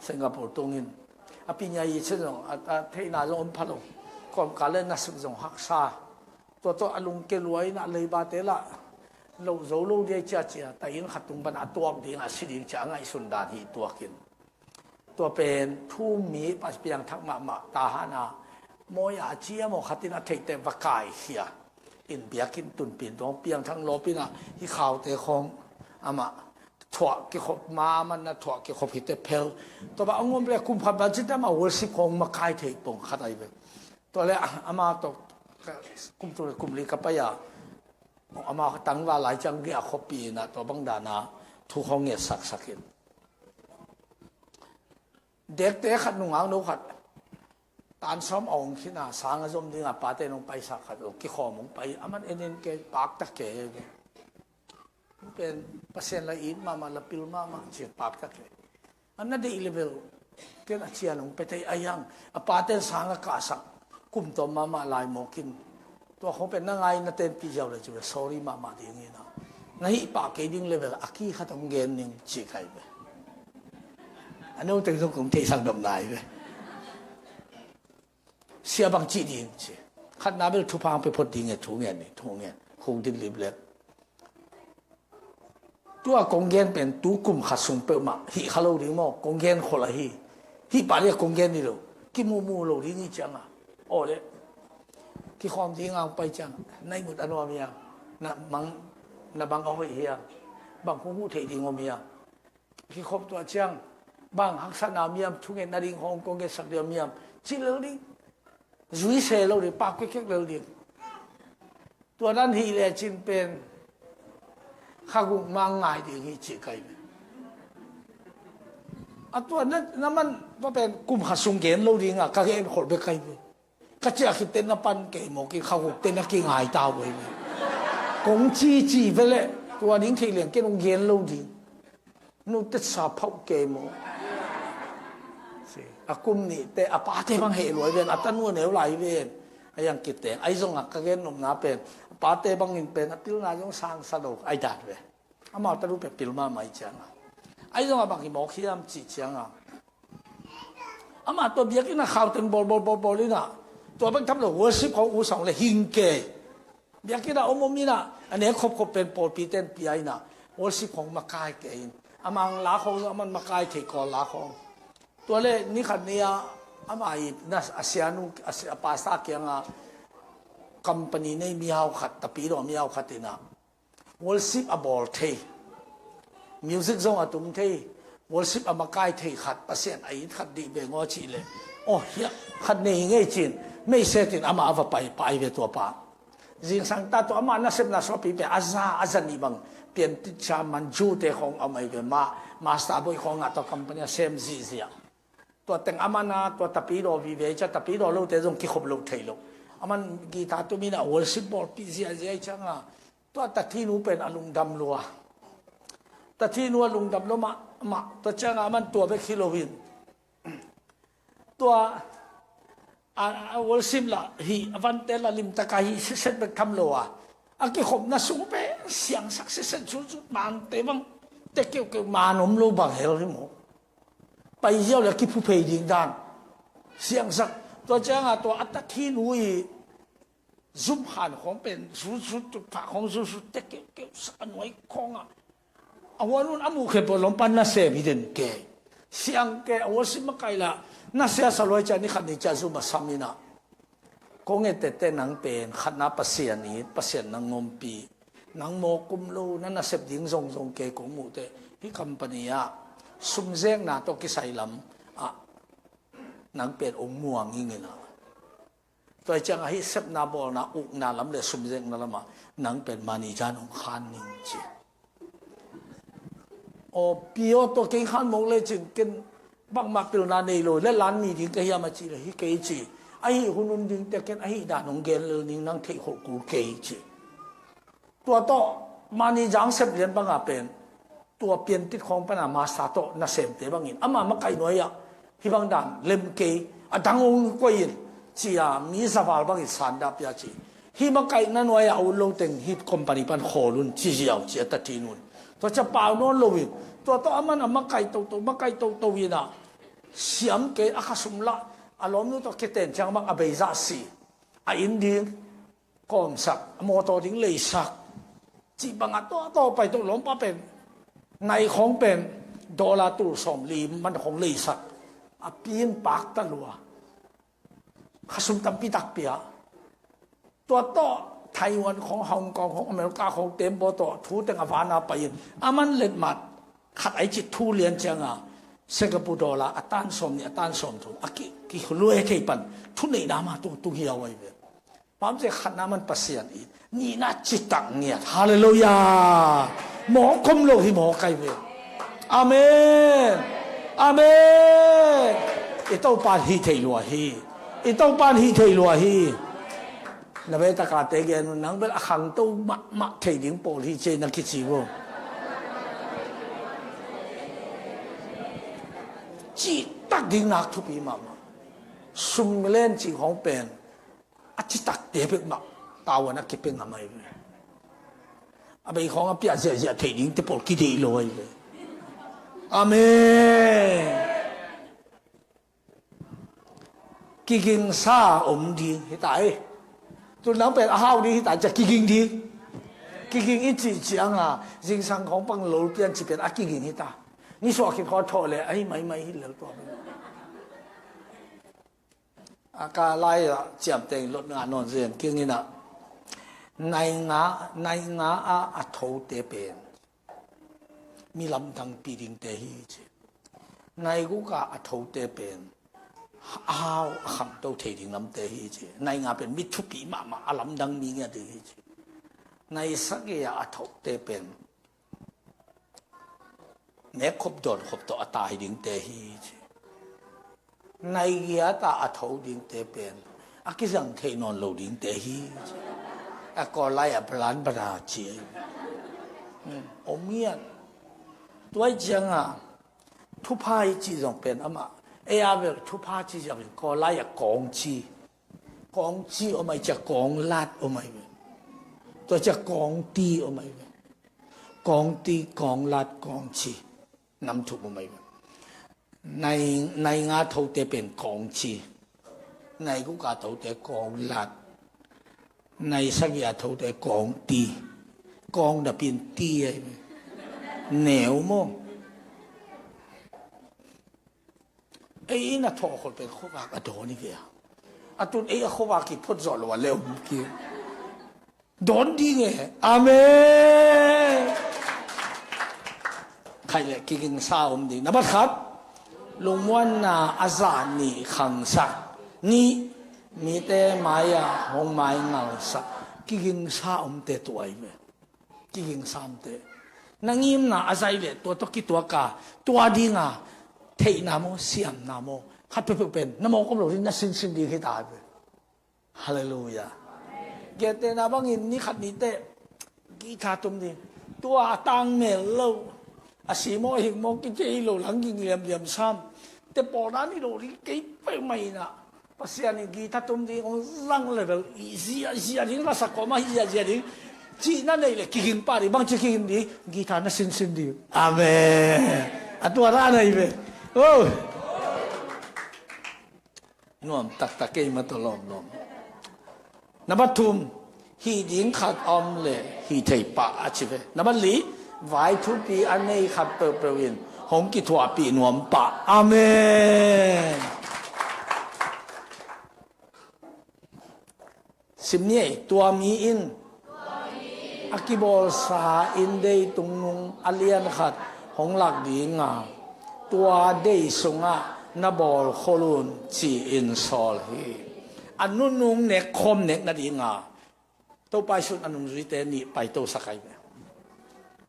Singapore tungin a pinya i chin zong a, a theihna zong om pha lo. Kawmkal le nasep zong haksa. Tua tawh a lungke luai in a leibate lah loh zo lo dia ciacia ta inn khat tung pan a tuak ding a si ding cia a ngaihsun dan hi tuakin. Tua pen thu mi pa piangthak mahmah ta hana mawi a cia maw khatin a theihte va kaikhia in biakinn tunpin tuang piangthak lawpin ah hi khaute khawng amah thuah kikhop ma man na thuah kikhop hite phel. Tua ba a ngom le kum khat ban cin ama worship khawng makai thei pong khat ai ve. Tua le ama tawh kum tu le kum li ka pai a ama tangva lai ciang ria khoppi in ah tua bang dana thu khawng nge saksakin. Dekte khat nungak no khat tan sawm a ong khin a sang a zom ding a pate nong paisak khat lo kikhawm ong pai a man en en ke paktak ke he ve. Pen Pasian la it mahmah la pil mahmah ci paktak ke. A na deih level ken a cian ong pe thei a hiang a paten sang a kahsak kum tawm mahmah lai mawkin. Tua khong pen na ngai na tenpih ziau le cu sorry mahmah ding hi na. Na hih pah kei ding level a ki khat hong gen ning ci kai ve. A no teng zong kong theihsak dom nai ve. Sia bang cih ding ci. Khatna bel thupha hong pe phot ding e thu ngen ni thu ngen. Khung din lip lek. Tua kong gen pen tu kum khat sung peuhmah hih kha lo ding maw kong gen khol ahi. Hih pah ding a kong gen ni lo. Kimuhmuh lo ding hi cianga aw le kikhawm ding a hong pai ciang na imut a nuam hiam? Na mang na bang a hoih hiam? Bang kong huh theih ding om hiam? Kikhop tuah ciang bang haksatna miam thungetna ding hong kong gensak ding miam? Cih lel ding. Zui se lo ding pak kuikek lel ding. Tua nan hih le cin pen khaguk mang ngai ding hi cih kai ve. A tua na man tua pen kum khat sung gen lo ding a ka gen khol bek kai ve. Ka ciah khit ten na pan kei maw ki khaguk ten na ki ngai ta ve. Kong ci ci ve le tua ding thei liang ken ong gen lo ding. Nu te sa phauh kei maw. A kum nih te a pate bang heh luai ven a tanu a neu lai ven. A yang kit teng ai zong a ka gen nopna pen a pate bangin pen a pilna zong sang sa lo ai dan ve. Amau tanu pen pil mahmah i cianga ai zong a bang hi mawk hiam cih cianga amah tua biakinn a khau teng bawl bawl bawl bawl ina tua bang tham lo worship khong u sang le hing kei. Biakinn a om om ina a nek khop khop pen pawlpi ten pia ina worship khong makai kei in amang la khong a man makai thei kawl la khong. Tua le ni khat ni a ama i na a sianu a pasta kianga company nei mihau khat tapi lo mihau khat ina worship a bawl thei, music zong a tum thei, worship a makai thei khat Pasian a it khat dih ve ngaw cih le aw hiah khat nei ngei cin meisetin amah a va pai pai ve tua pa. Zingsang ta tua amah nasepna suapi pe a za a za nih bang piantit cha man ju te khong a mai ve ma master boy khong a tua company a sem zihziah. Tua teng a man a tua tapidaw vive ca tapidaw lote zong kikhop loh thei lo. A man guitar tumin a worship bawlpih ziahziah i cianga tua tathinu pen a lungdam lua. Tathinu a lungdam lua mahmah tua cianga a man tua bek hi loin tua a worship lah hi a vante lah limtaka hi siset bek tham lo a a kikhopna sung pen siangsak siset sutsut mante bang te keukeu man om lo bang hel hi maw? Pai ziau le kiphuphei ding dan siangsak tua cianga tua a tathinu i zum khan khawng pen sutsut tutphah khawng sutsut te keukeu sa a nuai khawngah a huanun a muhkhe pawh lawmpan nasem hi den ke siang ke a worship makaih lah nasia sa luai cia ni khat ni cia zum a sam inah. Kong ettette nang pen khatna Pasian it Pasian nang ngompi nang mawk kum lo na nasep ding zongzong ke kong muhte hi company ah sumzekna tawh kisai lam ah nang pen ong muang ingina. Tua ciang ahi sepna bawlna ukna lam le sumzekna lamah nang pen manager nong khan ning ci. Aw pio tua keng khan mawk le cin ken bangmah pilna nei lo le lan mi ding ka hiam a ci le hi kei ci. Ahi hunun ding te ken ahi dan hong gen lel ning nang theih khol kul kei ci. Tua tawh manager sep lian banga pen tua piantit khawng pana masa tawh nasemte bangin ama makaih nuai-ah hih bang dan lem kei a dang ong koih in cia mi zaval bangin sandah pia ci. Hih makaihna nuai-ah a ut lo teng hih company pan khawl un ci ziau ci a tatin un tua cia pau nawn loin tua tawh a man a makaih toto makaih toto inah Siam kei a khasum lah a lawmnu tawh kiten ciang bang a beizah si. A inn ding kawmsak, a mawtaw ding leisak. Cih bangah tawhtawh pai tawh lawmpa pen nai khawng pen dollar tul sawmli man khawng leisak. A pi in pakta lua. Khasum tampi tak pia. Tua tawh Taiwan khawng, Hong Kong khawng, America khawng tembaw tawh thu teng a vana pai in a man letmat khat ai cit thu lian cianga Singapore dollar a tan sawm nih, a tan sawm thum a ki, ki luai thei pan thuneihna ma tung tung hiau ai ve. Pamce khatna man Pasian in nihna citak ngiat. Halleluiah. Mawk khom lo hi mawk ai ve. Amen. Amen. I Topa hi thei lua hi. I Topa hi thei lua hi. Na vei taka te gen nang bel a khangto mahmah thei ding pawl hi ci na kici vo. Citak ding nak thupi mahmah. Sum len ci khawng pen a citakte pek mah tawan a kipeng a mai ve. A bei khawng a piah ziahziah thei ding te pawl kideih lo ai ve. Amen. Kigingsa om ding hita e. Tunang pen a hau ding hita cia kiging ding. Kiging i cih cianga zingsang khawng pang lol pian ci pen a kiging hita. Nisuah khit khaw thawh le ahi maimai hi lel tua. A ka lai-ah ciamteng lot nga nawn zen kingin ah nai nga, nai nga ah a thote pen mi lamdang pi dingte hi ci. Nai guk ah a thote pen a hau a khangto thei ding lamte hi ci. Nai nga pen mi thupi mahmah a lamdang mi ngiat ding hi ci. Nai sagih ah a thote pen nek khop dawn khop tawh a tai dingte hi ci. Nai giat ah a tho dingte pen a kizang thei nawn lo dingte hi ci. A Kawl lai-ah balan bada ci. Om ngiat. Tuai cianga thupha i ci zong pen amah ei a bel thupha ci zong pen Kawl lai-ah kawng ci. Kawng ci om ai cia kawng lat om ai ve. Tua cia kawng ti om ai ve. Kawng ti, kawng lat, kawng ci. Nam thum om ai ve. Nai, nai nga thote pen kawng ci. Nai guk a thote kawng lat. Nai sagih a thote kawng ti. Kawng dapin ti ai ve. Neu maw? Ei in a thawh khol pen khuavak a dawn i ve a. A tun ei a khuavak i phot zawh lo a le om ki. Dawn ding e. Amen. Khai le kigingsa om ding. Nambat khat. Lungmuanna a zah nih khangsak. Nih mite mai-ah hong mai ngalsak. Kigingsa omte tuai ve. Kigingsa omte. Na ngimna a zai le tua tawh kituaka tua dinga theihna maw siamna maw khat peuhpeuh pen na mawk om lo ding na sinsin ding hi ta ve. Halleluiah. Gentehna bangin ni khat ni teh guitar tum ding. Tua a tang mel lo. A si maw a hing maw kithei lo lang ging liamliam sam. Te pawlna ni lo ding kei peuhmah inah. Pasian in guitar tum ding hong zang level i ziahziah ding lasak kawmah hi ziahziah ding. Cihna nei le kiging pah ding bangci kiging ding guitar na sinsin ding. Amen. A tua rah na hi ve. Oh. Nuam taktak kei mah tawh lawmlawm. Nambat thum, hih ding khat a om le hih thei pah a ci ve. Nambat li, vai thupi a nei khat peuhpeuh in hong kithuahpih nuam pah. Amen. Sim ni ei, tua mi in a kibawlsa in dei tungnung a lian khat hong lak dinga tua dei sungah na bawl khol un ci-in sawl hi. A nunung nek khawm nek nadinga Topa i sun a nungzuite nih paito sak ai ve.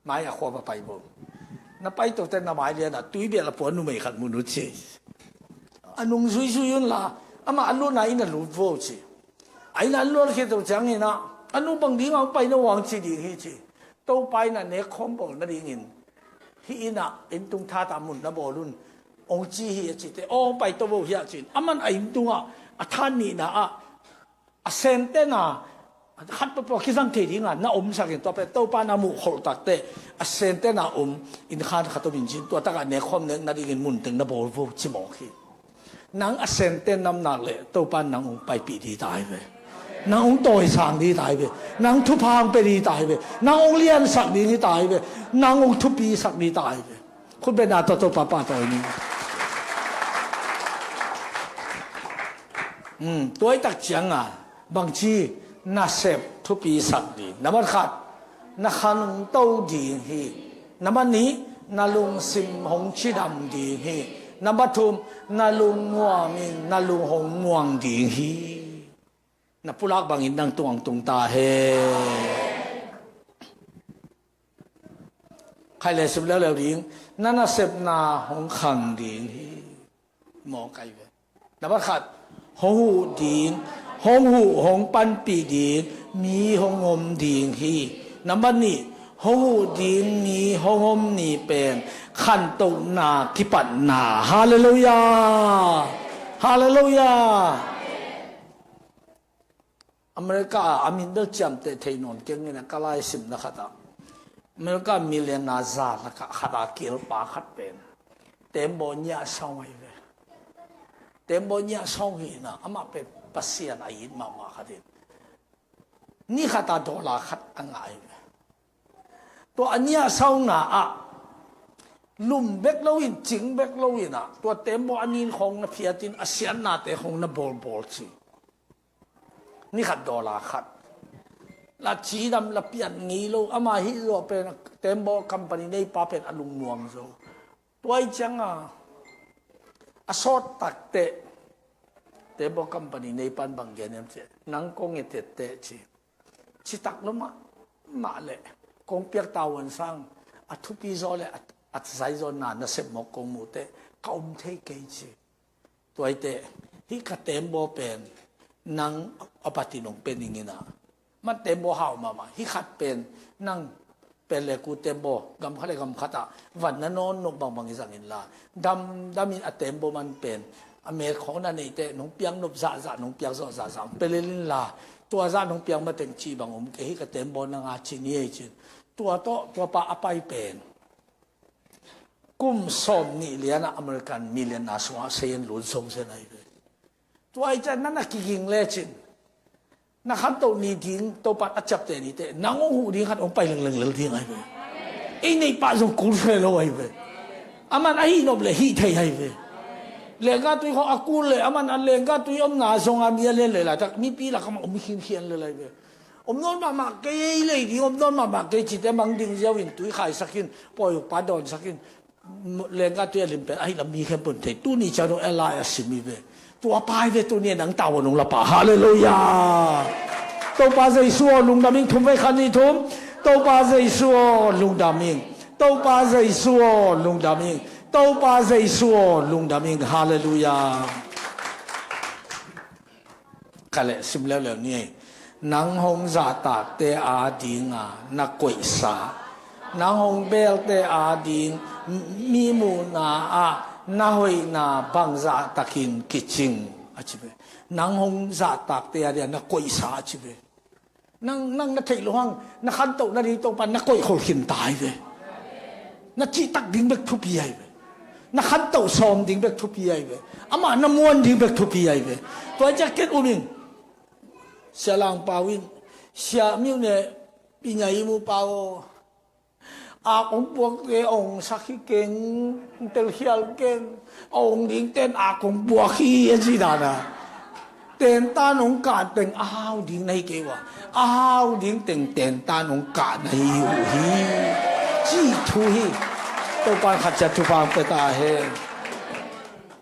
Mai a khua va pai bo. Na paito te na mai lianah tui bial a puan numei khat mun uh ci. A nungzui zui unla amah a lutna inn a lut vo ci. A inn a luat khit uh cianginah a nu bang dingah hong paina uang ci ding hi ci. Topa in a nek khawm bawl nadingin hih innah inntung thatah mun na bawl un hong ci hi a cite aw hong paito vo hiah cin. Aman a inntungah a than nihna ah a sentena Khat pawpaw kizang thei dinga na omsak in, tua pen Topa na muh kholh takteh a sente na om inn khan khat om in cin, tua takah nekkhawm nek nadingin munteng na bawl vo ci mawk hi. Nang a sente nam nak leh Topa nang hong paipih ding ta hi ve. Nang hong tawisang ding ta hi ve. Nang thupha hong pia ding ta hi ve. Nang hong liansak ding hi ta hi ve. Nang hong thupisak ding ta hi ve. Khut beng na tawh Topa pahtawi ni. Hmm, tua i tak cianga bangci nasep thupisak ding. Nambat khat, na khan hong to ding hi. Nambat nih, na lungsim hong cidam ding hi. Nambat thum, na lungnuam in na lung hong muang ding hi. Na pulak bangin nang tuangtung ta he. Khai le sim leuleu ding, na nasepna hong khang ding hi. Mawk ai ve. Nambat khat, hong huh ding, hong huh hong panpih ding mi hong om ding hi. Nambat nih, hong huh ding mi hong om ni pen khantohna kipatna. Halleluiah. Halleluiah. America ah a min bel ciamteh thei nawn keng in a, ka lai simna khatah America millionaire za lakah khatah kilpa khat pen tembaw nyiah sawng ahi ve. Tembaw nyiah sawng hi in a, amah pen Pasian a it mahmah khat in ni khatah dollar khat a ngah ahi ve. Tua a nyiah sawngna ah lum bek lo in, cing bek lo in a, tua tembaw a nin khawng na phiat in a siatnate khawng na bawlbawl ci. Ni khat dollar khat. La cidam la piat ngei lo, ama hih zawh pen tembaw company neipa pen a lungmuang zo. Tua i cianga a sawt takteh tembaw company neipan bang gen em cih, nang kong ngetette ci. Citak lo mahmah leh kong piak tavuan sang a thupi zaw le a, a zai zaw na nasep mawk kong muhteh ka om thei kei ci. Tuaite, hih ka tembaw pen nang a patin hong pia ning in a, man tembaw hau mahmah. Hih khat pen nang pen le ku tembaw gam khat le gam khatah van na nawn nop bangbang i zang inla, damdam in a tembaw man pen a met khawng na neite nong piak nop zahzah, nong piak zawh zahzah hong pia lel inla, tua zah nong piak mateng cih bang om kei, hih ka tembaw nang a ci ni ei cin. Tua tawh tuapa a pai pen kum sawm nih lianah American millionaire sungah seien lut zo zen ahi ve. Tua i ciah na na kiging lecin na khantoh ni ding Topan a ciapteh niteh nang hong huh ding khat hong pai lengleng lel ding ahi ve. Ei neih pah zong kul thei lo ahi ve. Aman a hih nop le hih thei ahi ve. Lengka tui khawng a kul le aman a lengka tui omna zonga mi a len le laitak mipi lakah om khinkhian lel ahi ve. Om nawn mahmah kei lei ding, om nawn mahmah kei cite mang ding ziau in tui khaisak in, pawi ukpa dawnsak in, lengka tui a lim pen ahi lam mi khempeuh thei. Tuni ciang dong a lai a sim hi ve. Tua pai ve, tuni a nang tau a nung lapa. Halleluiah. Topa Jesu aw lungdam ing, thum vei khan ni thum. Topa Jesu aw lungdam ing. Topa Jesu aw lungdam ing. Topa Jesu aw lungdam ing. Halleluiah. Ka leh sim leuleu ni ei. Nang hong zahtakte adinga na koihsa, nang hong belte ading mi muhna ah na hoihna bangzahtakin kicing a ci ve. Nang hong zahtakte adinga na koihsa a ci ve. Nang, nang na theih loh hang na khantoh nading Topa na koih khol khin ta hi ve. Na cihtak ding bek thupi ahi ve. Na khantoh sawm ding bek thupi ahi ve. Amah na muan ding bek thupi ahi ve. Tua ciah ken um in Sia Lang Pau in, Sia Miu ne Pinyai Mu Pau aw, a kong puakte a ong sak hi keng, telkhial keng, a ong dingten a kong puak hi a ci dana. Tentan hong kah teng a hau ding na hi kei uh a, a hau ding teng tentan hong kah na hi uh hi. Cih thu hi. Topan khat ciat thupha hong pia ta hen.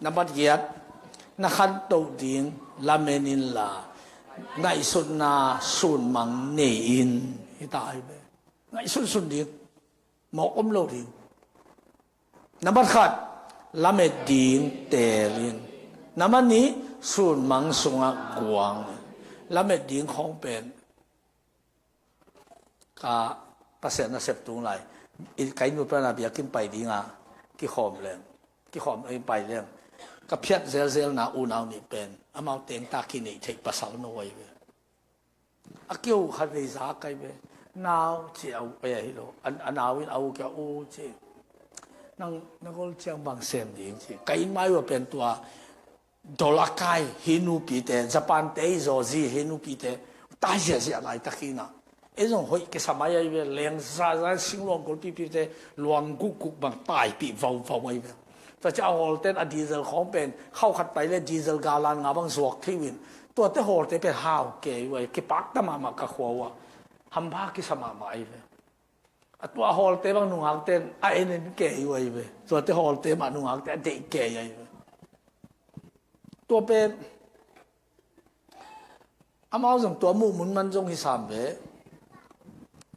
Nambat giat, na khantoh ding lamen inla ngaihsutna sunmang nei in. Hi ta hi ve. Ngaihsunsun ding. Mawk om lo ding. Nambat khat, lamet ding teel in. Nambat nih, sunmang sungah guang in. Lamet ding khawng pen ka Pasian nasep tung lai, i kai nu pana biakinn pai dinga kikhawm leng, kikhawm in pai leng, ka phiat zelzelna unau nih pen amau tengta kineih theih pasal no ahi ve. A kiho khat vei za kai ve. Nau ci a u, eh, hi lo. A, a nau in a u kia u ci. Nang na gol ciang bang sem ding ci. Ka inn mai ua pen tua dol a kai hi nupite, Japan te i zaw zi hi nupite. Tai ziahziah laitakin ah, ei zong hoih kisa mai ahi ve. Leng za za singluang golpipite luang gukguk bang taipih vauvau ahi ve. Tua ci a hawlten a diesel khawng pen khau khat pai le diesel galan nga bang zuak thei uh in, tuate hawlte pen hau kei uh ahi, kipakta mahmah ka khua uh ah. Hampha kisa mahmah ahi ve. A tua hawlte bang nungakten a en en kei uh ahi ve. Tuate hawlte mah nungakte a deih kei ahi ve. Tua pen amau zong tua muh mun man zong hi sam ve.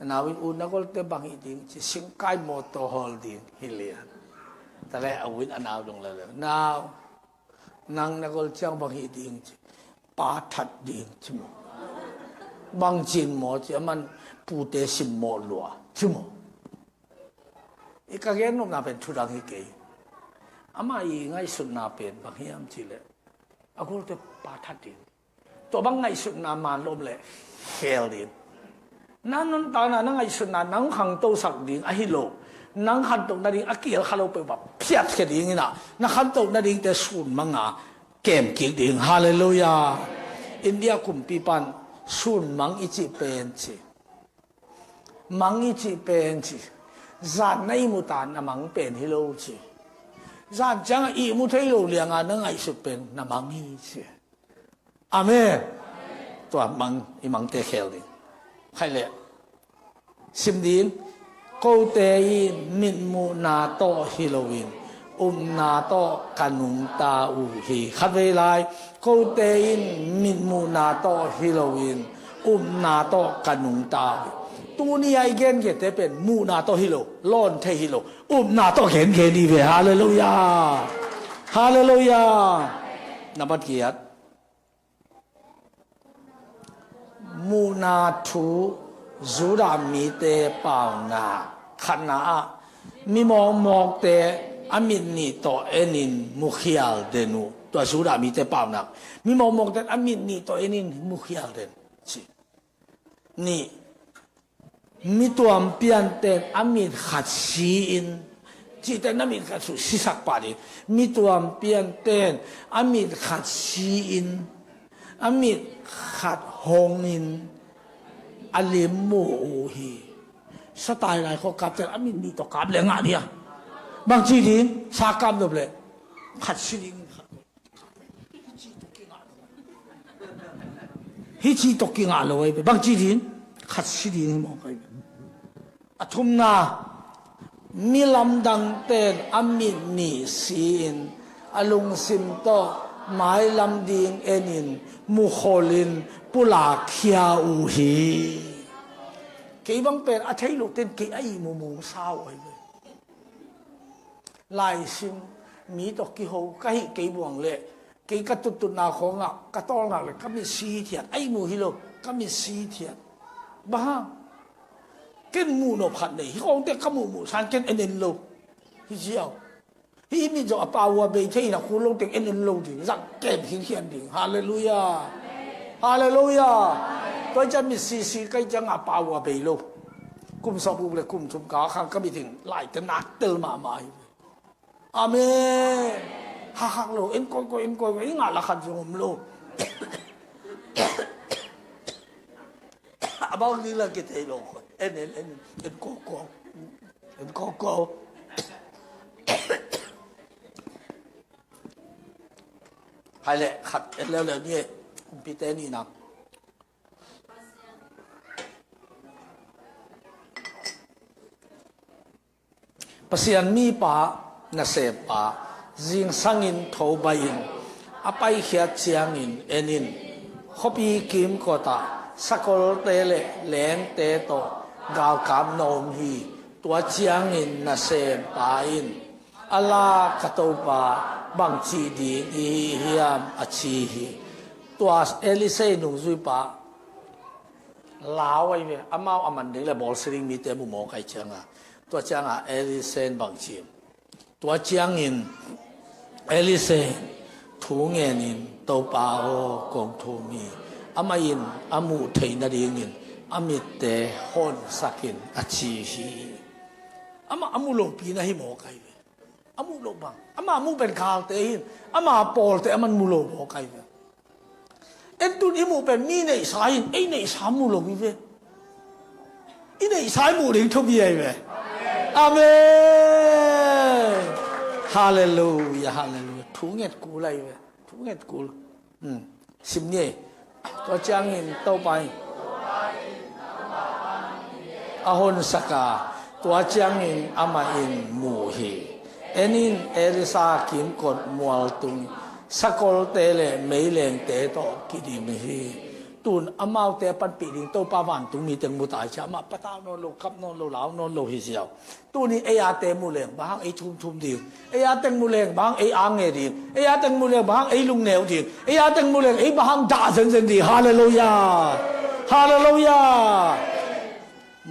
A nau in, u, na golte bang hi ding ci, singkai mawtaw hawl ding hi lian. Tale a u in a nau dong lele, nau, nang na gol ciang bang hi ding ci, pa that ding ci maw. Bang cin maw ci, aman pute simmawh lua ci maw. I ka gen nopna pen thudang hi kei. Ama i ngaihsutna pen bang hiam ci le, a golte pa that ding. Tua bang ngaihsutna man lom le khel ding. Na nuntakna, na ngaihsutna nang khangtosak ding ahi lo. Nang khantoh nading a kiel kha lo peuhmah phiatkhia ding in ah, na khantoh nadingte sun manga kem kik ding. Halleluiah. India kumpi pan sun mang i cih pen ci, mang i cih pen ci, zan na ihmu ta na mang pen hi lo ci. Zan ciangah ihmu thei lo lianga na ngaihsut pen na mang hi ci. Amen. Tua mang, i mangte khel ding. Khai le. Sim ding. Kote in mitmuhna tawh hi loin upna tawh ka nungta uh hi. Khatvei lai. Kote in mitmuhna tawh hi loin upna tawh ka nungta uh hi. Tuni a i genkhete pen muhna tawh hi lo, lawn thei hi lo, upna tawh gengen hi ve. Halleluiah. Halleluiah. Nambat giat. Muhna thu. Judah mite paunak khatna ah, mi mawkmawkte a mit nih tawh enin mukhial den uh. Tua Judah mite paunak, mi mawkmawkte a mit nih tawh enin mukhial den ci. Nih. Mi tuampianten a mit khat si-in, cihte na mit khat su sisak pah ding. Mi tuampianten a mit khat si-in, a mit khat hongin a lim mu uh hi. Satai lai khawh kapten a mit nih tawh kap le ngah ding a. Bang ci ding, sa kap nop le khat si ding. Hih ci tawh kingah lo ahi ve. Bang ci ding? Khat si ding hi mawk ahi ve. A thumna, mi lamdangten a mit nih si-in a lungsim tawh mailam ding enin mukholin pulakkhia uh hi. Kei bang pen a thei loten kei a ihmu mawngsa uh ahi ve. Laisim, mi tawh kiho ka hih kei buang leh, kei ka tuttutna khawngah ka tawlngak leh ka mit si thiat, a ihmu hi lo, ka mit si thiat. Bang hang? Ken muhnop khat nei, hih khawngte ka muhmuh san ken en en lo. Hi ziau. Hih i mit zong a pau a bei thei in a khul lo teng en en lo ding, zang kem khinkhian ding. Halleluiah. Halleluiah. Tua i ciang mit sisi ka hih ciangah a pau a bei lo. Kum sawm uk le kum thum ka khang ka mit in laite nak tel mahmah hi. Amen. Hakhak lo, en kawikawi, en kawikawi, i ngah la khat zong om lo. A bang ding la kithei lo khawh. En, en, en, en kawikawi. En kawikawi. Hai le, khat en leuleu ni e. Kumpite ni na. Pasian mipa, nasempa, zingsangin thobai-in a paikhiat ciangin en in, khuapi kimkotah sakolte le lengte tawh galkap na om hi. Tua ciangin nasempa in, a la ka Topa, bangci ding i hi hiam, a ci hi. Tua Elisha nungzuipa lau ahi ve, amau a man ding le bawlsia ding mite mu mawk ahih cianga. Tua cianga Elisha in bang ci? Tua ciangin Elisha in thu ngenin, Topa aw, kong thum hi, Amah in a muh theih nadingin a mitte honsakin a ci hi. Amah a mu lopi na hi mawk ahi ve. A muh loh bang, amah muh pen galte hi in, ama pawlte aman mu lo mawk ahi ve. En tun i muh pen mi neihsa hi in, ei neihsa mu lo hi ve. I neihsa i muh ding thupi ahi ve. Amen. Halleluia, halleluia. Thu nget kul ahi ve. Thu nget kul. Sim ni. Tua ciangin Topa in a honsak a, tua ciangin amah in mu hi. En in, Elisha kimkot mualtung, sakolte le meilengte tawh kidim hi. Tun amaute a panpih ding Topa vantung mi teng mu ta hi cia, amah patau nawn lo, kap nawn lo, lau nawn lo hi ziau. Tuni ei a teng mu leng bang hang ei thumthum ding, ei a teng mu leng bang hang ei ange ding, ei a teng mu leng bang hang ei lungneu ding, ei a teng mu leng ei bang hang dah zenzen ding. Halleluia. Halleluia.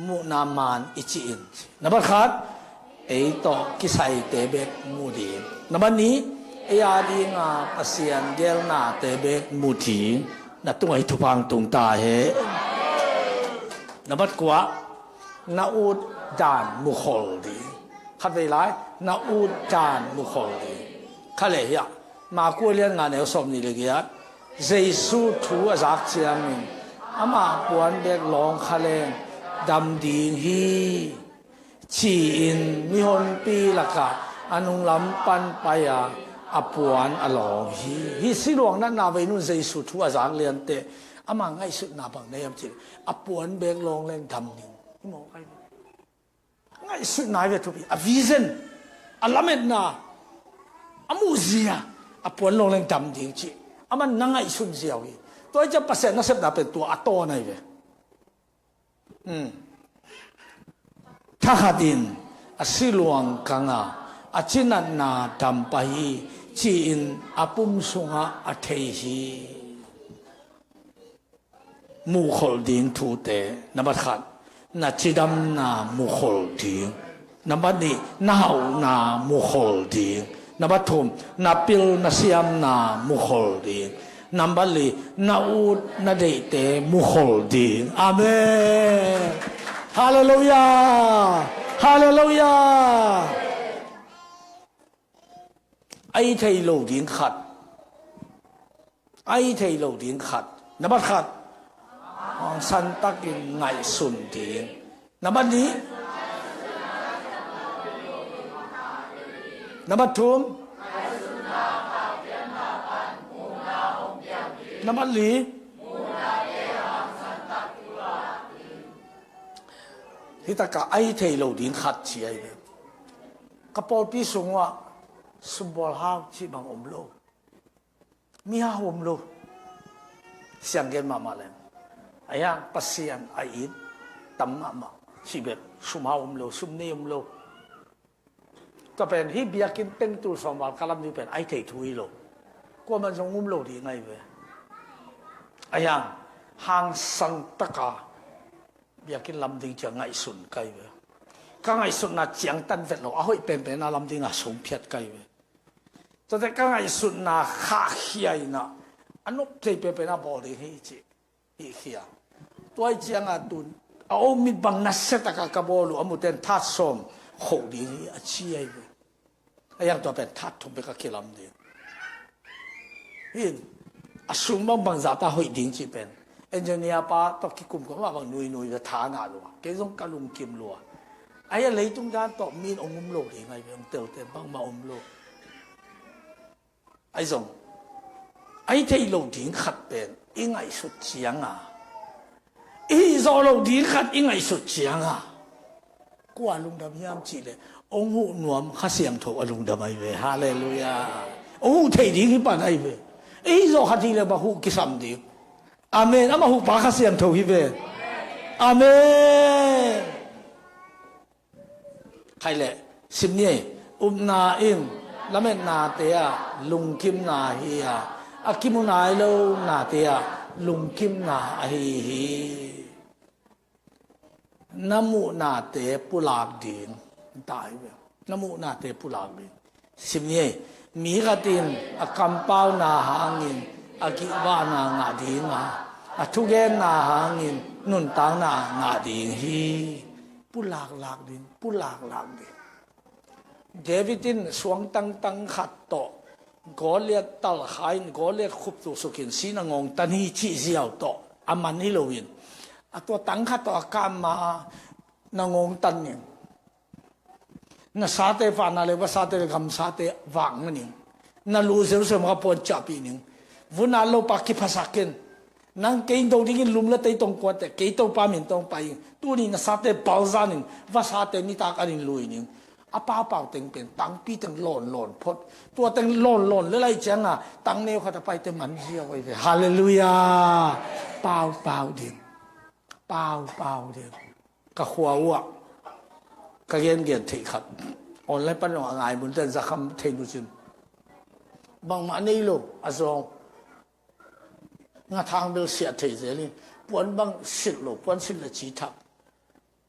Muhna man i ci in, na bat khat, ei tawh kisaite bek mu ding. Na bat ni, ei a dinga Pasian gelnate bek mu ding. Na tungah hi thupha tung ta hen. Na bat kua, na ut dan mukhol ding. Khatvei lai, na ut dan mukhol ding. Kha le hiah, Maku a lian nga neu sawm nih le giat. Jesu thu a zak ciangin, amah puan bek lawng kha leng dam ding hi, ci-in mihonpi lakah a nunglam pan pai-a a puan a lawng hi. Hih siluang natna vei nun Jesu thu a zak liante, ama ngaihsutna bang nei am cih, a puan bek lawng leng dam ding. Hi mawk ahi ve. Ngaihsutna ahi ve thupi. A vision, a lametna, a muhzia, a puan lawng leng dam ding cih, aman na ngaihsun ziau hi. Tua hi ciah Pasian nasepna pen tua a tawn ahi ve. Thakhat in a siluang kang a, a cinatna dam pah hi, ci-in a pum sungah a thei hi. Mukhol ding thute, na bat khat, na cidamna mukhol ding. Na bat nih, na hauhna mukhol ding. Na bat thum, na pil na siamna mukhol ding. Na bat li, na ut na deihte mukhol ding. Amen. Halleluia. Halleluia. Ai thei lo ding khat. Ai thei lo ding khat. Na bat khat, hangsan takin ngaihsun ding. Na bat nih, na bat thum, na bat li, hi takah ai thei lo ding khat ci ahi ve. Ka pawlpi sungah sumbawl hau cih bang om lo. Mi hau om lo. Sianggen mahmah leng, a hiang Pasian a it tam mahmah cih bek, sum hau om lo, sum nei om lo. Tua pen hih biakinn teng tul sawm val ka lam ding pen ai thei thu hi lo. Kuaman zong um lo ding ahi ve. A hiang hangsan taka biakinn lam ding ciang ngaihsun ka hi ve. Ka ngaihsutna ciangtan vet lo, a hoih penpen a lam dinga sum phiat ka hi ve. Tuate ka ngaihsutna khahkhia in ah, a nop thei penpen a bawl ding hi cih, hi khia. Tua hi cianga tun a om mit bang nasia taka ka bawl uh, a muten that sawm khoh ding hi a ci ahi ve. A hiang tua pen that thum bek a kilam ding. Hin, a sum bang bangzah ta hoih ding cih pen, engineer pa tawh kikum kua mah bang nuinui ve, tha ngah lua. Kei zong ka lungkim lua. A hia leitung dan tawh min ong um lo ding ahi ve, ong telte bangmah om lo. Ahi zong, ai thei lo ding khat pen i ngaihsut cianga, i hih zawh lo ding khat i ngaihsut cianga, kua lungdam hiam cihleh, ong huh nuam Kha Siangtho a lungdam ahi ve. Halleluia. Ong huh thei ding hi pan ahi ve. I hih zawh khat hileh bang huh kisam ding. Amen. Amah huhpa Kha Siangtho hi ve. Amen. Khai leh, sim ni ei, upna in lametnate ah lungkimna hi a, a kimu nai lonate ah lungkimna ahi hi. Na muhnate pulak ding, ta hi ve. Na muhnate pulak ding. Sim ni ei, mi khat in a kampauna hangin a kihvahna ngah ding a, A thugenna hangin nuntakna ngah ding hi. Pulaklak ding, pulaklak ding. David in suang tangtang khat tawh Goliath talkha in Goliath khup tuksukin sin a ngawngtan hi cih ziau tawh a man hi loin, a tua tang khat tawh a kap ma na ngawngtan ning. Na sate vak na le, vasate le gamsate vak na ning. Na lu Jerusalem ka puan ciahpih ning. Vun a lopa kiphasak in. Nang kei do dingin lum le tei tong kuate, kei Topa min tong pai in. Tuni na sate palzan in, vasate nitak an in lui ning. A paupau teng pen tangpi teng lawnlawn phot. Tua teng lawnlawn le lai cianga tang neu khat a paite man ziau ai ve. Halleluiah. Paupau ding. Paupau ding. Ka khua uh ah ka gengen theih khat, online pan zong a ngai mun ten zakham thei nu cin, bangmah nei lo a zawng. Ngathang bel siah thei zel in, puan bang silh lo, puan silh le ci thak,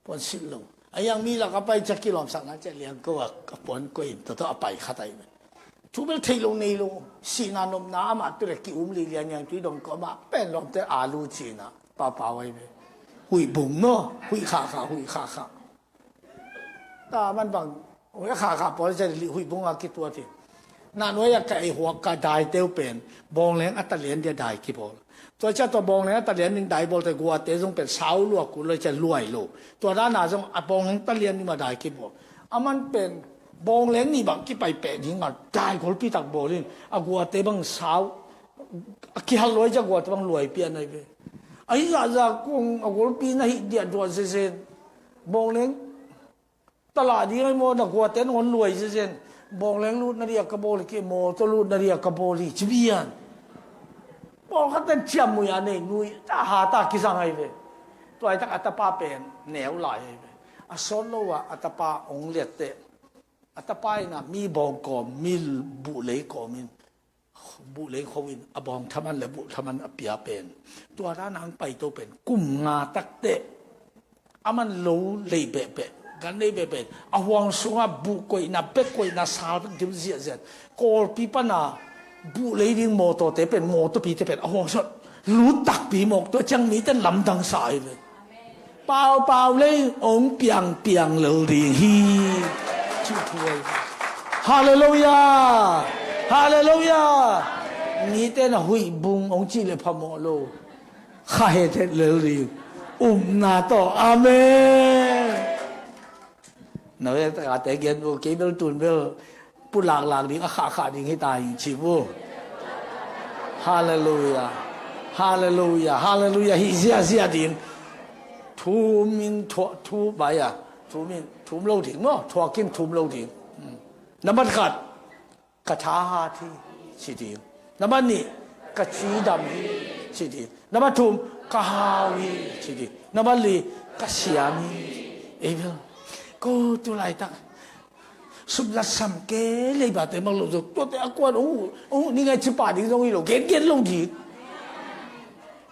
puan silh lo. A yang mi lak a pai ciah kilawmsak na ciah liang ko a, a puan koih in tawtawh a pai khat ahi. Thu bel theih lo nei lo, sihna nopna amah tu le ki um lilian yang tui dong ko amah pen lawmte a lu cina. Paupau ahi ve. Huih bung maw, huih khakha, huih khakha. Ta man bang, huih khakha pawl cia huih bung a kituat hi. Nahnuai a ka ei huak ka daiteu pen, bawngleng a talian dia dai kibawl. Tua cia tua bawngleng a talian ding dai bawlte guate zong pen sau lua kul lo cia luai lo. Tua dana zong a bawngleng talian ding ma dai kibawl. A man pen, bawngleng nih bang kipai peh ding a dai golpi tak bawl in, a guate bang sau, a kihal luai cia guate bang luai pian ahi ve. Ahi zahzah kung a golpi na hih diah duah zezen. Bawngleng tala ding ahi maw, na guate nangon luai zezen. Bawngleng lut na dia ka bawl hi kei, mawtaw lut na dia ka bawl hi ci bian. Pawlkhat ten ciam mui a nei nui ta ha ta kizang ahi ve. Tuaitak a tapa pen neu lai ahi ve. A sawt lo ah a tapa ong liatteh, a tapa ina mi bawng kawm, mi buh lei kawm in, buh lei kho in a bawng thaman le buh thaman a pia pen, tua dan ang paito pen kum nga takteh a man lo lei behbeh, gan lei behbeh, a huang sungah buh koihna, bek koihna, sal bek dim ziahziah. Kawlpi pana buh lei ding mawtawte pen, mawtawpite pen a huang sungah lut takpi mawk, tua ciang mite lamdang sa ahi ve. Paupau lei ong piangpiang lel ding hi. Ci thu ahi. Halleluiah. Halleluiah. Mite na huih bung ong cih le phamawh lo. Kha hethet lel ding. Upna tawh. Amen. Na ve takate gen uh, kei bel tun bel pulaklak ding, a khahkhah ding hi ta hi ci uh. Halleluiah. Halleluiah. Halleluiah. Hi ziahziah ding. Thum in thuah, thu bai a. Thum in, thum lo ding maw. Thuak in thum lo ding. Hmm. Nambat khat. Ka thahat hi ci ding. Nambat nih, ka cidam hi ci ding. Nambat thum, ka hau hi ci ding. Nambat li, ka siam hi. Ei bel. Ko tu laitak. Sum latsam ke lei bate mang lo zong. Tuate a kuan ong, ong, ni ngai ci pa ding zong hi lo. Gen, gen lo ding.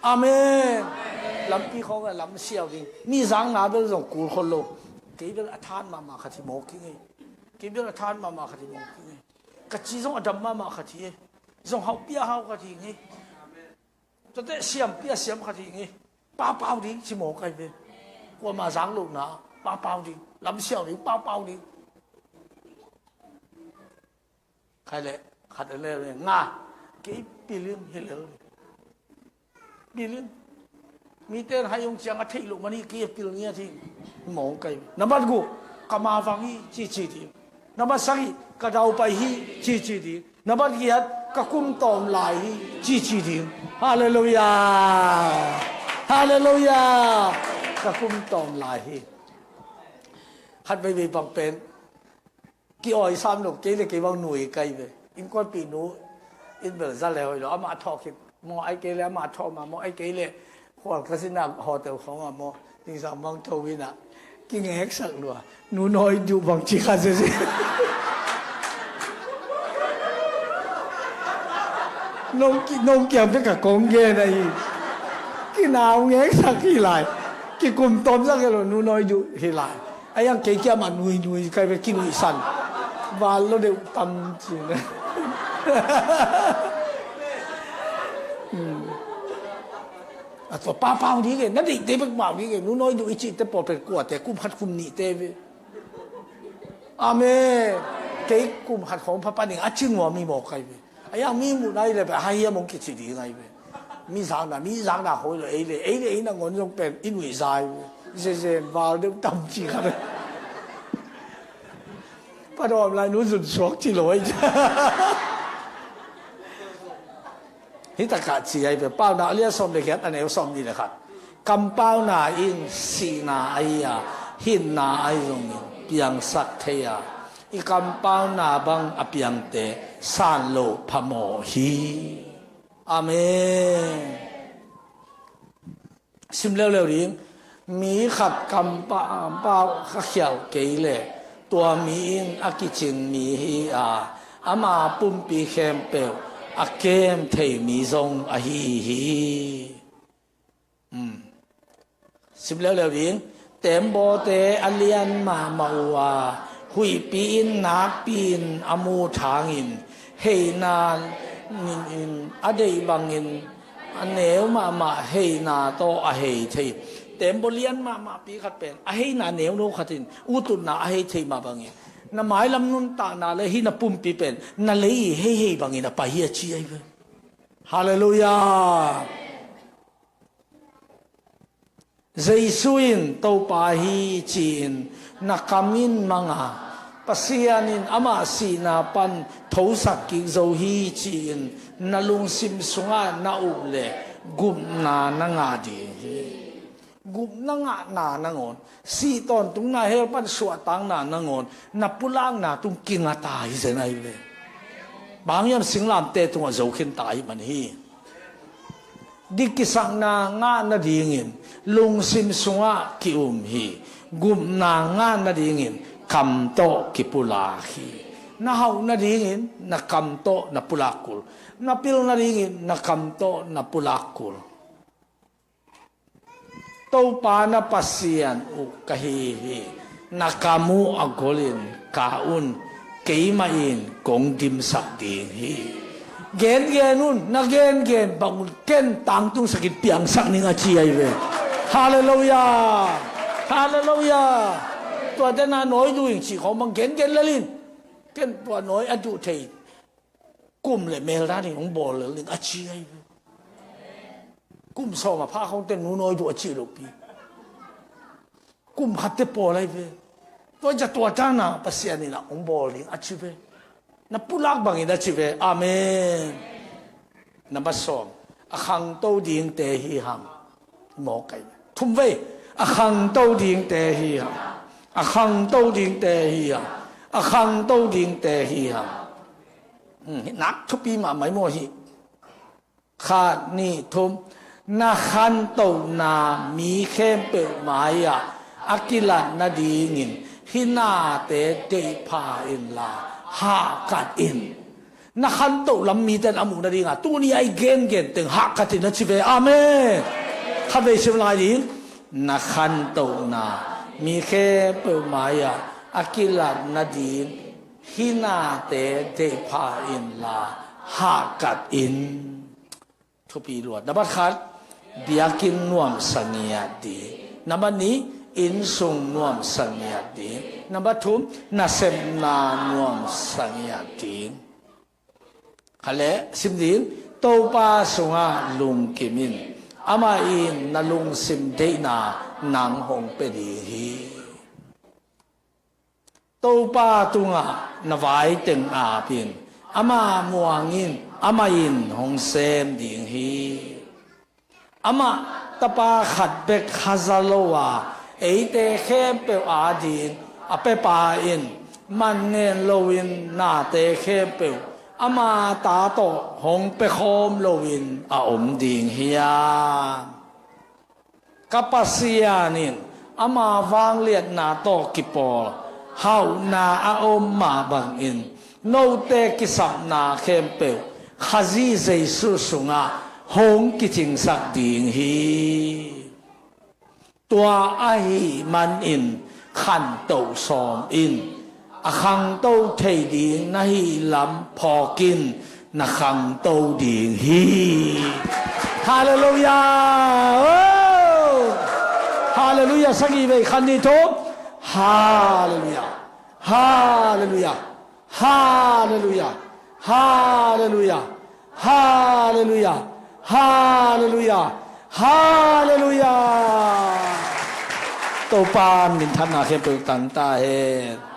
Amen. Lampi khawng a lam siau ding. Mi zang na bel zong kul khol lo. Kei bel a than mahmah khat hi mawk hi ngei. Kei bel a than mahmah khat hi mawk hi ngei. Ka ci zong a dam mahmah khat hi e. Zong hauhpi a hau khat hi ngei. Tuate siampi a siam khat hi ngei. Paupau ding ci mawk ahi ve. Kuama zang lohna paupau ding. Lamsiau ding paupau ding. Khai le khat a le nga. Kei pil in hi lel. Pil in. Mite in hai hong ciang a theih loh man hi, kei a pil ngiat hi. Mawng kai. Nambat guk, ka mavang hi, cici ding. Nambat sagih, ka daupai hi, cici ding. Nambat giat, ka kum tawm lai hi, cici ding. Halleluiah. Halleluiah. Ka kum tawm lai hi. Khat veivei bang pen ki-awi sam lo, kei le kei bang nui kai ve. Innkuanpih nu in bel za le hoih lo, amah thawh khit maw, ai kei le amah thawh mah maw, ai kei le khual ka zin ah hotel khawng ah maw, ningzang bang tho in ah kingeksak lua. Nu Nawi Duh bang ci kha zia zia. Nong ki, nong kiang pek ka kong gen ahi. Kinau ngeksak hi lai. Kikum tawmsak hi lo, Nu Nawi Duh hi lai. A yang kei kia ma nui nui kai ve kinuihsan. Val lo deuh tam cin. Hmm. Tua pa pau ding e, na deihte bek pau ding e, nu Nawi Duh i cihte pawl pen kuate, kum khat kum nihte ve. Amen. Kei kum khat khawng pha pan ing a ci nuam hi mawk ai ve. A yang mi muh nai le pen a hai hiam hong kici ding ai ve. Mi zakna, mi zakna khawng lo ei le, ei le ei nangawn zong pen i nuih zai ve. Zezen val deuh tam ci khat ve. Pa dawm lai nu zun suak ci lo ai. Hih takah ci ai ve, Paunak a lian sawm le giat a neu sawm nih le khat. Kampauna in sihna ahi a, hinna ahi zongin piangsak thei a, i kampauna bang a piangte san lo phamawh hi. Amen. Sim leuleu ding. Mi khat kampau ka khialh kei leh tua mi in a kicing mi hi a, ama pumpi khempeuh a kem thei mi zong ahi hi. Um. Sim leuleu ding. Teembawte a lian mahmah uh a, huihpi in nakpi in a muh hangin heina in a deih bangin a neu mahmah heina tawh a hei thei. Teembaw lian mahmahpi khat pen a heina neuno khat in ututna a hei thei mah bangin na mailam nuntakna le hih na pumpi pen na lei i heihei bangin a pai hi a ci ahi ve. Halleluiah. Jesu in Topa hi ci-in na kam in mang a, Pasian in amah sihna pan thosak kik zo hi ci-in na lungsim sungah na up leh gupna na ngah ding hi. Gupna ngahna nangawn, sih tawntungna, hell pan suahtakna nangawn na pulakna tung kinga ta hi zen ahi ve. Bang hiam, singlamteh tungah zo khin ta ahih man hi. Dik kisakna ngah nadingin lungsim sungah ki-um hi. Gupna ngah nadingin kam tawh kipulak hi. Na hauh nadingin na kam tawh na pulak kul. Na pil nadingin na kam tawh na pulak kul. Topa na Pasian uh ka hi hi. Na kam uh a golin kah un, keimah in kong dimsak ding hi. Gengen un, na gengen bang un ken tangtungsakin piangsak ning a ci ahi ve. Halleluiah. Halleluiah. Tua dena nawi duh ing cih khawng bang gengen lel in, ken tua nawi a duh thei kum le mel danin hong bawl lel ning a ci ahi ve. Kum sawm a pha khawngte nu nawi duh a cih lohpi, kum khatte pawl ahi ve. Tua zah tua dana Pasian in a hong bawl ning a ci ve. Na pulak bangin a ci ve. Amen. Namba sawm, a khangto dingte hi hang. Mawk kai thum vei. A khangto dingte hi hang. A khangto dingte hi hang. A khangto dingte hi hang. Hmm, hih nak thupi mahmah hi maw hih. Khat, nih, thum. Na khantohna mi khempeuh mai-ah a kilat nadingin hih nate deihpha inla hahkat in. Na khantoh lam mite in a muh nadinga tuni a i gengen teng hahkat in a ci ve. Amen. Khatvei sim lai ding. Na khantohna mi khempeuh mai-ah a kilat nading hih nate deihpha inla hahkat in. Thupi luat. Nambat khat, biakinn nuamsa ngiat ding. Nambat nih, innsung nuamsa ngiat ding. Nambat thum, nasepna nuamsa ngiat ding. Khat le sim ding. Topa sungah lungkim in, amah in na lungsim deihna nang hong pia ding hi. Topa tungah na vai teng ap in, amah muang in, amah in hong sem ding hi. Amah tapa khat bek haza lo a, eite khempeuh ading a pepa in, man ngen loin nate khempeuh ama ta tawh hong pia khawm loin a om ding hiam? Ka Pasian in ama vangliatna tawh kipawl hauhna a om mah bangin note kisapna khempeuh Khazih Jesu sungah hong kicingsak ding hi. Tua ahih manin khantoh sawm in, a khangto thei ding na hih lam phawk in, na khangto ding hi. Halleluiah. Oh! Halleluiah sagih vei, khat, nih, thum. Halleluiah. Halleluiah. Halleluiah. Halleluiah. Halleluiah. Halleluiah. Halleluiah. Topa minthanna khempeuh tang ta hen.